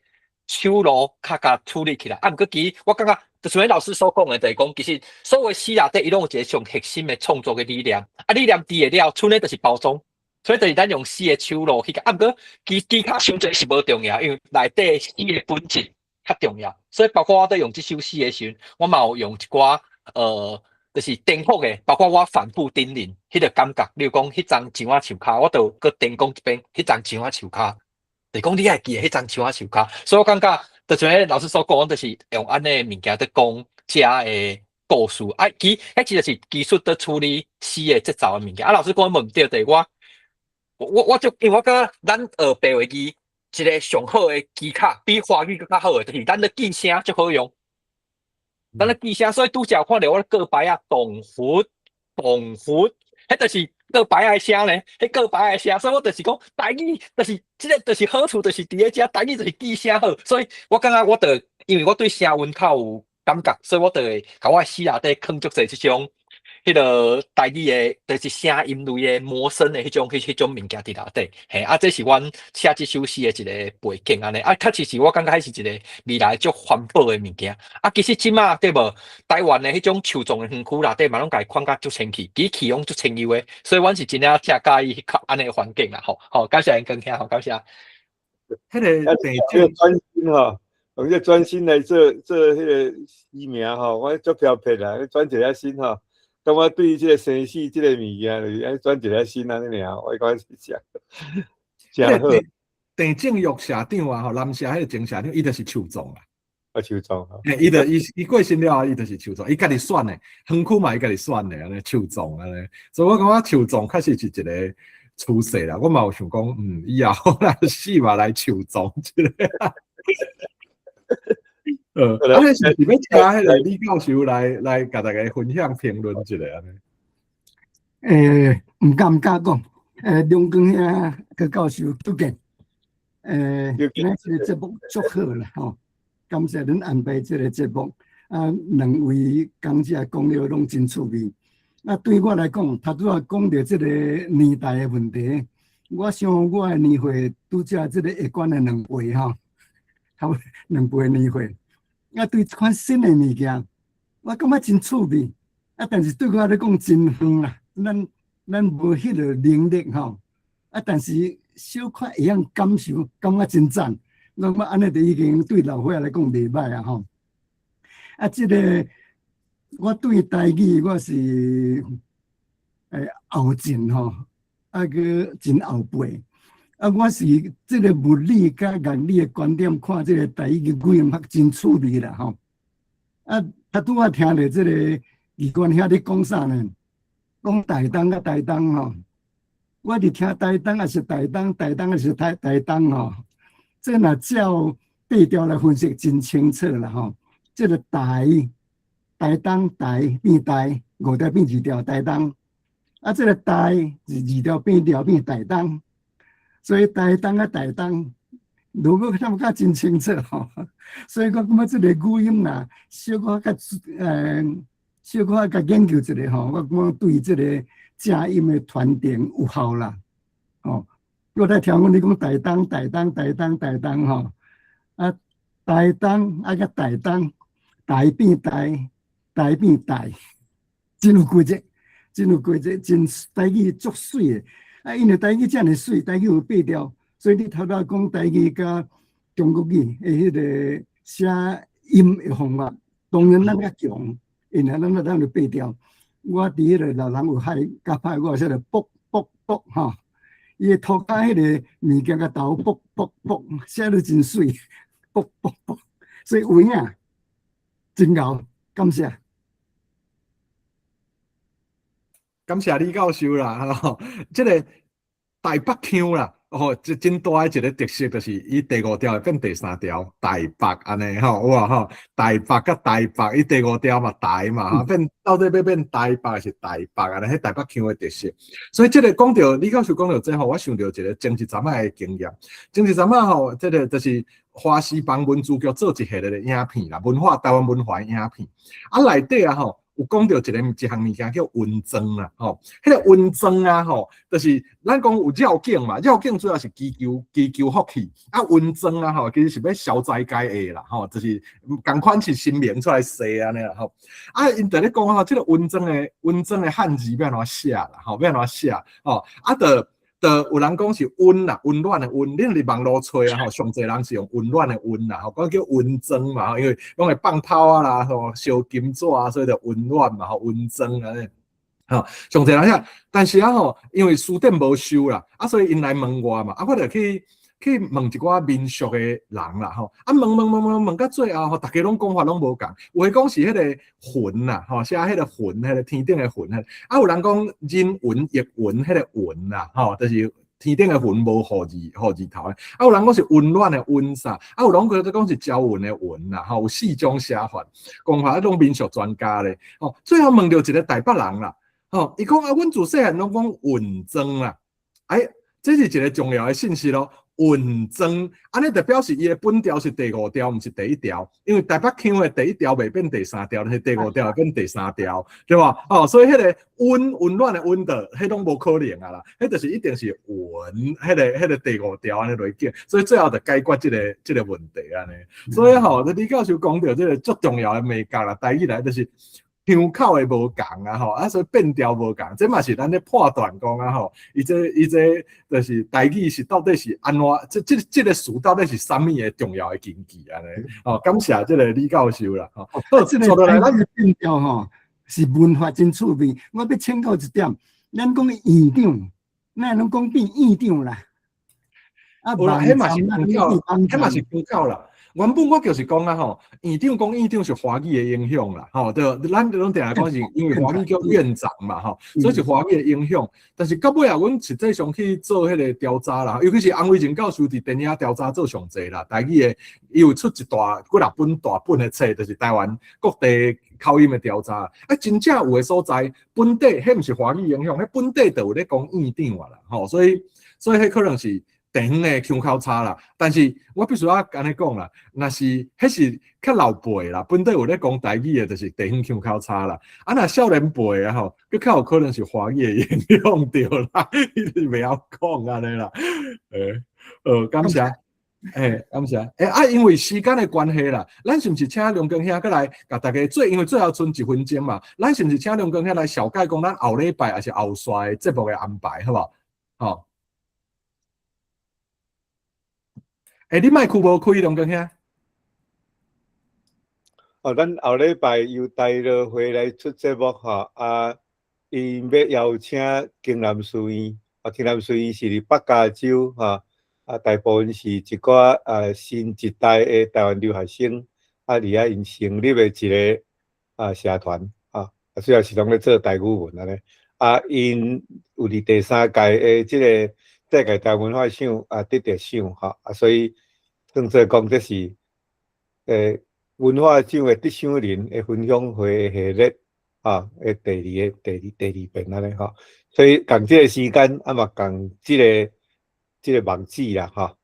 手路較共處理起來，啊，毋過其實我感覺，就像老師所講的，就是講其實所有詩內底，伊攏有一個上核心的創作的理念，啊，理念佇會了，賰呢就是包裝，所以就是咱用詩的手路去共，啊，毋過技巧傷濟是無重要，因為內底詩的本質較重要，所以包括我佇用這首詩的時陣，我嘛有用一寡就是顛覆的，包括我反覆叮嚀彼個感覺，例如講彼叢樹仔樹跤，我就閣叮講一遍彼叢樹仔樹跤。就是講你愛記得彼叢樹仔樹跤，所以我感覺，就像彼老師所講，就是用按呢物件佇講遮的故事，啊，其彼其實是技術佇處理詩的節奏的物件。啊，老師講無毋對，就是我就因為我感覺咱學白話字一个上好的技巧，比華語閣較好的，就是咱咧記聲足好用。咱咧記聲，所以拄才有看著我咧告牌仔，動佛動佛，彼就是告牌仔的聲咧，彼告牌仔的聲，所以我就是講台語，就是這个就是好處，就是佇咧遮台語就是記聲好，所以我感覺我就因為我對聲韻較有感覺，所以我就會共我的詩內底囥足濟這種彼个台語的，就是聲音類的魔聲的彼種物件佇內底，嘿，啊，這是阮寫這首詩的一个背景按呢，啊，確實是我感覺彼是一个未來足環保的物件，啊，其實這馬對無台灣的彼種樹葬的園區內底嘛攏共伊看甲足清氣，其實氣攏足清幽的，所以阮是真正誠佮意按呢環境啦，吼，好，感謝英哥兄，好，感謝。彼个這個專心吼，用這專心來做做彼个詩名吼，我足飄撇啦，專一下心吼。感覺對這个生死這个物件，就是愛轉一下心按呢爾，我感覺是誠誠好。鄭正玉社長啊，吼，南社彼个前社長，伊就是樹葬啦。啊樹葬。欸，伊就伊伊過身了後，伊就是樹葬，伊家己選的，園區嘛伊家己選的，按呢樹葬按呢，所以我感覺樹葬確實是一個趨勢啦。我嘛有想講，以後若死嘛來樹葬一下。啊，你是欲請彼個李教授來共大家分享評論一下按呢？毋敢毋敢講，梁光兄閣教授拄見，今仔這個節目足好啦吼，感謝恁安排這個節目，啊，兩位講者講了攏真趣味。啊，對我來講，頭拄仔講著這個年代的問題，我想我的年歲拄才這個會關的兩倍吼，差不兩倍年歲。啊，對這款新的物件，我感覺真趣味，啊，但是對我來講真遠啦。咱無彼個能力吼，啊，但是小可會曉感受，感覺真讚。我感覺按呢就已經對老歲仔來講袂䆀啊吼。啊，這個我對台語我是後進吼，啊，閣真後輩。啊，我是這個物理佮樂理的觀點看這個台語語音學真趣味啦吼。啊，頭拄仔聽著這個議官兄咧講啥呢？講台東佮台東吼，我佇聽台東抑是台東，台東抑是台東吼。這若照變調來分析，真清楚啦吼。這個台東台變台，五調變二調台東，啊，這個台是二調變調變台東，所以台東佮台東，如果感覺真清楚吼。所以我感覺這個語音若小可較小可共研究一下吼，我感覺對這個正音的傳承有效啦。吼，我在聽講你講台東、台東、台東、台東吼，啊，台東啊佮台東，台變台，台變台，真有規則，真有規則，真台語足媠的。啊，因為台語遮爾媠，台語有變調，所以你頭拄仔講台語佮中國語的彼個寫音的方法，當然咱較強。因為咱就變調，我佇彼個老人有害較歹，我說著卜卜卜吼，伊的塗跤彼個物件共投卜卜卜，寫得真媠，卜卜卜，所以有影真𠢕，感謝。感謝李教授啦，吼，這個台北腔啦。哦，這真大的一個特色就是伊第五調會變第三調，台北按呢吼，有無吼？台北佮台北，伊第五調嘛台嘛，吼，變到底欲變台北抑是台北按呢？彼台北腔的特色。所以這個講著李教授講著這吼，我想著一個前一陣仔的經驗。前一陣仔吼，這個就是華視幫文資局做一系列的影片啦，文化台灣文化的影片。啊，內底啊吼，有講著一個一項物件叫雲裝啦，吼，彼個雲裝啊，吼，就是咱講有繞境嘛，繞境主要是祈求福氣，啊，雲裝啊，吼，其實是欲消災解厄啦，吼，就是仝款是神明出來踅按呢啦，吼，啊，𪜶佇咧講吼，這個雲裝的漢字欲按怎寫啦，吼，欲按怎寫，吼，啊，就有人講是溫啦，溫暖的溫，你佇網路揣啊吼，上濟人是用溫暖的溫啦，吼，講叫溫裝嘛，吼，因為攏會放炮啊啦，吼，燒金紙啊，所以就溫暖嘛，吼，溫裝按呢，吼，上濟人遐，但是啊吼，因為書店無收啦，啊，所以𪜶來問我嘛，啊，我就去問一寡民俗的人啦，吼，啊，問問問問問到最後吼，逐家攏講法攏無仝，有的講是彼個雲啦，吼，寫彼個雲，彼個天頂的雲，啊，有人講人雲亦雲，彼個雲啦，吼，就是天頂的雲無雨字雨字頭的，啊，有人講是溫暖的溫啥，啊，有人閣講是朝雲的雲啦，吼，有四種寫法，講法攏民俗專家咧，吼，最後問著一個台北人啦，吼，伊講啊，阮自細漢攏講雲裝啦，欸，這是一個重要的信息囉。雲裝，按呢就表示伊的本調是第五調，毋是第一調，因為台北腔的第一調袂變第三調，但是第五調會變第三調，對無？哦，所以彼個溫溫暖的溫度，彼攏無可能啊啦，彼就是一定是雲，彼個第五調按呢落去，所以最後就解決這個問題按呢。所以吼，李教授講著這個足重要的眉角啦，台語來就是。腔口的無仝啊吼，啊所以變調無仝，這嘛是咱咧判斷講啊吼，伊這就是台語是到底是按怎，這個詞到底是啥物的重要的根據按呢？哦，感謝這個李教授啦，吼。好，這個台語變調吼是文化真趣味。我欲請教一點，咱講院長，咱攏講變院長啦。啊，有啦，彼嘛是腔口，彼嘛是腔口啦。原本我就是講啊吼，院長講院長是華語的影響啦，吼，對，咱攏定來講是因為華語叫院長嘛，吼，所以是華語的影響。但是到尾啊，阮實際上去做彼個調查啦，尤其是洪維仁教授佇電影調查做上濟啦，台語的，伊有出一大幾若本大本的冊，就是台灣各地口音的調查。啊，真正有的所在本地，彼毋是華語影響，彼本地就有咧講院長啊啦，吼，所以彼可能是地方的腔口差啦，但是我必須愛按呢講啦，若是彼是較老輩啦，本地有咧講台語的，就是地方腔口差啦。啊，若少年輩啊吼，閣較有可能是華語的影響著啦，伊就袂曉講按呢啦。感謝，感謝。啊，因為時間的關係啦，咱是毋是請梁光兄閣來共大家做？因為最後賰一分鐘嘛，咱是毋是請梁光兄來紹介講咱後禮拜抑是後續的節目的安排，好無？吼。你麥克無開，梁光兄。哦，咱後禮拜由台樂會來出節目吼，啊，𪜶欲邀請京南書院，啊，京南書院是佇北加州吼，啊，大部分是一寡新一代的台灣留學生，啊，佇遐𪜶成立的一個社團，啊，主要是攏咧做台語文按呢，啊，𪜶有佇第三屆的這个世界台灣文化賞啊得著賞吼，啊，所以算做講這是文化獎的得賞人的分享會的系列，啊，的第二个第二第二遍按呢吼，所以仝這个時間啊嘛仝這个網址啦吼，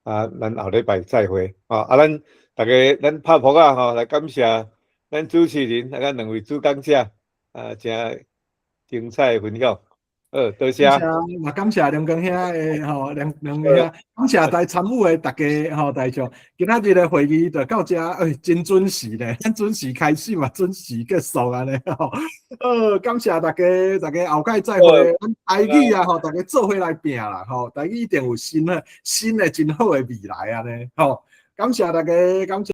啊，咱後禮拜再會，吼，啊，咱逐家咱拍噗仔吼來感謝咱主持人啊，佮兩位主講者啊，誠精彩的分享。好，多謝。嘛感謝梁光兄的吼，梁光兄，感謝來參與的逐家吼大眾。今仔日的會議就到這，真準時咧，咱準時開始嘛，準時結束按呢吼。好，感謝大家，大家後擺再會。咱台語啊吼，大家做伙來拚啦吼，台語一定有新的、新的真好的未來按呢吼。感謝大家，感謝。